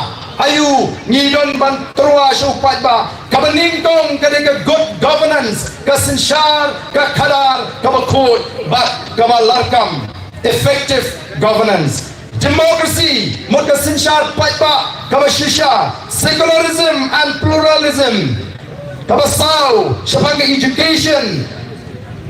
aïu ngi don ban tyrwa sha u paidbah? Kaba nyngkong ka dei ka good governance, ka synshar, ka khadar kaba khuid bad kaba larkam, effective governance. Democracy, mut ka synshar paidbah kaba shisha, secularism and pluralism. Kaba saw, shaphang ka education.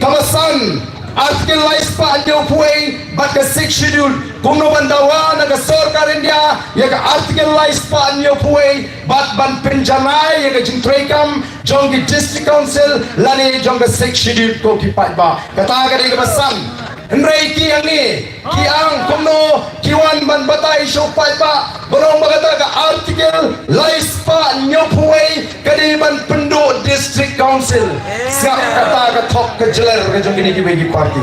Kaba san, Article lai spah hynñiewphew wei bad ka Sixth Schedule. Kumno ban dawa na ka sorkar India ïa ka Article lai spah hynñiewphew wei bad ban pynjanai ïa ka jingtrei kam jong ki District Council lane jong ka Sixth Schedule, ko ki paidbah? Kata ka dei kaba san. Hynrei ki hangne ki ong kumno, ki wan ban batai sha u paidbah ba ong ba kata ka Article lai spah hynñiew phew wei ka dei ban pynduh District Council. Sngap kata ka thok ka jler ka jong kine kiwei ki party.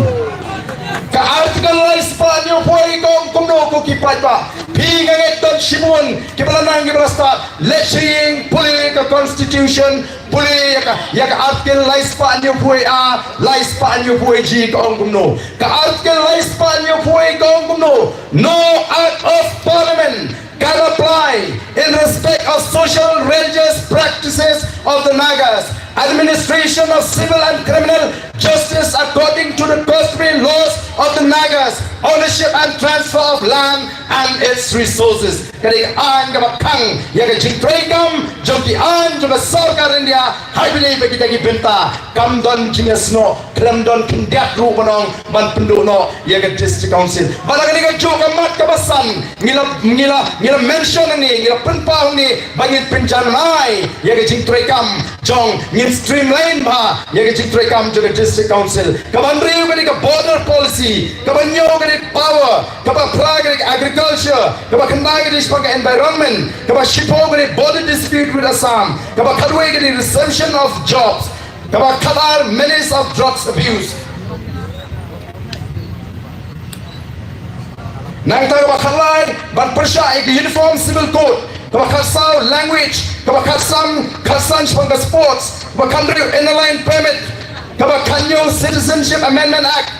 Ka Article lai spah hynñiew phew wei ka ong kumno ko ki paidbah? Phi, nga ngeit don shibun kiba la nang kiba la stad. Leit sha ïing, pule ka Constitution, pule ïa ka, ïa ka Article lai spah hynñiew phew wei A, lai spah hynñiew phew wei G ka ong kumno. Ka Article lai spah hynñiew phew wei ka ong kumno: No Act of Parliament can apply in respect of social religious practices of the Nagas, administration of civil and criminal justice according to the customary laws of the Nagas, ownership and transfer of land and its resources. Ka dei ka aiñ kaba khang ïa ka jingtrei kam jong ki aiñ jong ka sorkar India. Hynrei ba kita ki bynta kam don jingïasnoh, khlem don khyndiat ruh ban ong ban pynduh noh ïa ka District Council. Bad ha kane kajuh ka mat kaba san, ngi la, ngi la, ngi la mention hangne, ngi la pynpaw hangne ba ngin pynjanai ïa ka jingtrei kam jong, ngin streamline bha ïa ka jingtrei kam jong ka District Council. Kaba hynriew ka dei ka border policy, kaba hynñiew ka dei power, kaba phra ka dei agriculture, kaba khyndai ka dei shaphang ka environment, kaba shiphew ka dei border dispute with Assam, kaba khatwei ka dei resumption of jobs, kaba khatar menace of drugs abuse. Nangta kaba khatlai ban pyrshah ïa ka uniform civil code, kaba khatsaw language, kaba khatsan, khatsan shaphang ka sports, kaba khathynriew Inner Line Permit, kaba khathynñiew Citizenship Amendment Act,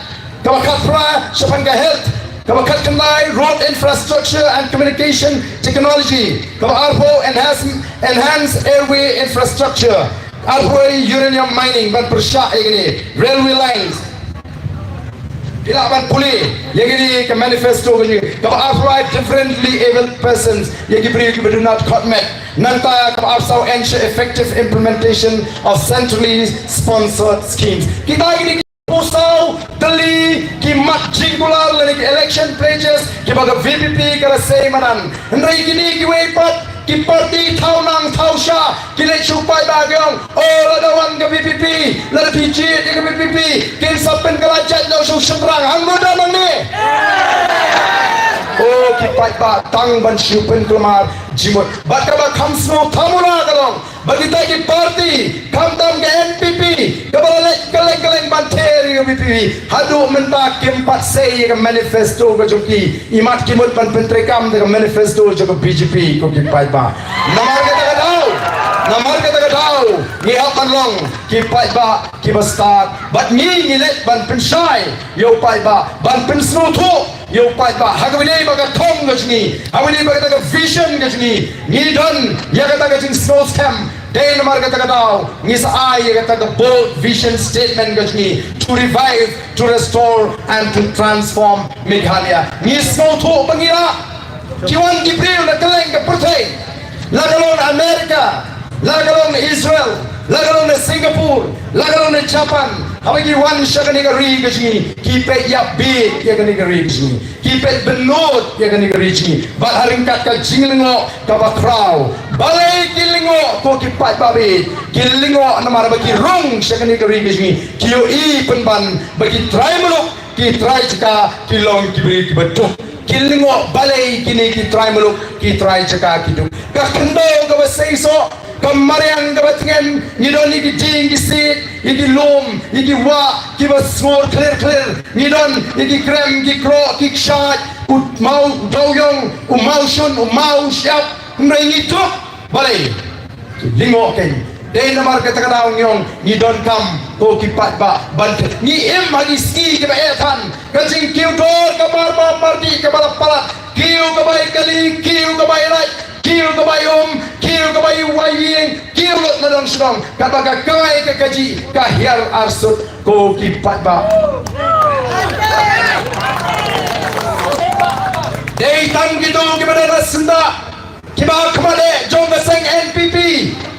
kaba khatphra shaphang ka health, kaba khatkhyndai road infrastructure and communication technology, kaba arphew enhance, enhance airway infrastructure, arphew uranium mining ban pyrshah ïa kine, railway lines. Phi lah ban pule ïa kine ka manifesto ka jong ngi, kaba arphew lai differently abled persons, ïa ki briew kiba duna khot met. Nangta kaba arphew saw ensure effective implementation of centrally sponsored schemes. Kita kine ki arphew saw tylli ki mat jingkular lane ki election pledges kiba ka V P P ka la sei madan. Hynrei kine kiwei pat ki party thaw nang thaw shah ki leit sha u paidbah ki ong, o, lada wan ka V P P, lada phi jied ïa ka V P P, kin sa pynkylla jait noh sha u shynrang. Hangno don hangne? O ki paidbah, tang ban shu pynkhlem ar jingmut. Bad kaba kham sngewthuh mula ka long ba kita ki party khamtam ka N P P kaba la leit kylleng kylleng ban ther ïa ka V P P, haduh mynta kim pat sei ïa ka manifesto ka jong ki. Imat ki mut ban pyntreikam da ka manifesto jong ka B J P ko ki paidbah. Namar kata ka daw, namar kata ka daw ngi hap ban long ki paidbah kiba stad bad ngi, ngi leit ban pynshai ïa u paidbah, ban pynsngewthuh ïa u paidbah ha kaba ïadei bad ka thong ka jong ngi, ha kaba ïadei bad kata ka vision ka jong ngi. Ngi don ïa kata ka jingsngewskhem. Dei namar kata ka daw ngi sa ai ïa kata ka bold vision statement ka jong ngi, to revive, to restore and to transform Meghalaya. Ngi sngewthuh ba ngi lah, ki wan ki briew na kylleng ka pyrthei, la ka long na America, la ka long na Israel, la ka long na Singapore, la ka long na Japan, haba ki wan sha kane ka ri ka jong ngi ki peit ïa, peit ïa kane ka ri ka jong ngi. Ki peit bynnud ïa kane ka ri jong ngi bad ha ryngkat ka jinglyngngoh kaba khraw. Balei ki lyngngoh ko ki paidbah? Ki lyngngoh namar ba ki rung sha kane ka ri ka jong ngi, ki ïohi pynban ba ki trai muluk, ki trai jaka ki long ki briew kiba duk. Ki lyngngoh balei kine ki trai muluk, ki trai jaka ki duk. Ka khyndew kaba seisoh, ka mariang kaba tngen, ngi don ïa ki dieng ki siej, ïa ki lum, ïa ki wah kiba sngur khlir khlir, ngi don ïa ki krem, ki kroh, ki kshaid, u maw dewïong, u maw shun, u maw shyiap, hynrei ngi duk. Balei? Lyngngoh kein. Dei namar kata ka daw ngi ong ngi donkam ko ki paidbah ban, ngi im ha ki sngi kiba eh than, ka jingkiew dor ka mar mar mar dih kaba la palat, kiew ka bai kali, kiew ka bai lait, kiew ka bai um, kiew ka bai wai ïing, kiew lut na dong shnong, kaba ka kai ka kajih ka hiar arsut ko ki paidbah. Dei tang kito kiba dei na syndah, kiba khmat eh jong ka seng N P P,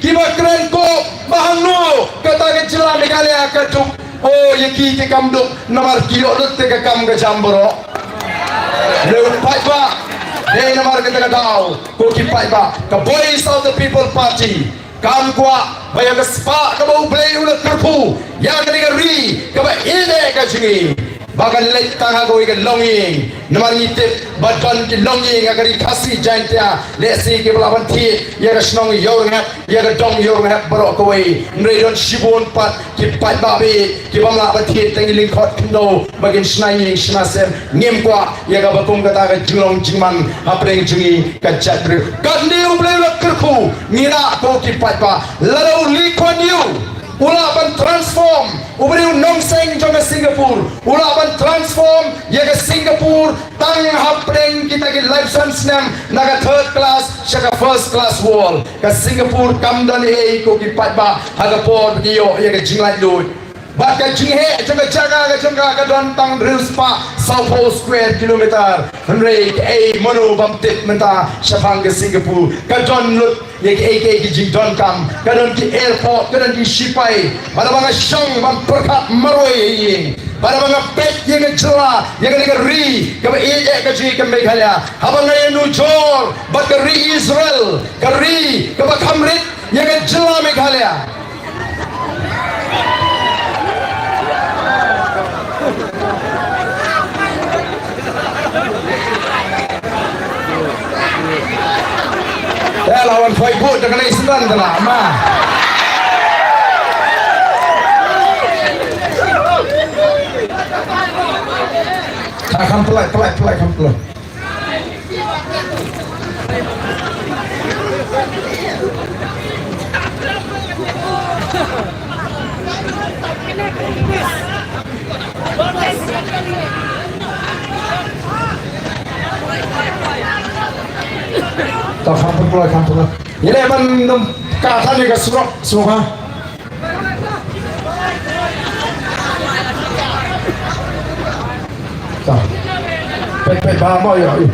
kiba kren ko ba hangno kata ka jylla Meghalaya ka duk. O, ïa ki ki kam duk namar ki ïoh lut te ka kam ka jam baroh. Lei u paidbah, dei namar kata ka daw ko ki paidbah, ka Voice of the People Party kam kwah ba ïa ka spah kaba U Blei u la kyrkhu ïa kane ka ri kaba ïeit ka jong ngi, ba kan leit tang ha kawei ka longïing. Namar ngi tip ba don ki longïing ha ka ri Khasi Jaiñtia, lehse kiba lah ban thied ïa ka shnong Ïewrynghep, ïa ka dong Ïewrynghep baroh kawei. Hynrei don shibun pat ki paidbah baieit kibym lah ban thied tang ïa ki lyngkhot khyndew ba kin shna ïing shna sem. Ngim kwah ïa kaba kum kata ka jinglong jingman hapdeng jong ngi ka jaitbynriew. Katne U Blei u la kyrkhu, ngi lah ko ki paidbah. Lada u Lee Kuan Yew u lah ban transform, u briew nongseng jong ka Singapore, u lah ban transform ïa ka Singapore tang hapdeng kita ki laiphew san snem, na ka third class sha ka first class world. Ka Singapore kam don ei ei ko ki paidbah ha ka por ba ki ïoh ïa ka jinglaitluid. Bad ka jingheh jong ka jaka ka jong ka ka don tang hynriew spah sawphew square kilometer. Hynrei kaei, mano bym tip mynta shaphang ka Singapore? Ka don lut ïa kiei kiei ki jingdonkam. Ka don ki airport, ka don ki shipai. Bad haba nga shong ban pyrkhat marwei ïa ïing, bad haba nga peit ïa ka jylla, ïa kane ka ri kaba ïeit eh ka jong ngi ka Meghalaya, haba nga ïanujor bad ka ri Israel, ka ri kaba kham rit ïa ka jylla Meghalaya. Eh, lawan Facebook dah kena incident tu lah, ma. Ah, kam pelai, pelai, pelai, kam pelai. Ta kham pynkloi, kham pynkloi. Ngi leh ban nym ka than ïa ka surok, surok ha. Ta. Peit, peit, ba mo ïa, ïa.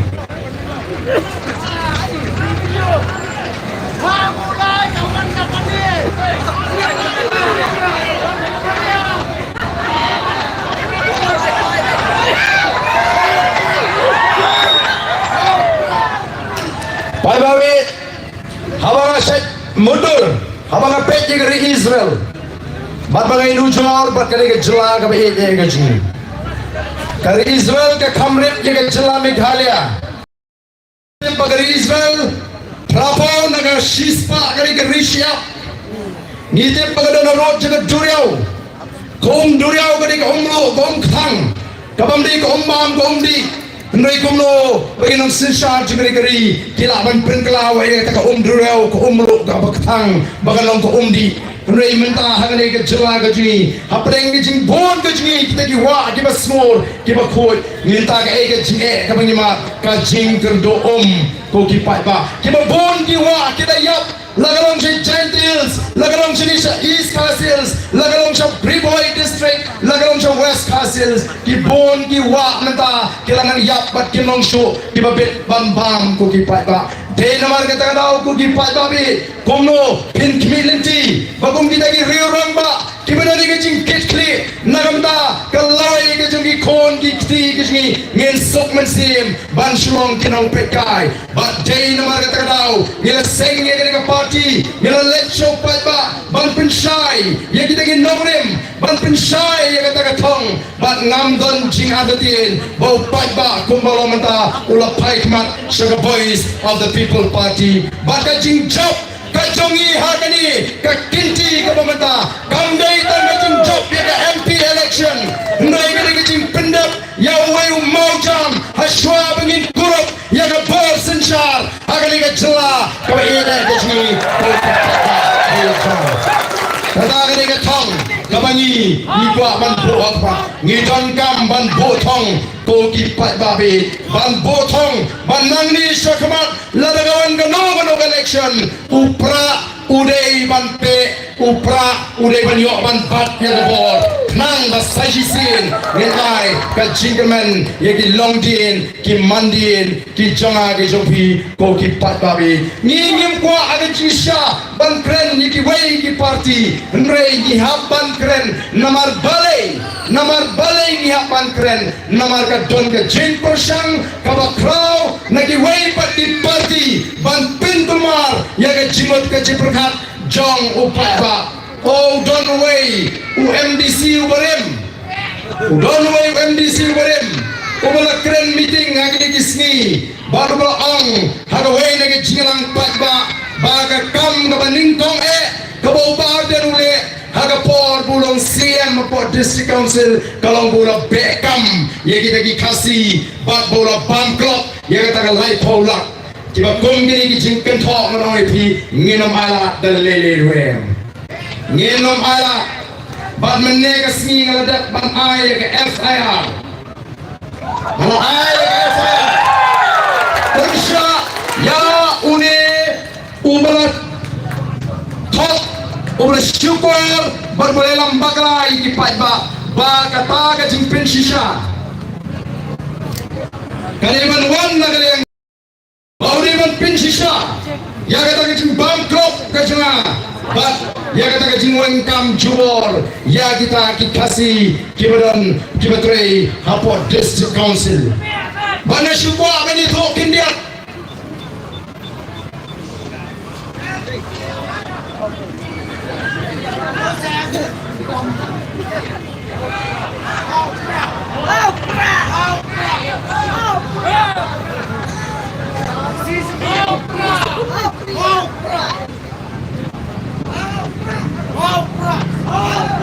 Paidbah baieit, haba nga shait mutdur, haba nga peit ïa ka ri Israel, bad ba nga ïanujor bad kane ka jylla kaba ïeit ïa ka jong ngi. Ka ri Israel ka kham rit ïa ka jylla Meghalaya. Ba ka ri Israel, phra phew na ka shispah ka ri, ka ri shyiap. Ngi tip ba ka don harud jong ka duriaw. Ka um duriaw ka dei ka um luh, ka um kthang. Ka bym dei ka um bam, ka um dih. Hynrei kumno ba ki nongsynshar jong ka ri, ka ri ki lah ban pynkylla ïa kata ka um duriaw, ka um luh, kaba kthang, ba kan long ka um dih. Hynrei mynta ha kane ka jylla ka jong ngi, hapdeng ka jingbun ka jong ngi, kita ki wah kiba sngur, kiba khuid, mynta kaei ka jingeh kaba ngi mad? Ka jingkyrduh um, ko ki paidbah. Kiba bun ki wah ki da ïap, la ka long sha Jaintia Hills, la ka long shane sha East Khasi Hills, la ka long sha Ri Bhoi District, la ka long sha West Khasi Hills. Ki bun ki wah mynta ki la nang ïap bad kim long shuh kiba bit ban bam, ko ki paidbah. Dei namar kata ka daw, ko ki paidbah baieit, kumno phin khmih lynti ba kum kita ki riew rangbah kiba don ïa ka jingkitkhlieh na ka bynta ka lawei ka jong ki khun ki kti ka jong ngi, ngin suk mynsiem ban shu long ki nongpeitkai? Bad dei namar kata ka daw ngi la seng ïa kane ka party, ngi la leit sha u paidbah ban pynshai ïa kita ki nongrim, ban pynshai ïa kata ka thong. Bad ngam don jingartatien ba u paidbah kumba long mynta u la phai khmat sha ka Voice of the People Party. Bad ka jingjop ka jong ngi ha kane ka kynti kaba mynta kam dei tang ka jingjop ïa ka M P election, hynrei ka dei ka jingpyndep ïa uwei u mawjam ha shuwa ba ngin kurup ïa ka bor synshar ha kane ka jylla kaba ïeit ka jong ngi. Kata ka dei ka thong kaba ngi, ngi kwah ban buh ha khmat. Ngi donkam ban buh thong, ko ki paidbah baieit, ban buh thong ban nangne sha khmat. Lada ka wan kano kano ka election, u prah u dei ban peh, u prah u dei ban ïoh ban bat ïa ka bor. Khnang ba sa shisien ngin ai ka jingkyrmen ïa ki longdien ki mandien ki jong nga ki jong phi, ko ki paidbah baieit. Ngi ngim kwah ha ka jingshisha ban kren ïa kiwei ki party, hynrei ngi hap ban kren. Namar balei? Namar balei ngi hap ban kren? Namar ka don ka jingpyrshang kaba khraw na kiwei pat ki party ban pynkulmar ïa ka jingmut ka jingpyrkhat jong u paidbah. O, u don uwei u M D C uba rim. U don uwei u M D C uba la kren meeting ha kine ki sngi bad uba la ong ha kawei na ki jingïalang paidbah ba ka kam kaba nyngkong eh kaba u Bah Ardent u leh ha ka por ba u long C M hapoh District Council ka long ba u la beh kam ïa kita ki Khasi bad ba u la bam klop ïa kata ka laiphew lak. Kiba kum kine ki jingkynthoh ngan ong ïa phi, ngin ym ailad da lei lei ruh em. Ngin ym ailad. Bad mynne ka sngi nga la dep ban ai ïa ka F I R. Nga la ai ïa ka F I R. Pyrshah ïa une uba la thok, uba la shukor bad uba la ïalam bakla ïa ki paidbah ba kata ka jingpynshisha ka dei ban wan na ka liang ba u dei ban pynshisha ïa kata ka jingbam klop ka jong nga bad ïa kata ka jingweng kam jubor ïa kita ki Khasi kiba don kiba trei hapoh District Council. Ba nga shu kwah ban ïathuh khyndiat.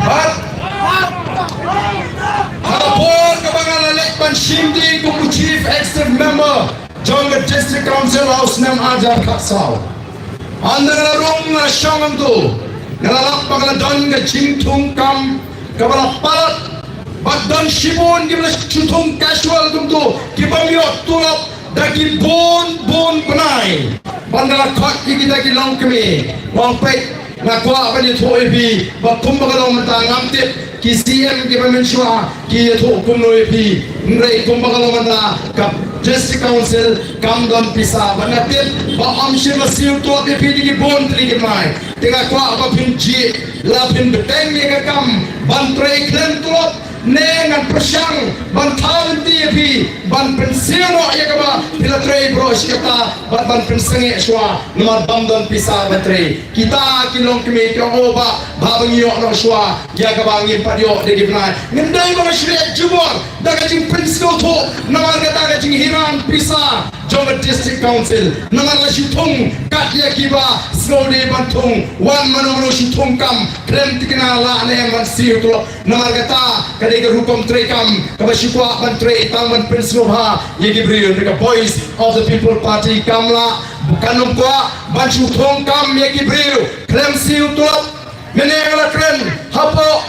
Bad ha ka por kaba nga la leit ban shim duty kum u Chief Executive Member jong ka District Council ha u snem ar hajar khatsaw. Hynda nga la rung nga la shong hangto, nga la lap ba ka la don ka jingthung kam kaba la palat bad don shibun kiba la shu thung casual kumto kiba ym ïoh tulop da ki bun bun bnai. Bad nga la khot ïa kita ki longkmie, nga ong peit, nga kwah ban ïathuh ïa phi ba kumba ka long mynta ngam tip ki C M kiba mynshuwa ki ïathuh kumno ïa phi. Hynrei kumba ka long mynta ka District Council kam don pisa bad nga tip ba ym shym la siew tulop ïa phi da ki bun tylli ki bnai. Te nga kwah ba phin jied, la phin bteng ïa ka kam ban trei khlem tulop. Ne ngan pyrshang ban thaw lynti ïa phi ban pynsiew noh ïa kaba phi la trei baroh shi katta bad ban pynsangeh shuwa namar bym don pisa ban trei. Kita ki longkmie ki ong, o bah, bah, ba ngi ïoh noh shuwa ïa kaba ngim pat ïoh da ki bnai. Ngim dei ba nga shu leh jubor da ka jingpynsngewthuh namar kata ka jinghiran pisa jong ka District Council. Namar la shu thung kat ïa kiba sngew dei ban thung, wan mano mano shu thung kam khlem thikna lah ne em ban siew tulop. Namar kata ka dei ka rukom treikam kaba shu kwah ban trei tang ban pynsngewbha ïa ki briew. Ka Voice of the People Party kam lah, kan ym kwah ban shu thung kam ïa ki briew khlem siew tulop. Mynne nga la kren hapoh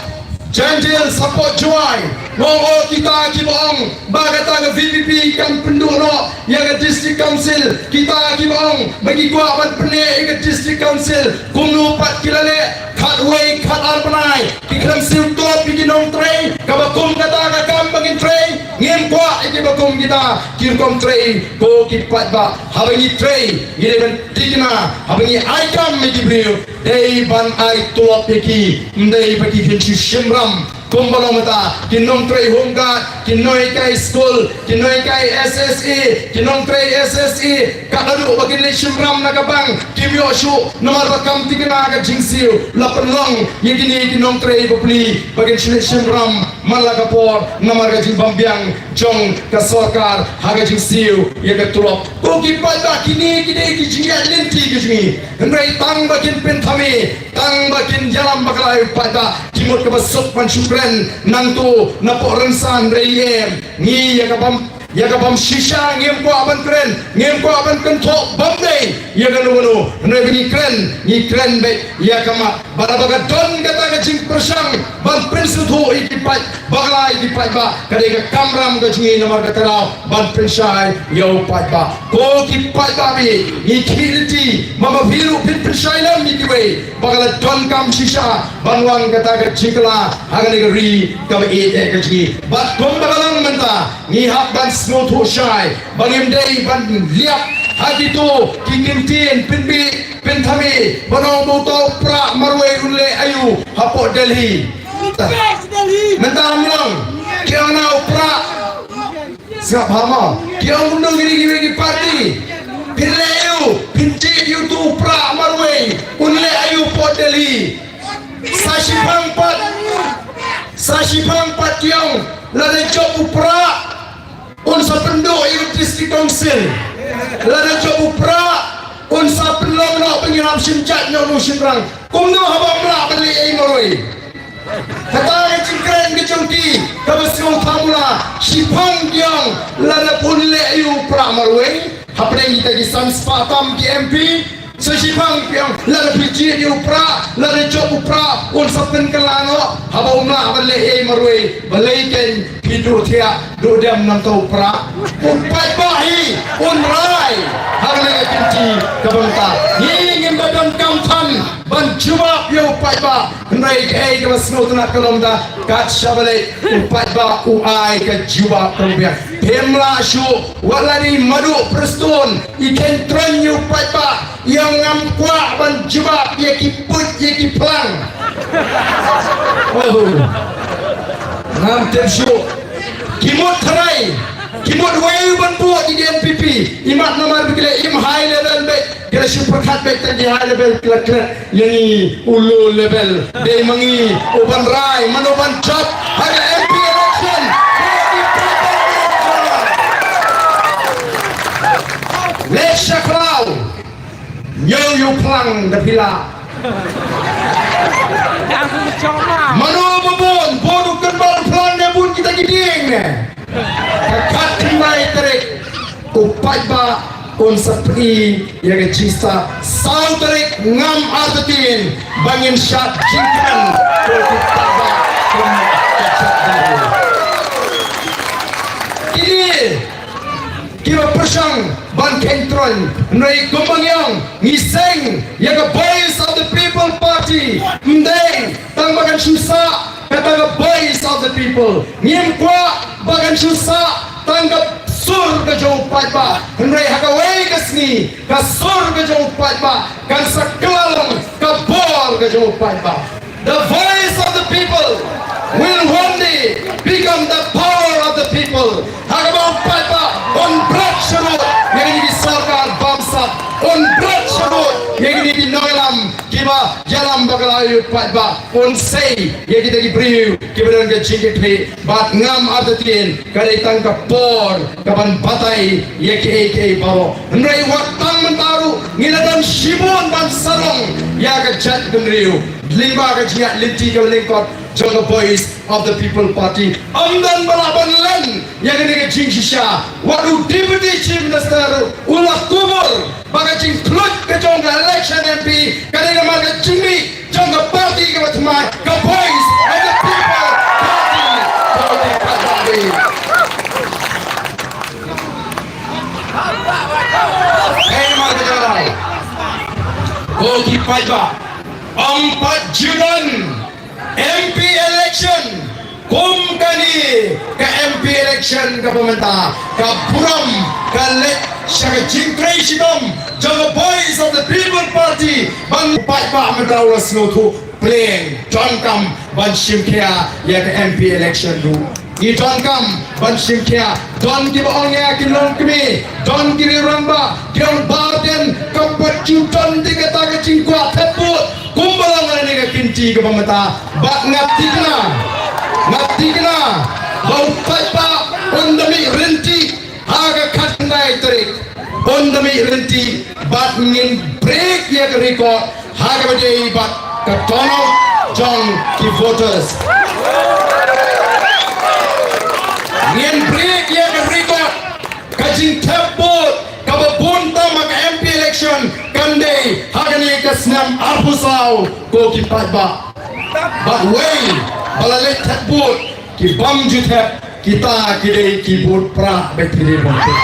Jaintia, hapoh Jowai, nga ong, o kita kiba ong ba kata ka V P P kan pynduh noh ïa ka District Council, kita kiba ong ba ki kwah ban pynneh ïa ka District Council, kumno pat ki la leh khatwei khatar bnai, ki khlem siew tulop ïa ki nongtrei, kaba kum kata ka kam ba ngin trei. Ngim kwah ïa kiba kum kita ki rukom trei ko ki paidbah. Haba ngi trei ngi dei ban thikna, haba ngi ai kam ïa ki briew dei ban ai tulop ïa ki, ym dei ba ki kin shu shim ram. Kumba long mynta ki nongtrei home guard, ki nonghikai skul, ki nonghikai S S A, ki nongtrei S S A, ka haduh ba kin leit shim ram na ka bank kim ïoh shuh namar ba kam thikna ka jingsiew. La pynlong ïa kine ki nongtrei bapli ba kin shu leit shim ram man la ka por namar ka jingbymbiang jong ka sorkar ha ka jingsiew ïa ka tulop. Ko ki paidbah, kine ki dei ki jingïaid lynti ki jong ngi. Hynrei tang ba kin pynthame, tang ba kin ïalam bakla ïa u paidbah, ki mut kaba suk ban shu kren nangto na poh rynsan. Hynrei em, ngi ïa ka bym, ïa ka bym shisha ngim kwah ban kren, ngim kwah ban kynthoh bym dei ïa kano kano. Hynrei ba ngi kren, ngi kren beit ïa ka mat. Bad haba ka don kata ka jingpyrshang ban pynsngewthuh ïa ki paid bakla, ïa ki paidbah, ka dei ka kamram ka jong ngi namar kata ka daw ban pynshai ïa u paidbah. Ko ki paidbah, ngi khih lynti ba ma phi ruh phin pynshai lem ïa kiwei ba ka la donkam shisha ban wan kata ka jingkylla ha kane ka ri kaba ïeit ka jong ngi. Bad kumba ka long mynta ngi hap ban sngewthuh shai ba ngim dei ban liap ha kito ki kyntien pynbit pynthame ba ong ba uto u Prah marwei un leh aïu hapoh Delhi. Mynta ym long, ki ong na u Prah. Sngap ha mo, ki ong kumno kine kiwei ki party. Phin leh aïu, phin jied ïa uto u Prah marwei un leh aïu hapoh Delhi. Sa shiphang pat, sa shiphang pat ki ong lada jop u Prah Un sa pynduh ïa u District Council. Lada jop u Prah, un sa pynlong noh ba ngin hap shim jait noh u shynrang. Kumno haba um lah ban leh ei marwei? Kata ka jingkren ka jong ki kaba sngewthuh mula, shiphang ki ong lada un leh ei u Prah marwei. Hapdeng kita ki san spah tam ki M P, sa shiphang ki ong lada phi jied ïa u Prah, lada jop u Prah, un sa pynkylla noh. Haba um lah ban leh ei marwei, balei kein phi duh thiah duh dem nangta u Prah? U paidbah hi un rai ha kane ka kynti kaba mynta. Ngi ngim da donkam than ban jubab ïa u paidbah. Hynrei kaei kaba sngewtynnat ka long da kat shaba leit u paidbah u ai ka jubab kaba biang. Phim lah shuh, wat la i Madu Prestone i kyntroiñ ïa u paidbah, i ong ngam kwah ban jubab ïa ki puit ïa ki phlang. Oh. Ngam tip shuh. Ki mut tharai, ki mut wei ban buh ïa ki N P P. Imat namar ba ki la im high level beit, ki la shu pyrkhat beit tang ki high level, ki la klet ïa ngi u low level. Dei ma ngi u ban rai mano ban jop ha ka M P election. Leit sha khraw. Ñiew ïa u phlang da phi lah. Mano ba bun, bun u kynbat phlang ne bun kita ki dieng ne? Ka khatkhyndai tarik u paidbah un sa pyni ïa ka jingstad. Saw tarik ngam artatien ba ngin shad jingkren. Ko ki paidbah kum ka jait bynriew. Kine kiba pyrshang ban kyntroiñ, hynrei kumba ngi ong, ngi seng ïa ka Voice of the People Party. Ym dei tang ba kan shu sah kata ka Voice of the People. Ngim kwah ba kan shu sah tang ka sur ka jong u paidbah, hynrei ha kawei ka sngi ka sur ka jong u paidbah kan sa kylla long ka bor ka jong u paidbah. The voice of the people will one day become the power of the people. Ha kaba u paidbah un bret sharud ïa kine ki sorkar bamsap, un bret sharud ïa kine ki nongïalam kiba ïalam bakla ïa u paidbah, un sei ïa kita ki briew kiba don ka jingkitkhlieh. Bad ngam artatien ka dei tang ka por kaban batai ïa kiei kiei baroh. Hynrei wat tang mynta ruh ngi la don shibun ban sarong ïa ka jaitbynriew lyngba ka jingïaid lynti ka lyngkot jong ka Voice of the People Party. Ym don ba lah ban len ïa kane ka jingshisha. Wat u Deputy Chief Minister ruh u la kubur ba ka jingkhluit ka jong ka election M P ka dei namar ka jingmih jong ka party kaba thymmai, ka Voice of the People Party. Party ka party. Hei mar ka jong ngi, ko ki paidbah, ym pat ju don M P election kum kane ka M P election kaba mynta. Ka burom ka leit sha ka jingtrei shitom jong ka Voice of the People Party ban paidbah mynta u la sngewthuh. Pleng, donkam ban shim khia ïa ka M P election ruh. Ngi donkam ban shim khia. Don kiba ong ïa ki longkmie, don ki rangbah, ki ong Bah Ardent kam pat ju don te kata ka jingkwah thep vote kumba long ha kane ka kynti kaba mynta. Bad nga thikna, nga thikna ba u paidbah un da mih ryntih ha ka khatkhyndai tarik. Un da mih ryntih bad ngin break ïa ka record ha kaba ïadei bad ka turnout jong ki voters. Ngin break ïa ka record, ka jingthep vote kaba bun tam ha ka M P election kan dei ha kane ka snem arphew saw, ko ki paidbah. Bad wei ba la leit thep vote, ki bym ju thep, kita ki dei ki vote Prah bad ki dei bym thep.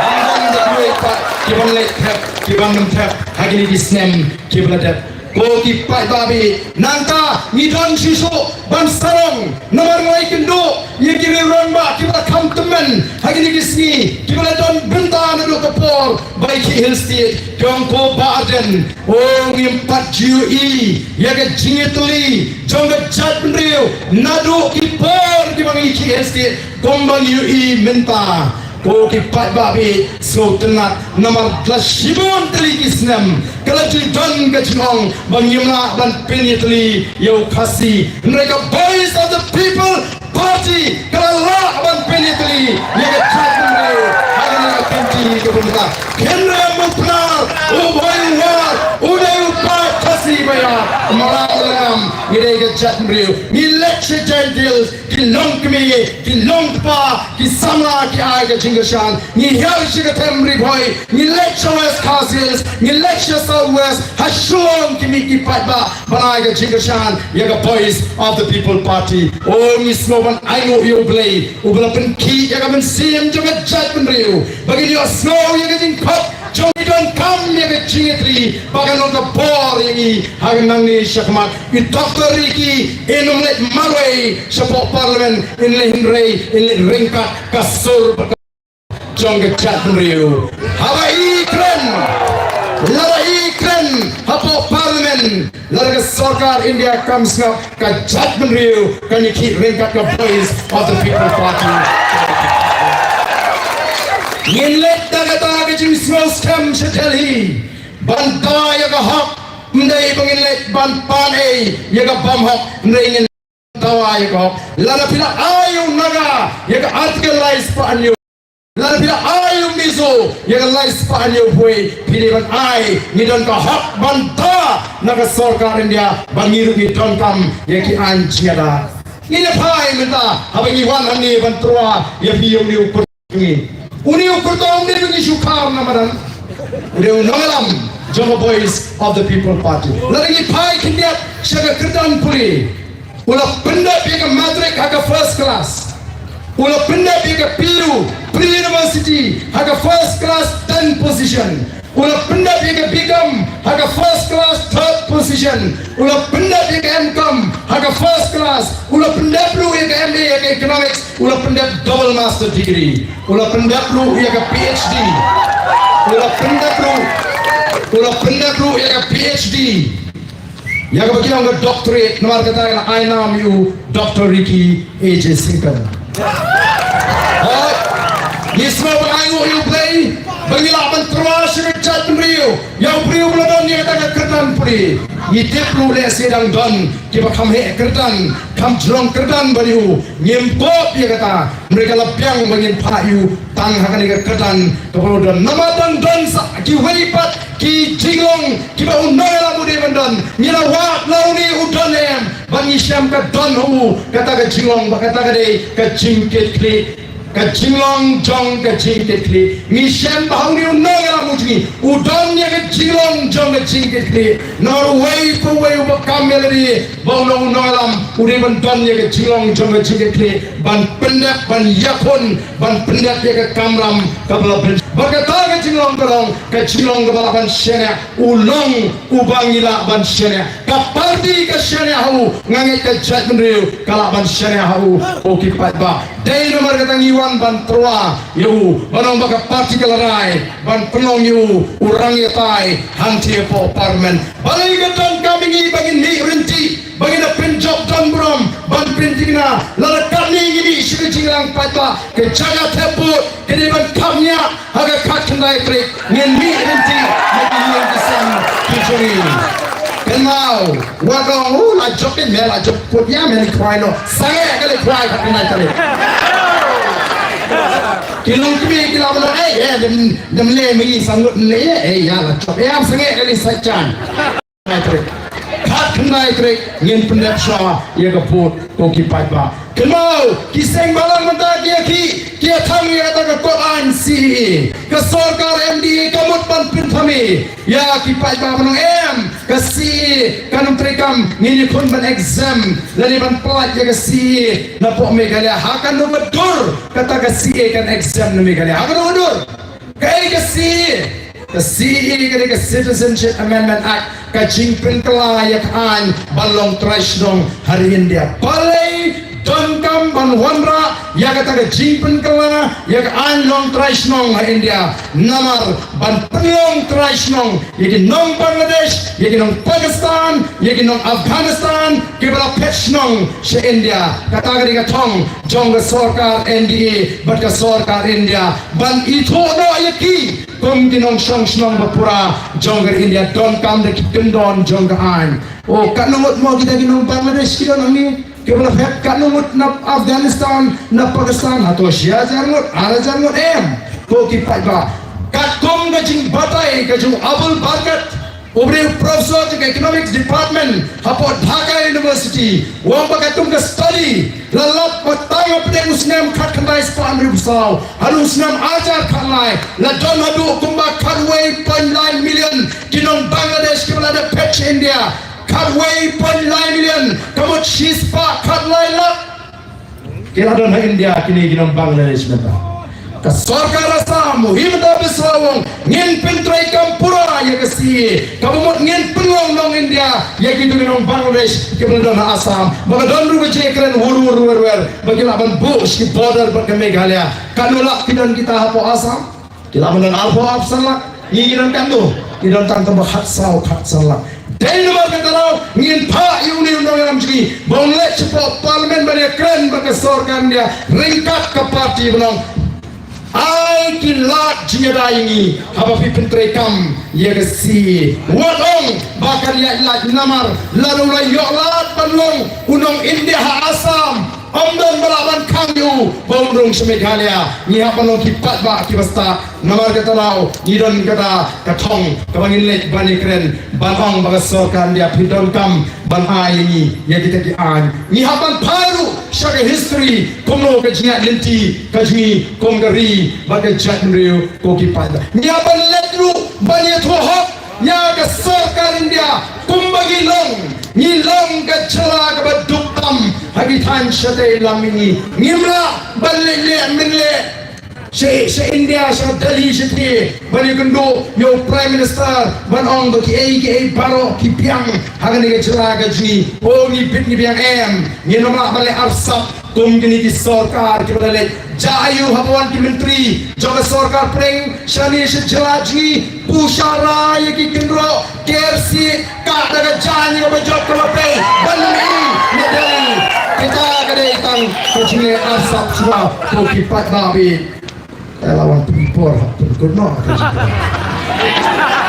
Ym don da kiwei pat ki ban leit thep, ki bym thep ha kine ki snem kiba la dep. Ko ki paidbah, nangta ngi don shisha ban sarong namar ngi la ïakynduh ïa ki rangbah kiba kham tymmen ha kine ki sngi, kiba la don bynta naduh ka por ba ïa ki Hill State. Ki ong ko Bah Ardent, o ngim pat ju ïohi ïa ka jingïatylli jong ka jaitbynriew naduh ki por kiba ngi ïa ki Hill State kumba ngi ïohi mynta. Ko ki paidbah, sngewtynnat namar la shibun tylli ki snem ka la ju don ka jingong ba ngim lah ban pynïatylli ïa u Khasi. Hynrei ka Voice of the People Party ka la lah ban pynïatylli ïa ka jaitbynriew ha kane ka kynti kaba mynta. Hynrei u Prah u Bhoi u War u dei u paid Khasi ba ïa, mara u la ngam. Ngi dei ka jaitbynriew, ngi leit sha Jaintia Hills, ki longkmie, ki longkpa, ki samla ki ai ka jingkyrshan. Ngi hiar sha ka them Ri Bhoi, ngi leit sha West Khasi Hills, ngi leit sha South West, ha Shillong ki mih ki paidbah ban ai ka jingkyrshan ïa ka Voice of the People Party. O, ngi sngew ban ainguh ïa U Blei uba la pynkhih ïa ka mynsiem jong ka jaitbynriew ba ngin ïohsngew ïa ka jingkhot jong ki donkam ïa ka jingïatylli ba kan long ka bor ïa ngi ha ka nangne shakhmat. I Doctor Ricky in ym leit marwei shapoh Parliament, in leit hynrei in leit ryngkat ka sur bad ka jong ka jaitbynriew. Haba i kren, lada i kren hapoh Parliament, lada ka sorkar India kam sngap, ka jaitbynriew kan ïakhih ryngkat ka Voice of the People Party. Ngin leit da kata ka jingsngew skhem sha Delhi ban dawa ïa ka hok, ym dei ba ngin leit ban pan ei ïa ka bym hok, ym dei, ngin dawa ïa ka hok. Lada phi la ai ïa u Naga ïa ka Article lai spah hynñiew, lada phi la ai ïa u Mizo ïa ka lai spah hynñiewphew, phi dei ban ai. Ngi don ka hok ban dawa na ka sorkar India ba ngi ruh ngi donkam ïa ki aiñ jingïada. Ngin ïa phai mynta haba ngi wan hangne ban tyrwa ïa phi ïa une u kur- Une u kyrtong, une ba ngi shu khar na madan, une u nongïalam jong ka Voice of the People Party. Lada ngi phai khyndiat sha ka kyrdan pule, u la pyndep ïa ka matric ha ka first class, u la pyndep ïa ka P U, pre-university, ha ka first class, tenth position. U la pyndep ïa ka B Com ha ka first class, third position. U la pyndep ïa ka M Com ha ka first class. U la pyndep ruh ïa ka M A ïa ka economics. U la pyndep double master degree. U la pyndep ruh ïa ka P H D. U la pyndep ruh, u la pyndep ruh ïa ka P H D. Ïa kaba ki ong ka doctorate, namar kata ka la ai nam ïa u Doctor Ricky A J Syngkon. Hooid, ngi sngewbha ban ainguh ïa U Blei ba ngi lah ban tyrwa sha ka jaitbynriew ïa u briew ba la don ïa kata ka kyrdan pule. Ngi tip ruh lehse dang don kiba kham heh kyrdan, kham jrong kyrdan bad ïa u. Ngim pop ïa kata, hynrei ka la biang ba ngin phah ïa u tang ha kane ka kyrdan kaba u don. Namar dang don sa kiwei pat ki jinglong kiba u nongïalam u dei ban don. Ngi la wad la une u don em, bad ngi shem ka don ha u kata ka jinglong, bad kata ka dei ka jingkitkhlieh, ka jinglong jong ka jingkitkhlieh. Ngi shem ba ha une u nongïalam u jong ngi u don ïa ka jinglong jong ka jingkitkhlieh. Namar uwei pa uwei uba kam ïa lade ba u long u nongïalam u dei ban don ïa ka jinglong jong ka jingkitkhlieh, ban pyndep, ban ïakhun, ban pyndep ïa ka kamram kaba la pyn- Bad kata ka jinglong ka long ka jinglong kaba lah ban shaniah. U long uba ngi lah ban shaniah. Ka party ka shaniah ha u, nga ngeit ka jaitbynriew ka lah ban shaniah ha u. Ko ki paidbah, dei namar kata ngi wan ban tyrwa ïa u, ban ong ba ka party ka la rai ban pynlong ïa u u rangïatai hangtei hapoh Parliament. Balei ka donkam ïa ngi ba ngin mih ryntih, ba ngin da pynjop don burom, ban pynthikna? Lada katne ngi mih sha ka jingïalang paidbah, ka jaka thep vote ka dei ban khapngiah ha ka khatkhyndai tarik. Ngin mih ryntih na ki ïing ki sem ki jong ngi. Kynmaw, wat ong, u, la jop, me la jop vote ïa me, leit khwai noh. Sangeh ka leit khwai khatkhyndai tarik. Ki longkmie ki la ong, eh, eh, dem, dem leh ma ngi sa ngut leh, eh, ïa la jop. Eh, ym sangeh ka leit sa jan. Khatkhyndai tarik, khatkhyndai tarik ngin pyndep shuwa ïa ka vote, ko ki paidbah. Kynmaw, ki seng bhalang mynta ki ïa ki, ki ïa thang ïa kata ka kot aiñ C A A. Ka sorkar M D A ka mut ban pynthame ïa ki paidbah, ban ong em, ka C A A kan ym treikam, ngin ïakhun ban exempt lane ban pynlait ïa ka C A A napoh Meghalaya. Ha kano ka dur kata ka C A A kan exempt na Meghalaya? Ha kano ka dur? Kaei ka C A A? Ka C A A ka dei ka Citizenship Amendment Act, ka jingpynkylla ïa ka aiñ ban long trai shnong ha ri India. Balei donkam ban wanrah ïa kata ka jingpynkylla ïa ka aiñ long trai shnong ha India? Namar ban pynlong trai shnong ïa ki nong Bangladesh, ïa ki nong Pakistan, ïa ki nong Afghanistan, kiba la phet shnong sha India. Kata ka dei ka thong jong ka sorkar N D A bad ka sorkar India, ban ithuh noh ïa ki kum ki nongshong shnong bapura jong ka ri India. Donkam da ki kyndon jong ka aiñ. O, katno ngut mo kita ki nong Bangladesh ki don hangne? Kiba la phet katno ngut na Afghanistan, na Pakistan, hato shi hajar ngut, ar hajar ngut em? Ko ki paidbah, katkum ka jingbatai ka jong u Abul Barkat, u briew professor jong ka Economics Department hapoh Dhaka University, u ong ba katkum ka study, la lap ba tang hapdeng u snem khatkhyndai spah hynriewphew saw haduh u snem ar hajar khatlai, la don haduh kumba khatwei point lai million ki nong Bangladesh kiba la dep phet sha India. Khatwei point lai million, ka mut shispah khatlai lak. Ki la don ha India kine ki nong Bangladesh mynta. Ka sorkar Assam, u Himanta Biswa u ong, ngin pyntreikam pura ïa ka C A A. Kaba mut ngin pynlong nong India ïa kito ki nong Bangladesh kiba la don ha Assam. Ba ka don ruh ka jingkren wur wur wer wer ba ki lah ban buh sha ki border bad ka Meghalaya. Katno lak ki don kita hapoh Assam? Ki lah ban don arphew arphew san lak, ngi ngi don katno? Ngi don tang tang ba khatsaw khatsan lak. Dei namar kata daw ngin phah ïa une u nongïalam jong ngi ba un leit shapoh Parliament ban ïakren bad ka sorkar India ryngkat ka party ba nong. Ai ki lad jingïada ïa ngi haba phi pyntreikam ïa ka C A A. Wat ong ba kan ïaid lait namar lada u la ïoh lad ban long u nong India ha Assam, ym don ba lah ban khang ïa u ba un rung sha Meghalaya. Ngi hap ban long ki paidbah kiba stad. Namar kata daw ngi don kata ka thong kaba ngin leit ban ïakren ban ong ba ka sorkar India phi donkam ban ai ïa ngi ïa kita ki aiñ. Ngi hap ban phai ruh sha ka history kumno ka jingïaid lynti ka jong ngi kum ka ri bad ka jaitbynriew, ko ki paidbah. Ngi hap ban leit ruh ban ïathuh hok ïa ka sorkar India kumba ngi long. Ngi long ka jylla kaba duk tam ha ki thaiñ shatei lam mihngi. Ngim lah ban leit leh mynleh sha, sha India, sha Delhi, shatei ban ïakynduh ïa u Prime Minister ban ong ba kiei kiei baroh ki biang ha kane ka jylla ka jong ngi. O, ngi bit ngi biang em? Ngim lah ban leh arsap kum kine ki sorkar kiba la leit. Jia aiu haba wan ki myntri jong ka sorkar pdeng shane sha jylla jong ngi, pyrshah rai ïa ki kynroh, ker siej, kah da ka jaiñ kaba jop kaba pei ban mih na Delhi. Kita ka dei tang ka jingleh arsap shuwa, ko ki paidbah bit. Ela wan pynpor hap pynkut noh.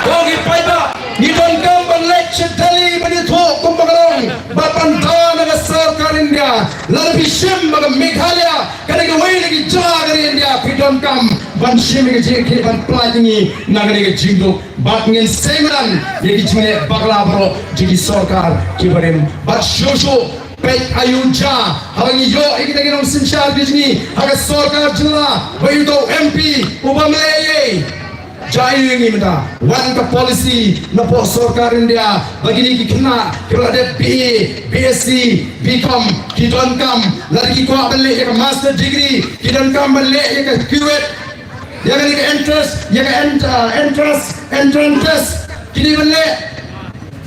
Ko ki paidbah, ngi donkam ban leit sha Delhi ban ïathuh kumba ka long bad ban dawa na ka sorkar India. Lada phi shim ba ka Meghalaya ka dei kawei na ki jylla ka ri India, phi donkam ban shim ïa ka jingkit ban pyllait ïa ngi na kane ka jingduk. Bad ngin seiman ïa ki jingleh bakla baroh jong ki sorkar kiba rim. Bad shuh shuh peit aiu jia haba ngi ïoh ïa kita ki nongsynshar ki jong ngi ha ka sorkar jylla, ba ïoh uto u M P uba mlien. Jia aiu ïa ngi mynta? Wan ka policy napoh sorkar India ba kine ki khynnah kiba la dep B A, B S C, B Com ki donkam, lada ki kwah ban leh ïa ka master degree ki donkam ban leh ïa ka QET, ïa kane ka entrance, ïa ka ent-, uh, entrance, entrance test kine ban leh.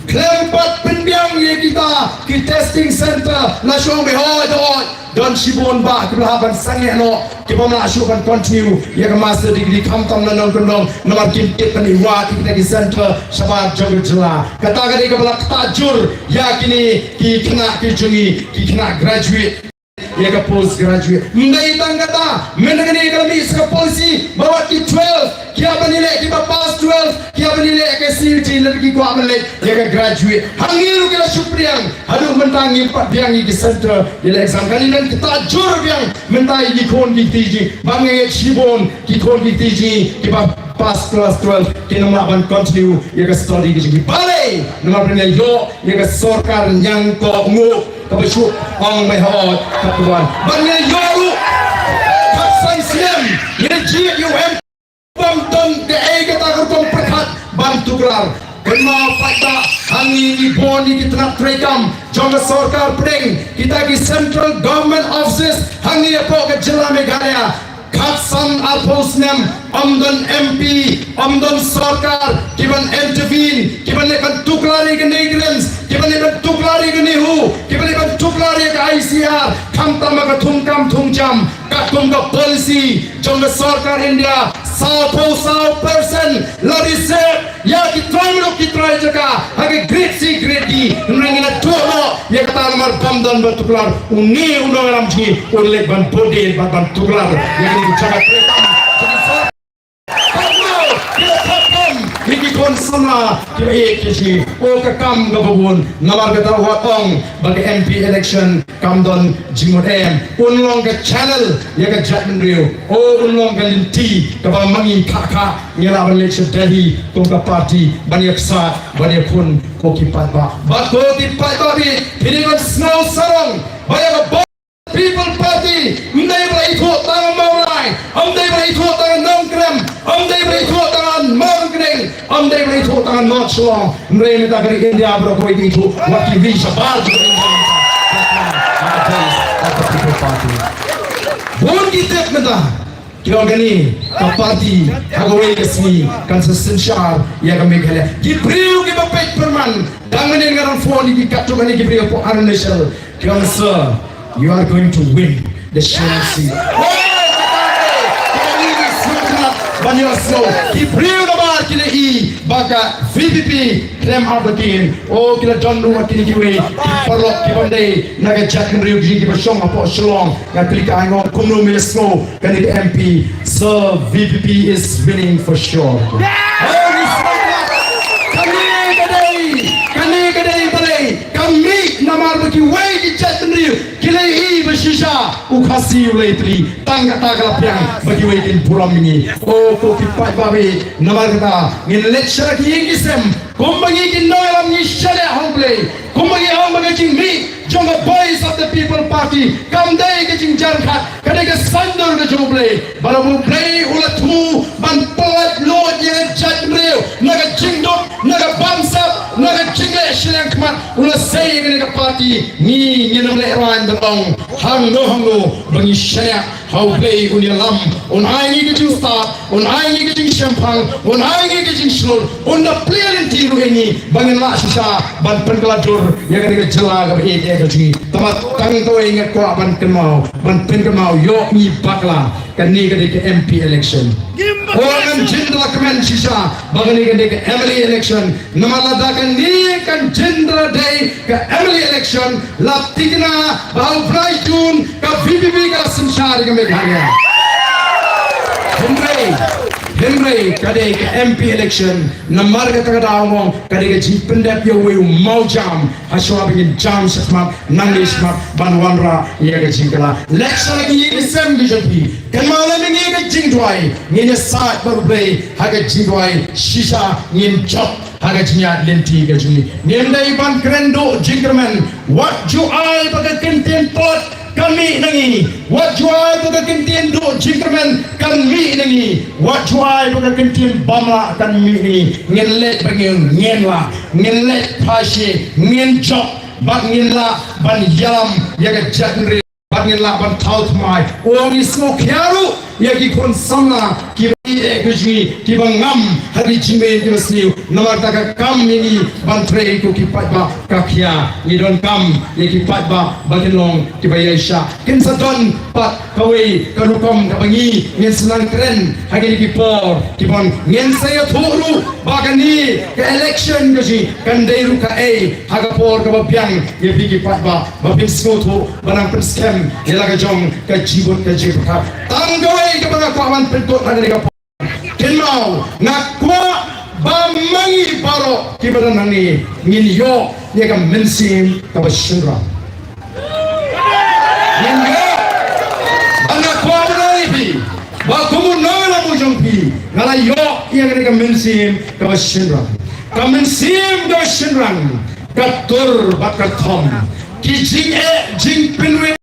Khlem pat pynbiang ïa kita ki testing center, la shu ong ba hoi, hoi, don shibun bah kiba la hap ban sangeh noh, kiba ym lah shuh ban continue ïa ka master degree, khamtam na nongkyndong, namar kim tip ban ïa wad ïa kita ki center shabar jong ka jylla. Kata ka dei kaba la ktah jur ïa kine ki khynnah ki jong ngi, ki khynnah graduate ïa ka post graduate. Ym dei tang kata, mynta kane ka la mih sa ka policy ba wat ki twelve ki hap ban ïaleh, kiba pass twelve ki hap ban ïaleh ka C U T, lada ki kwah ban leit ïa ka graduate. Hangne ruh ki la shu pdiang, haduh mynta ngim pat biang ïa ki center ïaleh exam. Kane nang ktah jur biang mynta ïa ki khun ki kti jong ngi, ba nga ngeit shibun ki khun ki kti jong ngi kiba pass class twelve kin ym lah ban continue ïa ka study ki jong ngi. Balei? Namar ba ngi ïoh ïa ka sorkar ñiangkohnguh kaba shu ong mai ha ot ka tuan. Ban ïa ïoh ruh khatsan snem, ngi jied ïa u M P bym don kaei kata ka rukom pyrkhat ban tuklar. Kynmaw paidbah, hangne ngi bun ïa ki tnat treikam jong ka sorkar pdeng, kita ki central government offices hangne hapoh ka jylla Meghalaya. Khatsan arphew snem ym don M P, ym don sorkar kiban intervene, kiban leit ban tuklar ïa ka NEIGRIHMS, kiban leit ban tuklar ïa ka NEHU, kiban leit ban tuklar ïa ka I C R, khamtam ha ka thungkam thungjam, katkum ka policy jong ka sorkar India, sawphew saw percent la reserve ïa ki trai muluk, ki trai jaka ha ka grade C, grade D. Hynrei ngi la tuh noh ïa kata namar bym don ba tuklar. Une u nongïalam jong ngi un leit ban bud bad ban tuklar ïa kine ki jaka treikam. Katno ki la thap kam ïa ki khun samla kiba ïeit ïa ki. O ka kam kaba bun, namar kata wat ong ba ka M P election kam don jingmut em. Un long ka channel ïa ka jaitbynriew. O un long ka lynti kaba ma ngi kha kha ngi lah ban leit sha Delhi kum ka party ban ïaksaid ban ïakhun. Ko ki paidbah, bad ko ki paidbah, phi dei ban sngewsarong ba ïa ka People Party ym dei ba la ithuh tang ha Mawlai, ym dei ba la ithuh tang ha Nongkrem, ym dei ba la ithuh tang ha Mawryngkneng, ym dei ba la ithuh tang ha North Shillong. Hynrei mynta ka ri India baroh kawei ka ithuh, wat ki ri shabar ki ri India mynta. Bun ki tip mynta. Ki ong kane ka party ha kawei ka sngi kan sa synshar ïa ka Meghalaya. Ki briew kiba peit pyrman, dang mynnin nga dang phone ïa ki katto katne ki briew hapoh Arunachal. Ki ong, "Sir, you are going to win the Shillong seat." Oh, ka party, ka party, ban ïohsngew. Ki briew nabar ki la i ba ka V P P khlem artatien. Oh, ki la don ruh kine kiwei ki paralok kiba ym dei na ka jaitbynriew, ki kiba shong hapoh Shillong. Nga kylli ka, ai, nga ong kumno me la sngew kane ka M P? "Sir, V P P is winning for sure." Oh, respect. Kane ka dei, kane ka dei balei ka mih, namar ba kiwei ki jaitbynriew ki la i ba shisha u Khasi u la ïatrei. Tang kata ka la pdiang ba kiwei kin burom ïa ngi. Oh, ko ki paidbah, namar kata ngin leit sha la ki ïing ki sem. Kumba ngi ki nongïalam ngi shaniah ha U Blei, kumba ngi ong ba ka jingmih jong ka Voice of the People Party kam dei ka jingjyrngkhat, ka dei ka saiñdur ka jong U Blei. Bad U Blei u la thmu ban pynlait luid ïa ka jaitbynriew na ka jingduk, na ka bamsap, na ka jingleh shiliang khmat. U la sei ïa kane ka party, ngi ngin ym lehraiñ ban ong hangno hangno ba ngi shaniah. Ha U Blei un ïalam, un ai ngi ka jingstad, un ai ngi ka jingshemphang, un ai ngi ka jingshlur, un da plie lynti ruh ïa ngi ba ngin lah shisha ban pynkylla dur ïa kane ka jylla kaba ïeit ïa ka jong ngi. Tangba tang kawei nga kwah ban kynmaw, ban pynkynmaw, ïoh ngi bakla, kane ka dei ka M P election. Ong ngan jin da la kmen shisha ba kane ka dei ka M L A election. Namar lada kane kan jin da la dei ka M L A election, la thikna ba ha u bnai June ka V P P ka la synshar ïa ka Meghalaya. Hynrei, hynrei ka dei ka M P election, namar kata ka daw mo ka dei ka jingpyndep ïa uwei u mawjam. Hashwa ba ngin jam shakhmat, nangne shakhmat ban wanrah ïa ka jingkylla. Leit sha la ki ïing ki sem ki jong phi. Kynmaw lem ïa ka jingduwai, ngin ïasaid bad U Blei ha ka jingduwai, shisha ngin jop ha ka jingïaid lynti ka jong ngi. Ngim dei ban kren duh jingkyrmen. Wat ju ai ba ka kyntien plot kan mih na ngi. Wat ju ai ba ka kyntien duh jingkyrmen kan mih na ngi. Wat ju ai ba ka kyntien bamlah kan mih na ngi. Ngin leit ba ngin, ngin lah, ngin leit phai shi, ngin jop, bad ngin lah ban ïalam ïa ka jaitbynriew. Bad ngin lah ban thaw thymmai. Ong ngi sngewkhia ruh ïa ki khun samla kiba ïeit ka jong ngi, kiba ngam ha ki jingmut kiba sniew. Namar kata ka kam ïa ngi ban trei, ko ki paidbah, ka khia. Ngi donkam ïa ki paidbah ba kin long kiba ïaishah. Kin sa don pat kawei ka rukom kaba ngi ngin sa nang kren ha kine ki por ki ban, ngin sa ïathuh ruh ba kane ka election ka jong ngi kan dei ruh kaei ha ka por kaba biang. Ïa phi ki paidbah, ba phin sngewthuh, ba nang pynskhem ïa la ka jong ka jingmut ka jingpyrkhat. Tang kawei kaba nga kwah ban pynkut ha kane ka por. Kynmaw, nga kwah ba ma ngi baroh kiba don hangne ngin ïoh ïa ka mynsiem kaba shynrang. Ngin ïoh. Ba nga kwah ban ong ïa phi ba kum u nongïalam u jong phi, nga la ïoh ïa kane ka mynsiem kaba shynrang. Ka mynsiem kaba shynrang ka tur bad ka thom. Ki jingeh jingpynwit,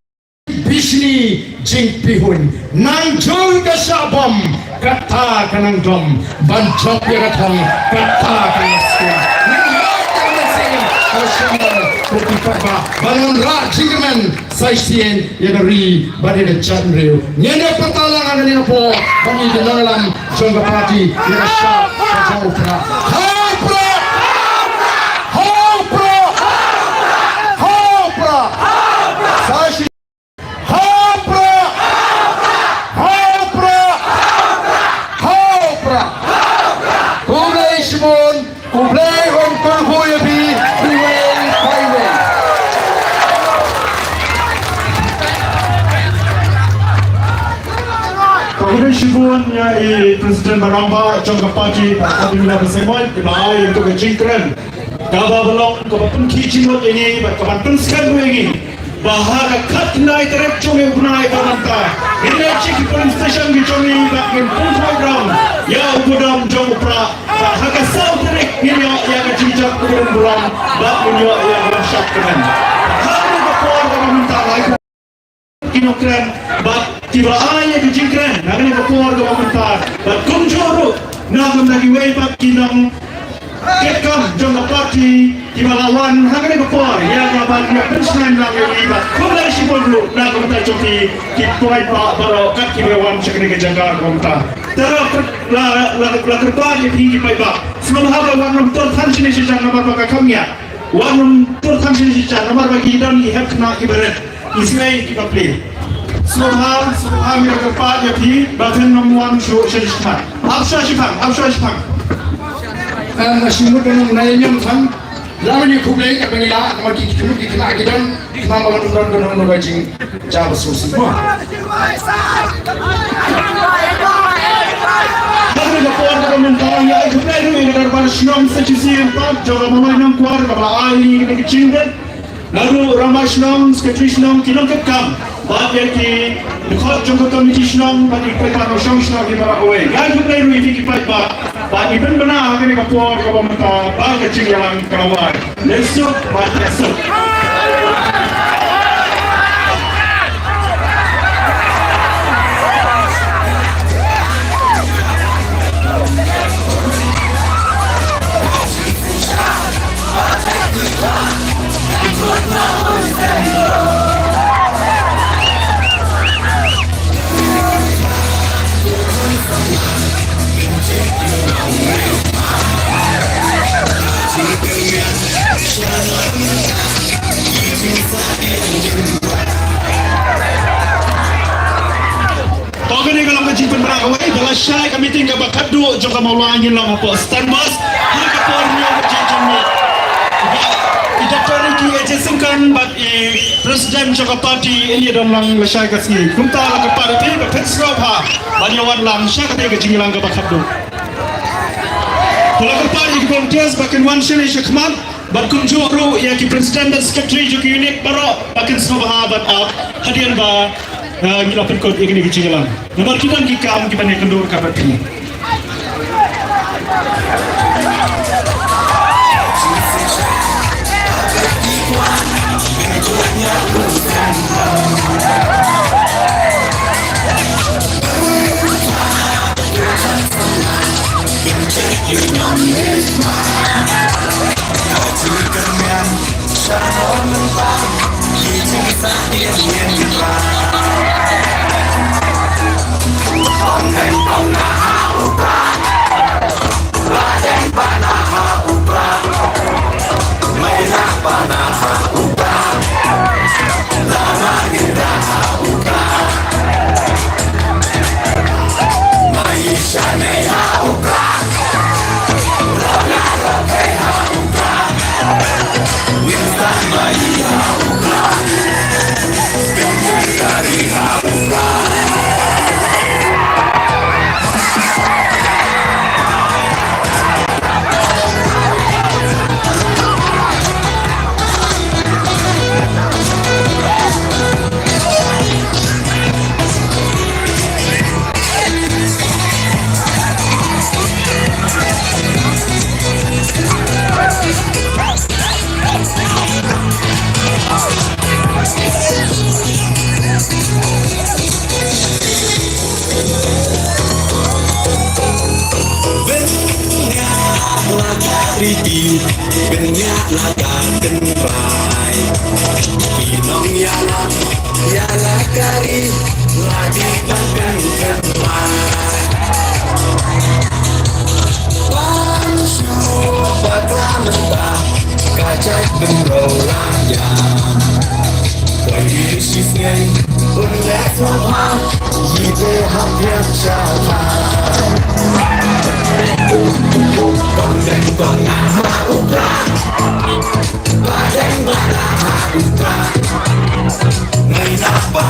bishni jingpihuiñ. Nang jong ka shah bom, kata ka nang dom. Ban jop ïa ka thong, kata ka nang skem. Ngin ïoh ïa ka mynsiem kaba shynrang, ko ki paidbah, ban wanrah jingkyrmen sa shisien ïa ka ri bad ïa ka jaitbynriew. Ngin ïa pynpaw lang ha kane ka por ba ngi ki nongïalam jong ka party ïa ka shap ka jong u Prah. Ha u Prah! Ha u Prah! Ha u Prah! Sa shi, ha u Prah! Ha u Prah! Ha u Prah! Khublei shibun. U Blei un kyrkhu ïa phi iwei pa iwei. Khublei shibun ïa i President ba rangbah jong ka party, Bah Khadimila Basaiawmoit, iba ai ïa ka jingkren kaba long kaba pynkhih jingmut ïa ngi bad kaba pynskhem ïa ngi ba ha ka khatkhyndai tarik jong u bnai ba mynta ngin leit sha ki polling station ki jong ngi bad ngin pynthikna ïa u kudam jong u Prah. Bad ha ka saw tarik ngin ïoh ïa ka jingjop u burom bad ngin ïoh ïa ka lashai kmen. Ha kane ka por kaba mynta, ki nongkren bad kiba ai ïa ka jingkren ha kane ka por kaba mynta, bad kumjuh ruh na ka bynta kiwei pat ki nongkitkam jong ka party kiba la wan ha kane ka por ïa ka ban ïa pynshngaiñ lang ïa ngi, bad khublei shibun ruh na ka bynta jong ki, ki paidbah baroh kat kiba wan sha kane ka jaka kaba mynta. Te la, la, la, la kyrpad ïa phi ki paidbah, sngewbha ba wat nym tur than shane sha jan namar ba ka kham ïa, wat nym tur than shane sha jan namar ba ki don ki hep khynnah kiba rit. Ismai ki bapli. Sngewbha, sngewbha, ngi kyrpad ïa phi ba phin nym wan shuh sha shakhmat. Hap shuwa shaphang, hap shuwa shaphang. Em, shimut ban ong nai ñiam than. Lada ngi khublei ka bangla, namar ki, ki, ki khynnah ki don, ki khynnah ba don, don, don, don, don, jing, ja ba su si mo. Hap ngi ka por ka bangla, ïa, khublei ruh ïa ka dorbar shnong sa chi si em pat, jong ka Mawlai Nongkwar, kaba ai ïa ki jingkren. Naduh Rangbah Shnong, Secretary Shnong, ki nongkitkam bad ïa ki dkhot jong ka Committee Shnong bad ïa ki paidbah nongshong shnong kiba la wai. Ngi khublei ruh ïa ki paidbah bad ngi pynbna ha kane ka por kaba mynta ba ka jingïalang ka la wai. Leit suk bad ïa suk. To kane ka long ka jingpynbna kawei, ba la shai ka meeting kaba khadduh jong ka Mawlai, ngin long hapoh Stanbus. Ha ka por hynñiew baje janmiet. I Doctor Ricky A J Syngkon bad i President jong ka party, in ïa don lang lashai ka sngi. Kumta la kyrpad ïa phi ba phin sngewbha ban ïa wan lang sha kata ka jingïalang kaba khadduh. Te la kyrpad ïa ki volunteers ba kin wan shane shakhmat. Bad kumjuh ruh ïa ki president bad secretary jong ki unit baroh ba kin sngewbha ban ap hadien ba, eh, ngi la pynkut ïa kine ki jingïalang. Namar ki don ki kam kiban ïakynduh ryngkat bad phi. Bynñiah la ka kynrai. Ki nongïalam ïa la ka ri la dei ban pynkynmaw. Ban shu ba ka mynta ka jait bynriew la ïam. Koi shisngi un leh sngewbha ïa te hap ïa sha. Kong deng kong na ha u Prah. Ba deng ba na ha u Prah. Ngai na ba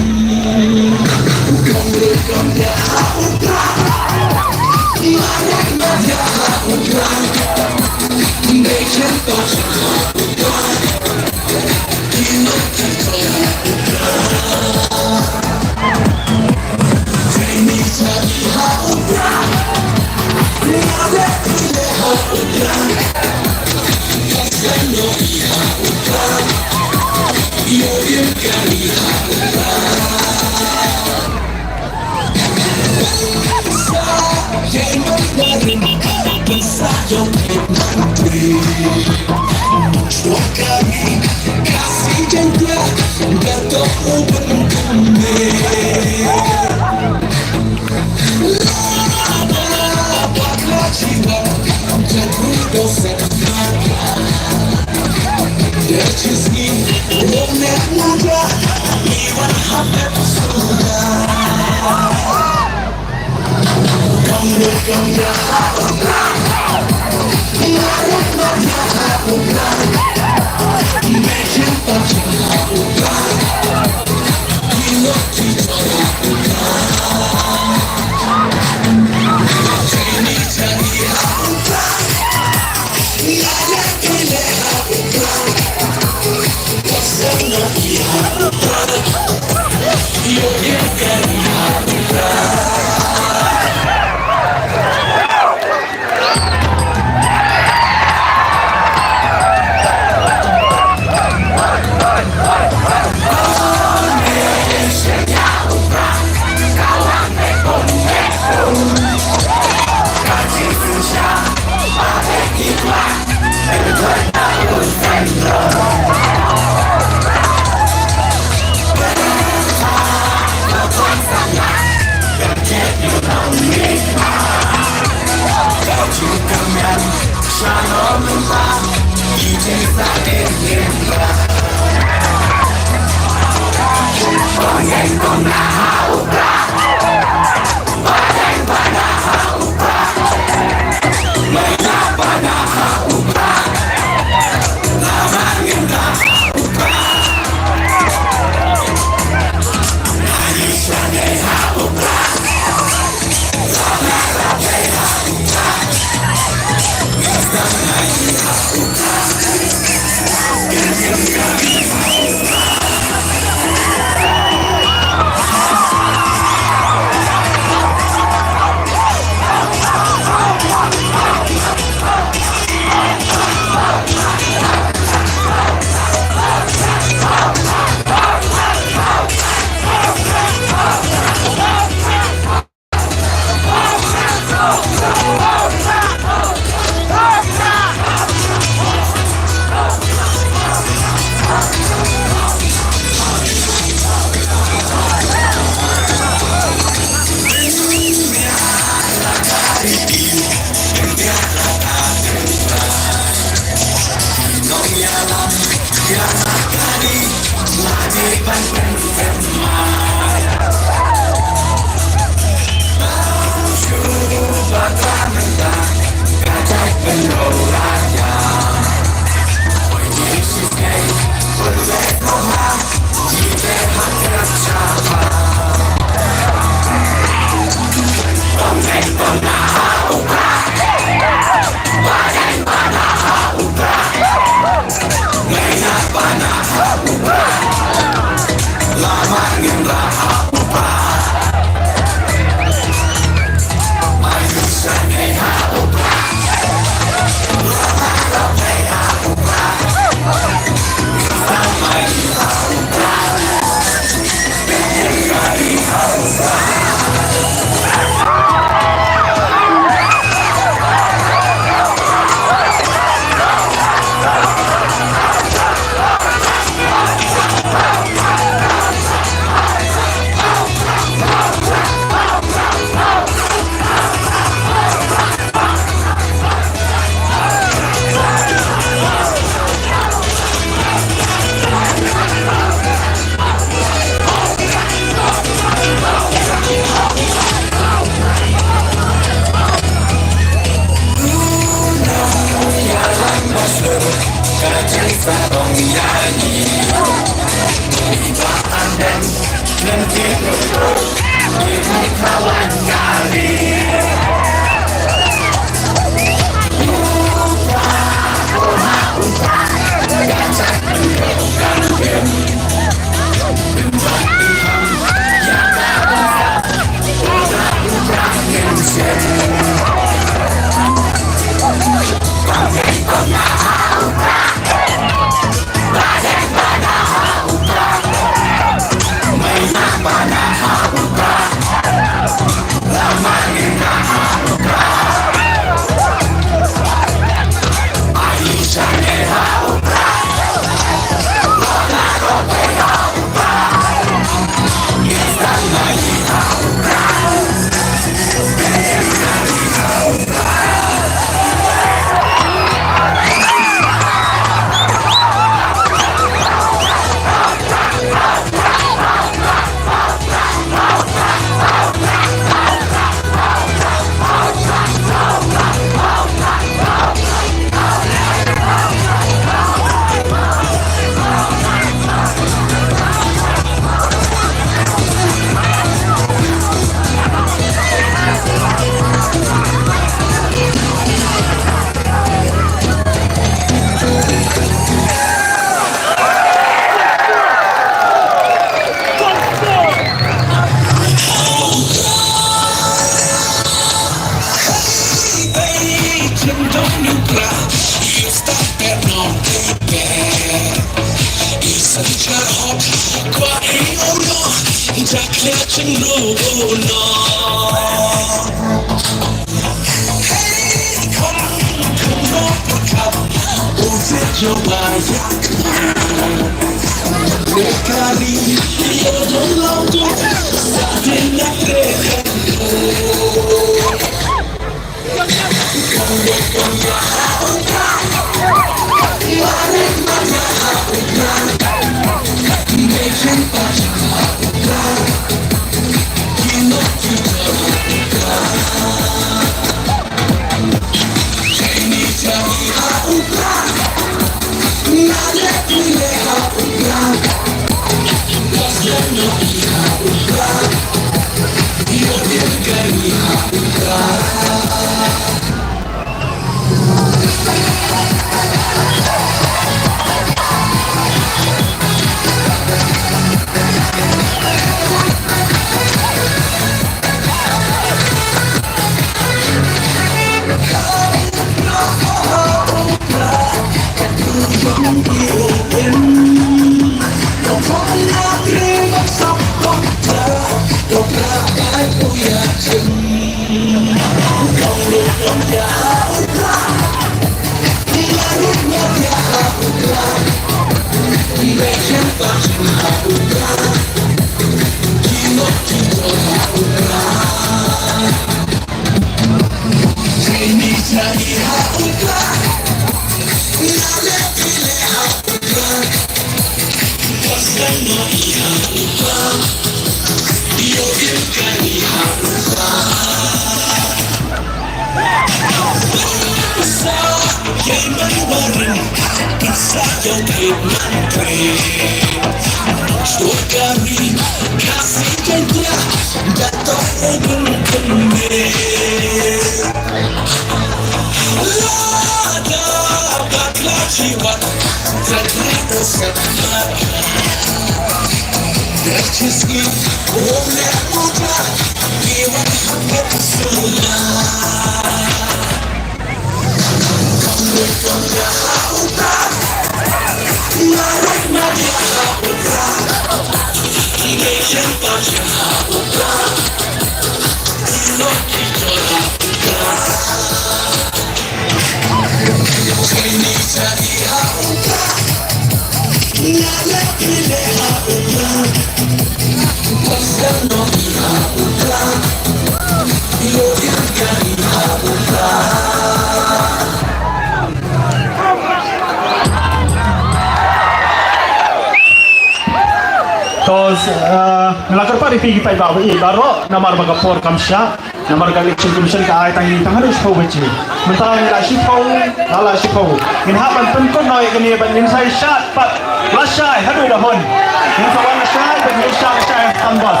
To, eh, nga la kyrpad ïa phi ki paidbah ba ïeit baroh, namar ba ka por kam shah, namar ka Election Commission ka ai tang ïa tang haduh shiphew baje. Mynta ngi la shiphew, la la shiphew. Ngin hap ban pynkut noh ïa kane ban ngin sa ïa shad pat. Lashai haduh da hun. Ngin sa wan lashai ban ngin shad lashai ha Sambas.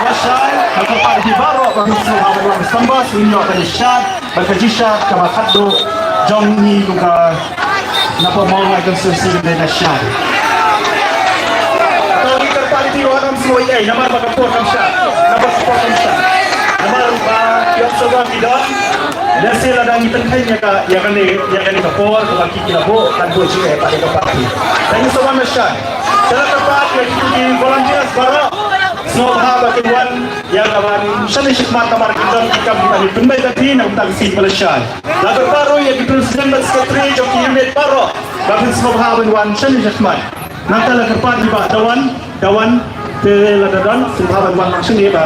Lashai, nga kyrpad ïa phi baroh ba ngin sngewbha ban wan Sambas, ngin ïoh ban ïa shad. Bad ka jingshad kaba khatduh jong ngi kum ka na Pamawlai constituency ka dei na shad. To ngi kyrpad ïa phi wat ym sngew ei ei namar ba ka por kam shad. Namar ka por kam shad. Namar ba ïoh sngewbha ki don. Lehse lada ngi pynkheiñ ïa ka, ïa kane, ïa kane ka por kaba ki ki la buh, kan buh jingeh pat ïa ka party. Tang ngi sngewbha na shad. Te la kyrpad ïa ki, ki volunteers baroh. Sngewbha ba kin wan ïa ka ban shane shakhmat namar ki don ki kam kiba ngi pynbeit ïa phi na ka bynta ka sngi ba la shai. La kyrpad ruh ïa ki president bad secretary jong ki unit baroh ba phin sngewbha ban wan shane shakhmat. Nangta la kyrpad ïa ki ba da wan, da wan, te lada don sngewbha ban wan lang shane ba.